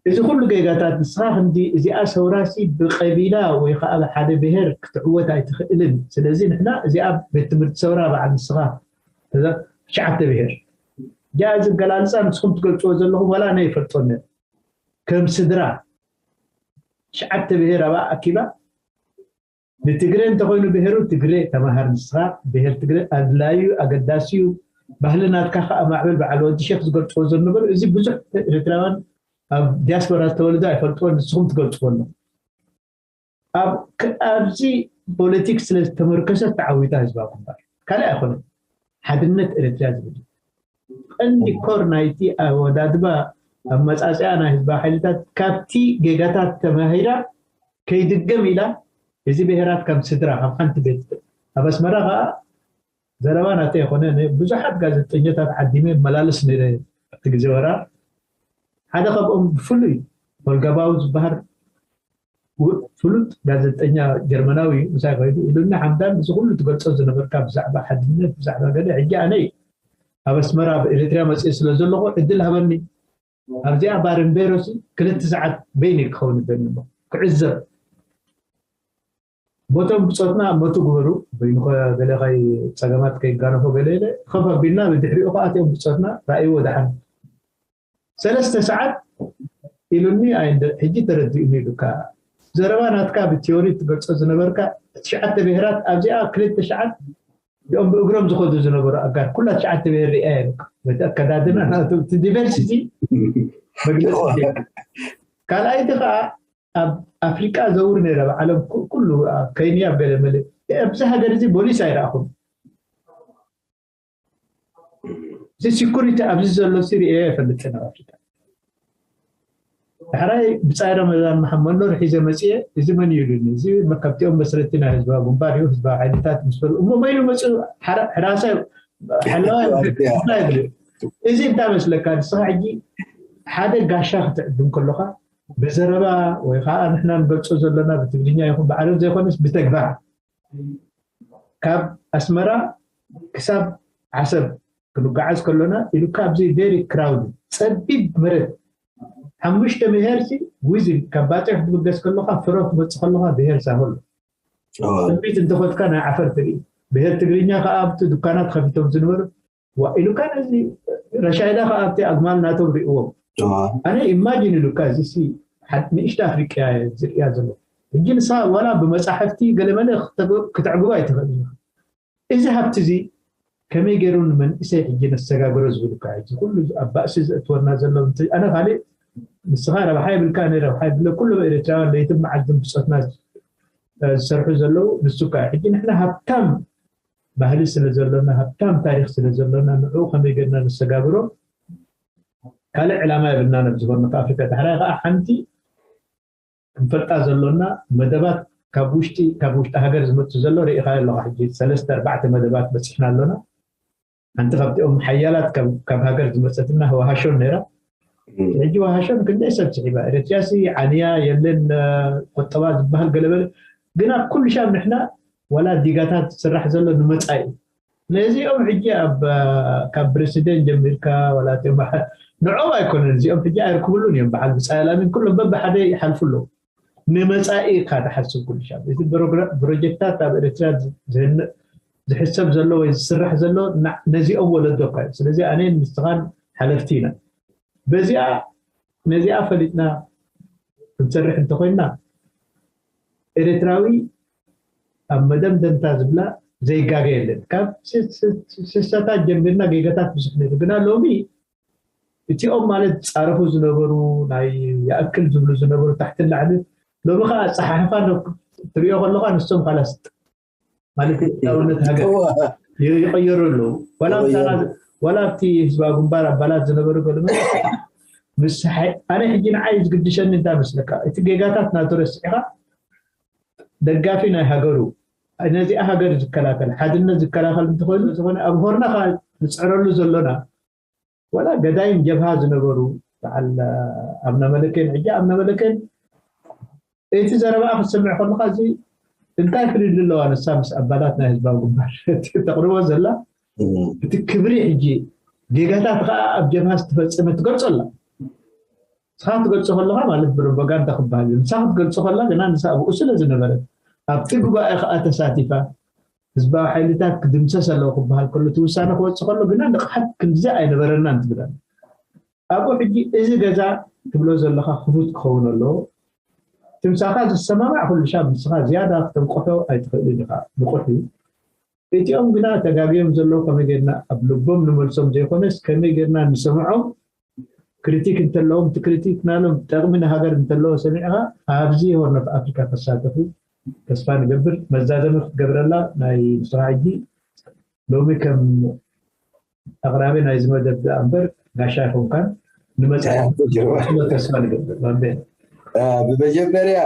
እዚ ኩሉ ጌጋታት ንስኻ ክንዲ እዚኣ ሰውራሲ ብቀቢላ ወይ ከዓ ብሓደ ብሄር ክትዕወት ኣይትኽእልን ስለዚ ንሕና እዚኣ ቤት ትምህርቲ ሰውራ በዓል ንስኻ ትሽዓተ ብሄር ጃ እዚ ገላልፃ ንስኹም ትገልፅዎ ዘለኹም ዋላ ኣነ ይፈልጦ ከም ስድራ ትሽዓተ ብሄር ኣብኣ ኣኪባ ንትግረ እንተኾይኑ ብሄሩ ትግረ ተማሃር ንስኻ ብሄር ትግረ ኣድላዩ ኣገዳሲዩ ባህሊ ናትካ ከዓ ማዕበል በዓል ወዲ ሸክ ዝገልፅዎ ዝነበሩ እዚ ብዙሕ ኤርትራውያን ኣብ ዲያስፖራ ዝተወለደ ኣይፈልጥዎ ንስኹም ትገልፅዎ ኣለኹ ኣብዚ ፖለቲክስ ስለ ዝተመርከሰት ተዓዊታ ህዝባ ግንባር ካልእ ኣይኮነን ሓድነት ኤርትራ ዝብል ቀንዲ ኮር ናይቲ ኣወዳድባ ኣመፃፅኣ ናይ ህዝባዊ ሓይልታት ካብቲ ጌጋታት ተማሂራ ከይድገም ኢላ እዚ ብሄራት ከም ስድራ ካብ ሓንቲ ቤት ኣብ ኣስመራ ከዓ ዘረባ ናተ ይኮነ ብዙሓት ጋዜጠኛታት ዓዲመ መላለስ ነረ ኣብቲ ግዜ ወራ ሓደ ካብኦም ብፍሉይ ወልጋባዊ ዝበሃል ፍሉጥ ጋዜጠኛ ጀርመናዊ እዩ ምሳይ ከይዱ ኢሉኒ ሓምዳን እዚ ኩሉ ትገልፆ ዝነበርካ ብዛዕባ ሓድነት ብዛዕባ ገለ ሕጂ ኣነ ኣብ ኣስመራ ኣብ ኤርትርያ መፅእ ስለ ዘለኹ ዕድል ሃበኒ ኣብዚኣ ባርንቤሮሲ ክልተ ሰዓት በይኒ ክኸውን ይደሊ ክዕዘብ ቦቶም ብፆትና መቱ ግበሩ በይኑ ገለ ከይ ፀገማት ከይጋነፎ ገለ ኢለ ከፍ ኣቢልና ብድሕሪኡ ከኣትዮም ብፆትና ራእይዎ ደሓን ሰለስተ ሰዓት ኢሉኒ ኣይንደ ሕጂ ተረዲኡኒ ኢሉካ ዘረባ ናትካ ብቲዮሪ ትገልፆ ዝነበርካ ትሽዓተ ብሄራት ኣብዚኣ ክልተ ሸዓት እኦም ብእግሮም ዝኸዱ ዝነበሩ ኣጋር ኩላ ትሽዓተ ብሄር ሪኣ የብካ በቲ ኣከዳድና ናቶም እቲ ዲቨርሲቲ መግለፂ ካልኣይቲ ከዓ ኣብ ኣፍሪቃ ዘውር ነረ ኣብ ዓለም ኩሉ ኣብ ከይንያ ኣብ ገለ መለ ኣብዚ ሃገር እዚ ቦሊስ ኣይረኣኹም እዚ ሲኩሪቲ ኣብዚ ዘሎ ሲ ሪኤ የፈልጥን ኣብ ኣፍሪካ ዳሕራይ ብፃይ ረመዳን መሓመድ ኖር ሒዘ መፅኤ እዚ መን እዩ ኢሉኒ እዚ ካብቲኦም መስረቲ ናይ ህዝባዊ ግንባር እዩ ህዝባዊ ሓይልታት ምስ በሉ እሞ በይኑ መፅኡ ሕራሳይ ሓለዋይ ይብል እዚ እንታይ መስለካ ንስኻ ሕጂ ሓደ ጋሻ ክትዕድም ከለኻ ብዘረባ ወይ ከዓ ንሕና ንገልፆ ዘለና ብትግርኛ ይኹን ብዓረብ ዘይኮነስ ብተግባር ካብ ኣስመራ ክሳብ ዓሰብ ክንጓዓዝ ከሎና ኢሉካ ኣብዚ ቬሪ ክራውድ ፀቢብ መሬት ሓሙሽተ ምሄርሲ ዊዝን ካብ ባፅዕ ክትብገስ ከለካ ፍረ ክመፅእ ከለካ ብሄር ሳሆ ኣሎ ፀቢት እንተኮትካ ናይ ዓፈር ትርኢ ብሄር ትግርኛ ከዓ ኣብቲ ዱካናት ከፊቶም ዝነበሩ ዋ ኢሉካ ነዚ ረሻይዳ ከዓ ኣብቲ ኣግማል ናቶም ሪእዎም ኣነ ኢማጂን ኢሉካ እዚ ንእሽተ ኣፍሪቃ ዝርእያ ዘሎ ሕጂ ንሳ ዋላ ብመፃሕፍቲ ገለመለ ክተዕግባ ኣይትኽእል እዚ ሃብቲ እዚ ከመይ ገይሩ ንመንእሰይ ሕጂ ነሰጋግሮ ዝብልካ ሕጂ ኩሉ ኣብ ባእሲ ዘእትወና ዘሎ ኣነ ካልእ ንስኻ ረብሓ ይብልካ ኣነ ረብሓ ይብለ ኩሎም ኤርትራውያን ለይትን መዓልትን ብፆትና ዝሰርሑ ዘለዉ ንሱ ካ ሕጂ ንሕና ሃብታም ባህሊ ስለ ዘሎና ሃብታም ታሪክ ስለ ዘሎና ንዕኡ ከመይ ገርና ንሰጋግሮ ካልእ ዕላማ የብልና ነብዝኾኑ ካብ ኣፍሪካ ዳሕራይ ከዓ ሓንቲ ክንፈልጣ ዘሎና መደባት ካብ ውሽጢ ካብ ውሽጢ ሃገር ዝመፅእ ዘሎ ርኢኻዮ ኣለኻ ሕጂ ሰለስተ ኣርባዕተ መደባት በፂሕና ኣሎና ሓንቲ ካብቲኦም ሓያላት ካብ ሃገር ዝመፀትና ወሃሾን ነይራ ሕጂ ወሃሾን ክንደይ ሰብ ስሒባ ኤረትርያ ሲ ዓንያ የለን ቆጠባ ዝበሃል ገለበለ ግና ኩሉ ሻብ ንሕና ዋላ ዲጋታት ዝስራሕ ዘሎ ንመፃኢ ነዚኦም ሕጂ ኣብ ካብ ፕረሲደንት ጀሚርካ ዋላ እቲኦም ንዕኦም ኣይኮነን እዚኦም ሕጂ ኣይርክብሉን እዮም በዓል ብፃይ ኣላሚን ኩሎም በብሓደ ይሓልፉ ኣለዉ ንመፃኢ ኢካ ትሓስብ ኩሉ ሻብ እቲ ፕሮጀክታት ኣብ ኤርትራ ዝህነፅ ዝሕሰብ ዘሎ ወይ ዝስራሕ ዘሎ ነዚኦም ወለዶ እኳ እዩ ስለዚ ኣነ ንስኻን ሓለፍቲ ኢና በዚኣ ነዚኣ ፈሊጥና ክንሰርሕ እንተኮይንና ኤርትራዊ ኣብ መደምደምታ ዝብላ ዘይጋገ የለን ካብ ስሳታት ጀሚርና ጌጋታት ብዙሕ ነይሩ ግና ሎሚ እቲኦም ማለት ፃረፉ ዝነበሩ ናይ ይኣክል ዝብሉ ዝነበሩ ታሕቲ ላዕሊ ሎሚ ከዓ ኣፀሓሕፋ ትሪኦ ከለካ ንሶም ካላስ ማለት ነት ሃገር ይቀየሩ ኣለዉ ዋላ ኣብቲ ህዝባዊ ግንባር ኣባላት ዝነበሩ ገለ ምስ ኣነ ሕጂ ንዓይ ዝግድሸኒ እንታይ መስለካ እቲ ጌጋታት ናቱ ረስዕካ ደጋፊ ናይ ሃገሩ፣ ነዚኣ ሃገር ዝከላከል፣ ሓድነት ዝከላከል እንተኾይኑ፣ ዝኾነ ኣብ ሆርና ከዓ ንፅዕረሉ ዘሎና፣ ወላ ገዳይም ጀብሃ ዝነበሩ፣ በዓል ኣብነ መለኬን፣ ሕጂ ኣብነ መለኬን፣ እቲ ዘረባኣ ክትሰምዕ ከለካ፣ እዚ እንታይ ፍልልይ ኣለዋ ንሳ ምስ ኣባላት ናይ ህዝባዊ ግንባር? ተቕርቦ ዘላ፣ እቲ ክብሪ፣ ሕጂ ጌጋታት ከዓ ኣብ ጀብሃ ዝተፈጸመ ትገልጾ ኣላ። ንስኻ ክትገልጾ ከለኻ ማለት ፕሮፓጋንዳ ክበሃል እዩ። ንሳ ክትገልጾ ከላ ግና ንሳ ኣብኡ ስለ ዝነበረት፣ ኣብቲ ጉባኤ ከዓ ተሳቲፋ፣ ህዝባዊ ሓይልታት ክድምሰስ ኣለዎ ክበሃል ከሎ፣ እቲ ውሳነ ክወጽእ ከሎ ግና ንቕሓት ክንድዚ ኣይነበረናን ትብል ኣላ። ኣብኡ ሕጂ እዚ ገዛ ትብሎ ዘለኻ ክፉት ክኸውን ኣለዎ። እቲ ምሳኻ ዝሰማማዕ ኩሉ ሻብ ንስኻ ዝያዳ ክተንቅሖ ኣይትኽእልን ኢኻ። ንቑሕ እዩ። እቲኦም ግና ተጋግዮም ዘለዉ ከመይ ጌርና ኣብ ልቦም ንመልሶም ዘይኮነስ፣ ከመይ ጌርና ንሰምዖም፣ ክሪቲክ እንተለዎም፣ እቲ ክሪቲክ ናሎም ጠቕሚ ንሃገር እንተለዎ ሰሚዕኻ፣ ኣብዚ ሆርን ኦፍ ኣፍሪካ ክሳተፉ ተስፋ ንገብር። መዛዘሚ ክትገብረላ ናይ ንስኻ ሕጂ ሎሚ ከም ኣቕራቢ ናይዚ መደብ ደኣ እምበር ጋሻ ኣይኮንካን። ንመጻኢ ተስፋ ንገብር። ባምቤ። ብመጀመርያ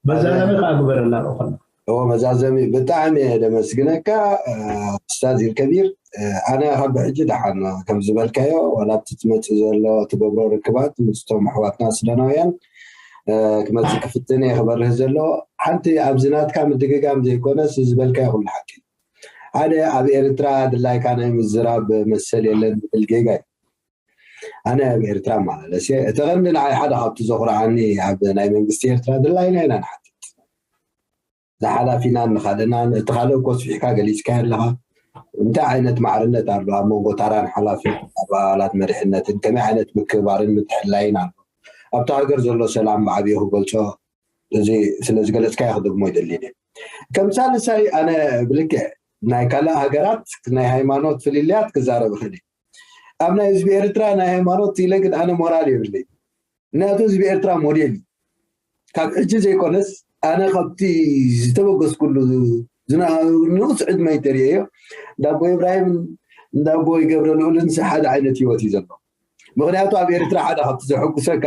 መዛዘሚ ከዓ ግበረላ። እኮ መዛዘሚ ብጣዕሚ እየ ደመስግነካ። ስታዝ ኢልከቢር፣ ኣነ ካብ ሕጂ ደሓን ከም ዝበልካዮ፣ ዋላ እቲ ትመፅእ ዘሎ ትገብሮ ርክባት ምስቶም ኣሕዋትና ሱዳናውያን ክመፅእ ክፍትን እየ ክበርህ ዘሎ። ሓንቲ ኣብዚ ናትካ ምድግጋም ዘይኮነስ ዝበልካዮ ኩሉ ሓቂ። ሓደ ኣብ ኤርትራ ድላይካ ናይ ምዝራብ መሰል የለን ዝብል ጌጋ እዩ። ኣነ ኣብ ኤርትራ እመላለስ እየ። እቲ ቀንዲ ንዓይ ሓደ ካብቲ ዘኹርዓኒ ኣብ ናይ መንግስቲ ኤርትራ ድላይና ኢና ንሓትት። ንሓላፊናን ንኻልእናን፣ እቲ ካልእ እኮ ስፊሕካ ገሊጽካዮ ኣለኻ። እንታይ ዓይነት ማዕርነት ኣሎ ኣብ መንጎ ታራን ሓላፊን፣ ኣብ ኣባላት መሪሕነትን፣ ከመይ ዓይነት ምክብባርን ምትሕልላይን ኣሎ? ኣብታ ሃገር ዘሎ ሰላም ብዓብዩ ክገልጾ፣ እዚ ስለ ዝገለጽካዮ ክደግሞ ይደሊ እየ። ከም ሳልሳይ ኣነ ብልክዕ ናይ ካልእ ሃገራት ናይ ሃይማኖት ፍልልያት ክዛረብ እኽእል እየ። ኣብ ናይ ህዝቢ ኤርትራ ናይ ሃይማኖት ኢለ ግን ኣነ ሞራል የብለይ። ምክንያቱ ህዝቢ ኤርትራ ሞዴል እዩ። ካብ ሕጂ ዘይኮነስ ኣነ ካብቲ ዝተበገስኩሉ ዝና-፣ ንኡስ ዕድመይ ተርእዮ እንዳቦ ኢብራሂምን እንዳቦ ገብረ ልኡልን ሓደ ዓይነት ህይወት እዩ ዘሎ። ምክንያቱ ኣብ ኤርትራ ሓደ ካብቲ ዘሐጉሰካ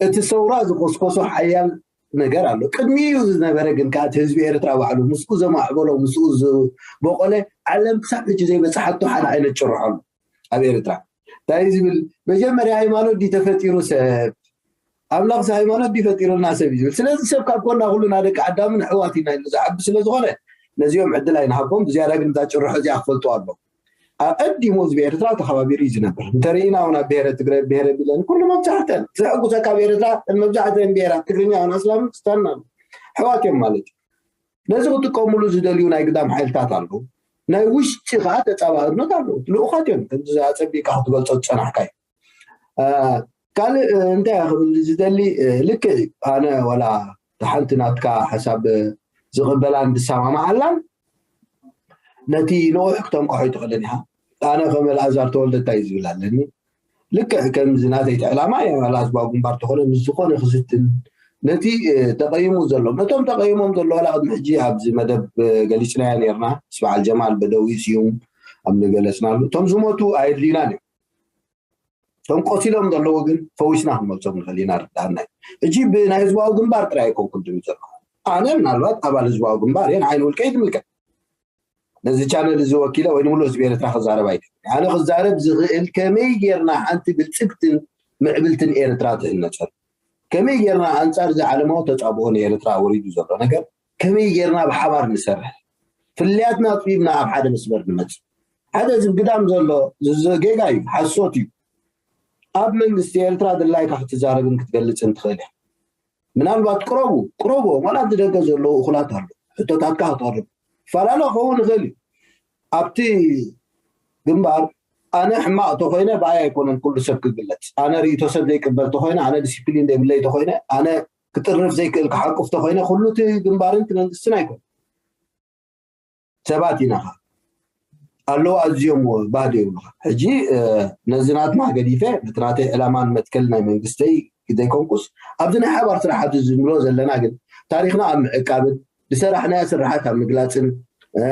እቲ ሰውራ ዝቆስቆሶ ሓያል ነገር ኣሎ። ቅድሚኡ ዝነበረ ግን ከኣ እቲ ህዝቢ ኤርትራ ባዕሉ ምስኡ ዘማዕበሎ፣ ምስኡ ዝበቆለ፣ ዓለም ክሳብ ሕጂ ዘይበጽሓቶ ሓደ ዓይነት ጭርሖ ኣሎ ኣብ ኤርትራ። እንታይ ዝብል፣ መጀመርያ ሃይማኖት ድዩ ተፈጢሩ ሰብ? ኣምላኽስ ሃይማኖት ድዩ ፈጢሩልና ሰብ እዩ ዝብል። ስለዚ ሰብ ካብ ኮና ኩልና ደቂ ኣዳምን ኣሕዋት ኢና ኢሉ ዝዓቢ ስለ ዝኾነ፣ ነዚኦም ዕድል ኣይንሃቦም። ብዝያዳ ግን እዛ ጭርሖ እዚኣ ክፈልጡ ኣለዎም። ኣቐዲሙ ህዝቢ ኤርትራ ተኸባቢሩ እዩ ዝነብር። እንተርኢና እውን ኣብ ብሄረ ትግረ፣ ብሄረ ቢለን፣ ኩሉ መብዛሕተን ዘሕጉሰካ ኣብ ኤርትራ መብዛሕተን ብሄራት ትግርኛ እውን ኣስላምን ክርስትያንን ኣለዉ። ኣሕዋት እዮም ማለት እዩ። ነዚ ክጥቀሙሉ ዝደልዩ ናይ ግዳም ሓይልታት ኣለዉ። ናይ ውሽጢ ከዓ ተጻባእነት ኣለዉ። ልኡኻት እዮም። ከምዚ ኣጸቢቕካ ክትገልጾ ዝጸናሕካ እዩ። እ፣ ካልእ፣ እ፣ እንታይ እየ ክብል ዝደሊ፣ እ፣ ልክዕ እዩ። ኣነ ዋላ ሓንቲ ናትካ ሓሳብ ዝቕበላን ዝሰማማዓላን ነቲ ንቑሕ ክተንቅሖ ይትኽእልን ኢኻ። ኣነ ከም ኣልኣዛር ተወልደ እንታይ ዝብል ኣለኒ? ልክዕ ከምዚ ናተይ እቲ ዕላማ እየ፣ ኣልኣዛር ግንባር ተኾነ ምስ ዝኾነ ክዝትን፣ ነቲ፣ እ፣ ተቐይሙ ዘሎ፣ ነቶም ተቐይሞም ዘሎ ዋላ ቅድሚ ሕጂ ኣብዚ መደብ፣ እ፣ ገሊጽናዮ ነርና፣ ምስ በዓል ጀማል በደዊ ስዩም ኣብ ንገለጽናሉ፣ እቶም ዝሞቱ ኣየድልዩናን እዮም። እቶም ቆሲሎም ዘለዉ ግን ፈዊስና ክንመልሶም ንኽእል ኢና፣ ርዳእና እዩ። ሕጂ ብናይ ህዝባዊ ግንባር ጥራይ ኣይኮንኩን ድብል ዘለኹ። ኣነ ምናልባት ኣባል ህዝባዊ ግንባር እየ፣ ንዓይ ንውልቀይ ዝምልከት። ነዚ ቻነል እዚ ወኪለ ወይ ንምሉእ ህዝቢ ኤርትራ ክዛረብ ኣይደልን። ኣነ ክዛረብ ዝኽእል ከመይ ጌርና ሓንቲ ብልጽግትን ምዕብልትን ኤርትራ ትህነጸሉ፣ ከመይ ጌርና ኣንጻር እዚ ዓለማዊ ተጻብኦ ንኤርትራ ወሪዱ ዘሎ ነገር ከመይ ጌርና ብሓባር ንሰርሕ፣ ፍልልያትና ኣጽቢብና ኣብ ሓደ መስመር ንመጽእ። ሓደ እዚ ግዳም ዘሎ ዝ-፣ ዝ-፣ ጌጋ እዩ፣ ሓሶት እዩ። ኣብ መንግስቲ ኤርትራ ድላይካ ክትዛረብን ክትገልጽን ትኽእል ኢኻ። ምናልባት ቅረቡ፣ ቅረቡ፣ ዋላ ኣብ ደገ ዘለዉ እኹላት ኣለዉ። ሕቶታትካ ክተቕርብ። ፈላለ ክኸውን ይኽእል እዩ። ኣብቲ ግንባር ኣነ ሕማቕ ተኾይነ ብኣይ ኣይኮነን ኩሉ ሰብ ክግለጽ። ኣነ ርእይቶ ሰብ ዘይቅበል ተኾይነ፣ ኣነ ዲሲፕሊን ዘይብለይ ተኾይነ፣ ኣነ ክጥርንፍ ዘይክእል ክሓቁፍ ተኾይነ፣ ኩሉ እቲ ግንባርን እቲ መንግስትን ኣይኮነን። ሰባት ኢና ኻ ኣለዉ ኣዝዮም ባህዶ ይብሉኻ። ሕጂ፣ እ፣ ነዚ ናትና ገዲፈ፣ ነቲ ናተይ ዕላማን መትከል ናይ መንግስተይ ዘይኮንኩስ፣ ኣብዚ ናይ ሓባር ስራሕ ኣብዚ ዝንብሎ ዘለና ግን፣ ታሪኽና ኣብ ምዕቃብን፣ ዝሰራሕናዮ ስራሓት ኣብ ምግላጽን፣ እ፣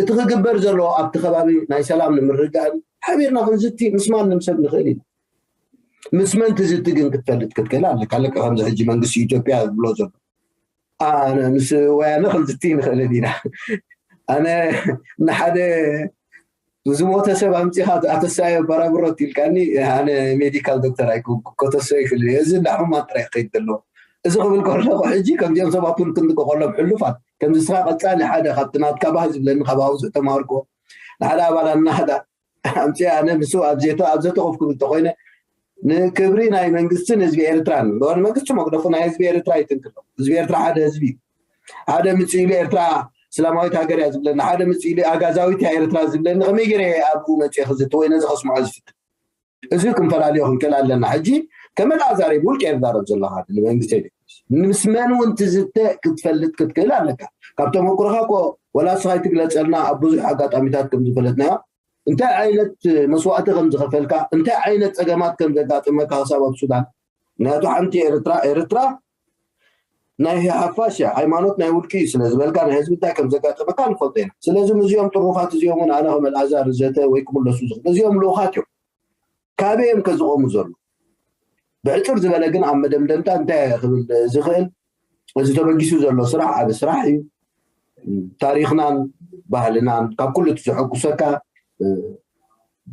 እቲ ክግበር ዘለዎ ኣብቲ ከባቢ ናይ ሰላም ንምርግጋእን ሓቢርና ክንዝቲ ምስ ማንም ሰብ ንኽእል ኢና። ምስ መን ትዝቲ ግን ክትፈልጥ ክትክእል ኣለካ። ልክዕ ከምዚ ሕጂ መንግስቲ ኢትዮጵያ ዝብሎ ዘሎ። ኣነ ምስ ወያነ ክንዝቲ ንኽእልን ኢና። ኣነ ንሓደ ዝሞተ ሰብ ኣምፂኻ ኣተሳዮ በራብሮት ኢልካኒ፣ ኣነ ሜዲካል ዶክተር ኣይኮንኩ፣ ከተሶ ይኽእል እየ። እዚ እንዳ ሕሙማት ጥራይ ክኸይድ ዘለዎ። እዚ ክብል ከለኹ ሕጂ ከምዚኦም ሰባት እውን ክንጥቀቀሎም ሕሉፋት፣ ከምዚ ስኻ ቀፃሊ ሓደ ካብቲ ናትካ ባህል ዝብለኒ ካብ ኣብዙ ተማሃርኮ ንሓደ ኣባላት ናህዳ ኣምፅኣ ኣነ ምስ ኣብ ዘተ ኣብ ዘተ ኮፍ ክብል ተኮይነ ንክብሪ ናይ መንግስትን ህዝቢ ኤርትራን ንመንግስቲ መግደፉ ናይ ህዝቢ ኤርትራ ይትንክሎ። ህዝቢ ኤርትራ ሓደ ህዝቢ ሓደ ምጽእ ኢሉ ኤርትራ እስላማዊት ሃገር እያ ዝብለኒ፣ ሓደ ምጽእ ኢሉ ኣጋዛዊት እያ ኤርትራ ዝብለኒ፣ ከመይ ገይረ ኣብኡ መጽእ ክዝቲ ወይ ነዚ ከስምዖ ዝፍትን? እዚ ክንፈላልዮ ክንክእል ኣለና። ሕጂ ከመል ኣዛሪብ ውልቅ ኤርትራ ዘለኻ ንመንግስቲ ምስ መን እውን ትዝተ ክትፈልጥ ክትክእል ኣለካ። ካብ ተመኩሮኻ ኮ ወላ ስኻ ይትግለጸልና ኣብ ብዙሕ ኣጋጣሚታት ከም ዝፈለጥናዮ እንታይ ዓይነት መስዋእቲ ከም ዝኸፈልካ እንታይ ዓይነት ጸገማት ከም ዘጋጥመካ ክሳብ ኣብ ሱዳን ምክንያቱ ሓንቲ ኤርትራ ኤርትራ ናይ ሓፋሽ እያ ሃይማኖት ናይ ውልቂ እዩ ስለ ዝበልካ ናይ ህዝቢ እንታይ ከም ዘጋጠመካ ንፈልጦ ኢና ስለዚ ምስዚኦም ጥሩፋት እዚኦም እውን ኣነ ከም ኣልኣዛር ዘተ ወይ ክምለሱ ዝኽእል እዚኦም ልኡኻት እዮም ካበይ እዮም ከዝቆሙ ዘሎ ብሕፅር ዝበለ ግን ኣብ መደምደምታ እንታይ ክብል ዝኽእል እዚ ተበጊሱ ዘሎ ስራሕ ዓቢ ስራሕ እዩ ታሪኽናን ባህልናን ካብ ኩሉ እቲ ዘሐጉሰካ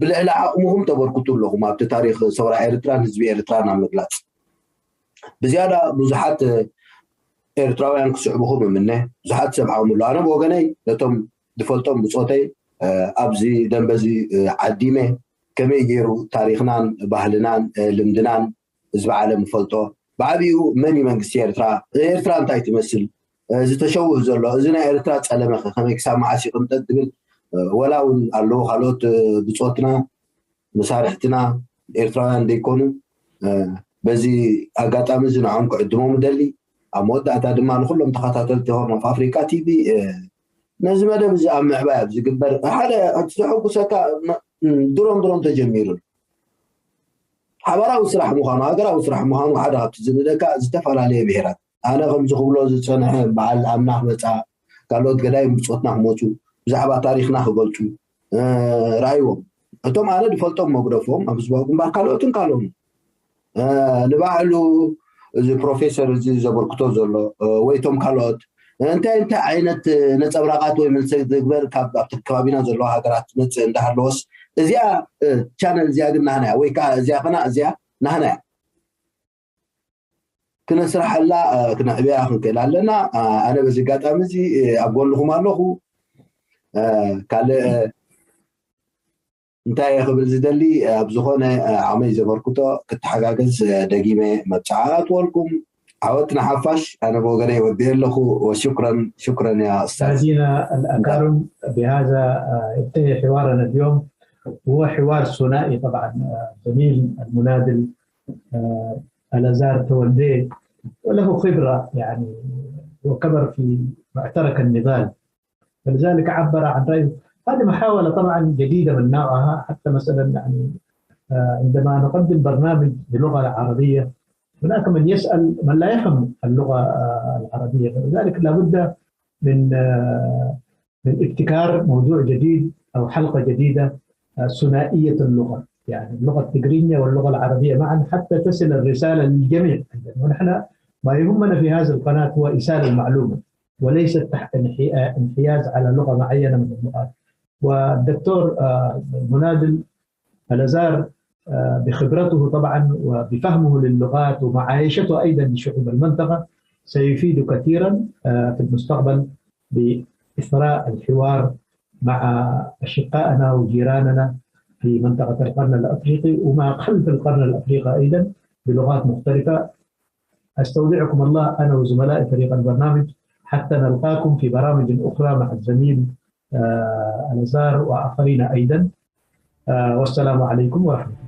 ብልዕሊ ዓቕምኹም ተበርክቱ ኣለኹም ኣብቲ ታሪኽ ሰውራ ኤርትራን ህዝቢ ኤርትራን ኣብ ምግላፅ ብዝያዳ ብዙሓት ኤርትራውያን ክስዕቡኹም እምነ ብዙሓት ሰብ ዓቕሚ ኣሎ ኣነ ብወገነይ ነቶም ዝፈልጦም ብፆተይ ኣብዚ ደንበዚ ዓዲመ ከመይ ገይሩ ታሪኽናን ባህልናን ልምድናን ህዝቢ ዓለም ይፈልጦ ብዓብኡ መን እዩ መንግስቲ ኤርትራ ኤርትራ እንታይ ትመስል ዝተሸውህ ዘሎ እዚ ናይ ኤርትራ ጸለመ ከ ከመይ ክሳብ መዓስ ይቕንጠጥ ዝብል ወላ እውን ኣለዉ ካልኦት ብጾትና መሳርሕትና ኤርትራውያን ዘይኮኑ በዚ ኣጋጣሚ እዚ ንዖም ክዕድሞም ደሊ ኣብ መወዳእታ ድማ ንኩሎም ተኸታተልቲ ሆርን ኦፍ ኣፍሪካ ቲቪ ነዚ መደብ እዚ ኣብ ምዕባይ ኣብ ዝግበር ሓደ እቲ ዘሐጉሰካ ድሮም ድሮም ተጀሚሩ ሓባራዊ ስራሕ ምዃኑ ሃገራዊ ስራሕ ምዃኑ ሓደ ካብቲ ዝንደካ ዝተፈላለየ ብሄራት ኣነ ከምዚ ክብሎ ዝፀንሐ በዓል ኣምና ክመፃ ካልኦት ገዳይ ብፆትና ክመፁ ብዛዕባ ታሪክና ክገልፁ ረኣይዎም እቶም ኣነ ዝፈልጦም መጉደፎም ኣብ ህዝባዊ ግንባር ካልኦትን ካልኦም ንባዕሉ እዚ ፕሮፌሰር እዚ ዘበርክቶ ዘሎ ወይ እቶም ካልኦት እንታይ እንታይ ዓይነት ነፀብራቃት ወይ መልሰ ዝግበር ካብ ኣብቲ ከባቢና ዘለዋ ሃገራት ትመፅእ እንዳሃለወስ እዚኣ ቻነል እዚኣ ግን ናህናያ ወይ ከዓ እዚኣ ከና እዚኣ ናህናያ ክነስርሓላ ክነዕብያ ክንክእል ኣለና ኣነ በዚ ኣጋጣሚ እዚ ኣብ ጎንኹም ኣለኹ ካልእ እንታይ ክብል ዝደሊ ኣብ ዝኾነ ዓመይ ዘበርክቶ ክተሓጋገዝ ደጊመ መብፅዓ ኣትወልኩም ዓወት ንሓፋሽ ኣነ ብወገነይ ወዲእ ኣለኹ ወሽክረን ሽክረን ያ ኡስታዝ مشاهدينا الأكارم بهذا ينتهي حوارنا اليوم هو حوار ثنائي طبعا الزميل المناضل ألازار تولدي وله خبرة يعني وكبر في معترك النضال فلذلك عبر عن رأيه هذه محاولة طبعا جديدة من نوعها حتى مثلا يعني عندما نقدم برنامج بلغة عربية هناك من يسأل من لا يفهم اللغة العربية فلذلك لابد من من ابتكار موضوع جديد أو حلقة جديدة ثنائية اللغة يعني اللغة التجرينية واللغة العربية معا حتى تصل الرسالة للجميع ونحن ما يهمنا في هذه القناة هو إيصال المعلومة وليس انحياز على لغة معينة من اللغات والدكتور مناضل الأزار بخبرته طبعا وبفهمه للغات ومعايشته أيضا لشعوب المنطقة سيفيد كثيرا في المستقبل بإثراء الحوار مع أشقائنا وجيراننا في منطقة القرن الأفريقي وما خلف القرن الأفريقي أيضا بلغات مختلفة أستودعكم الله أنا وزملائي فريق البرنامج حتى نلقاكم في برامج أخرى مع الزميل الأزار وآخرين أيضا والسلام عليكم ورحمة الله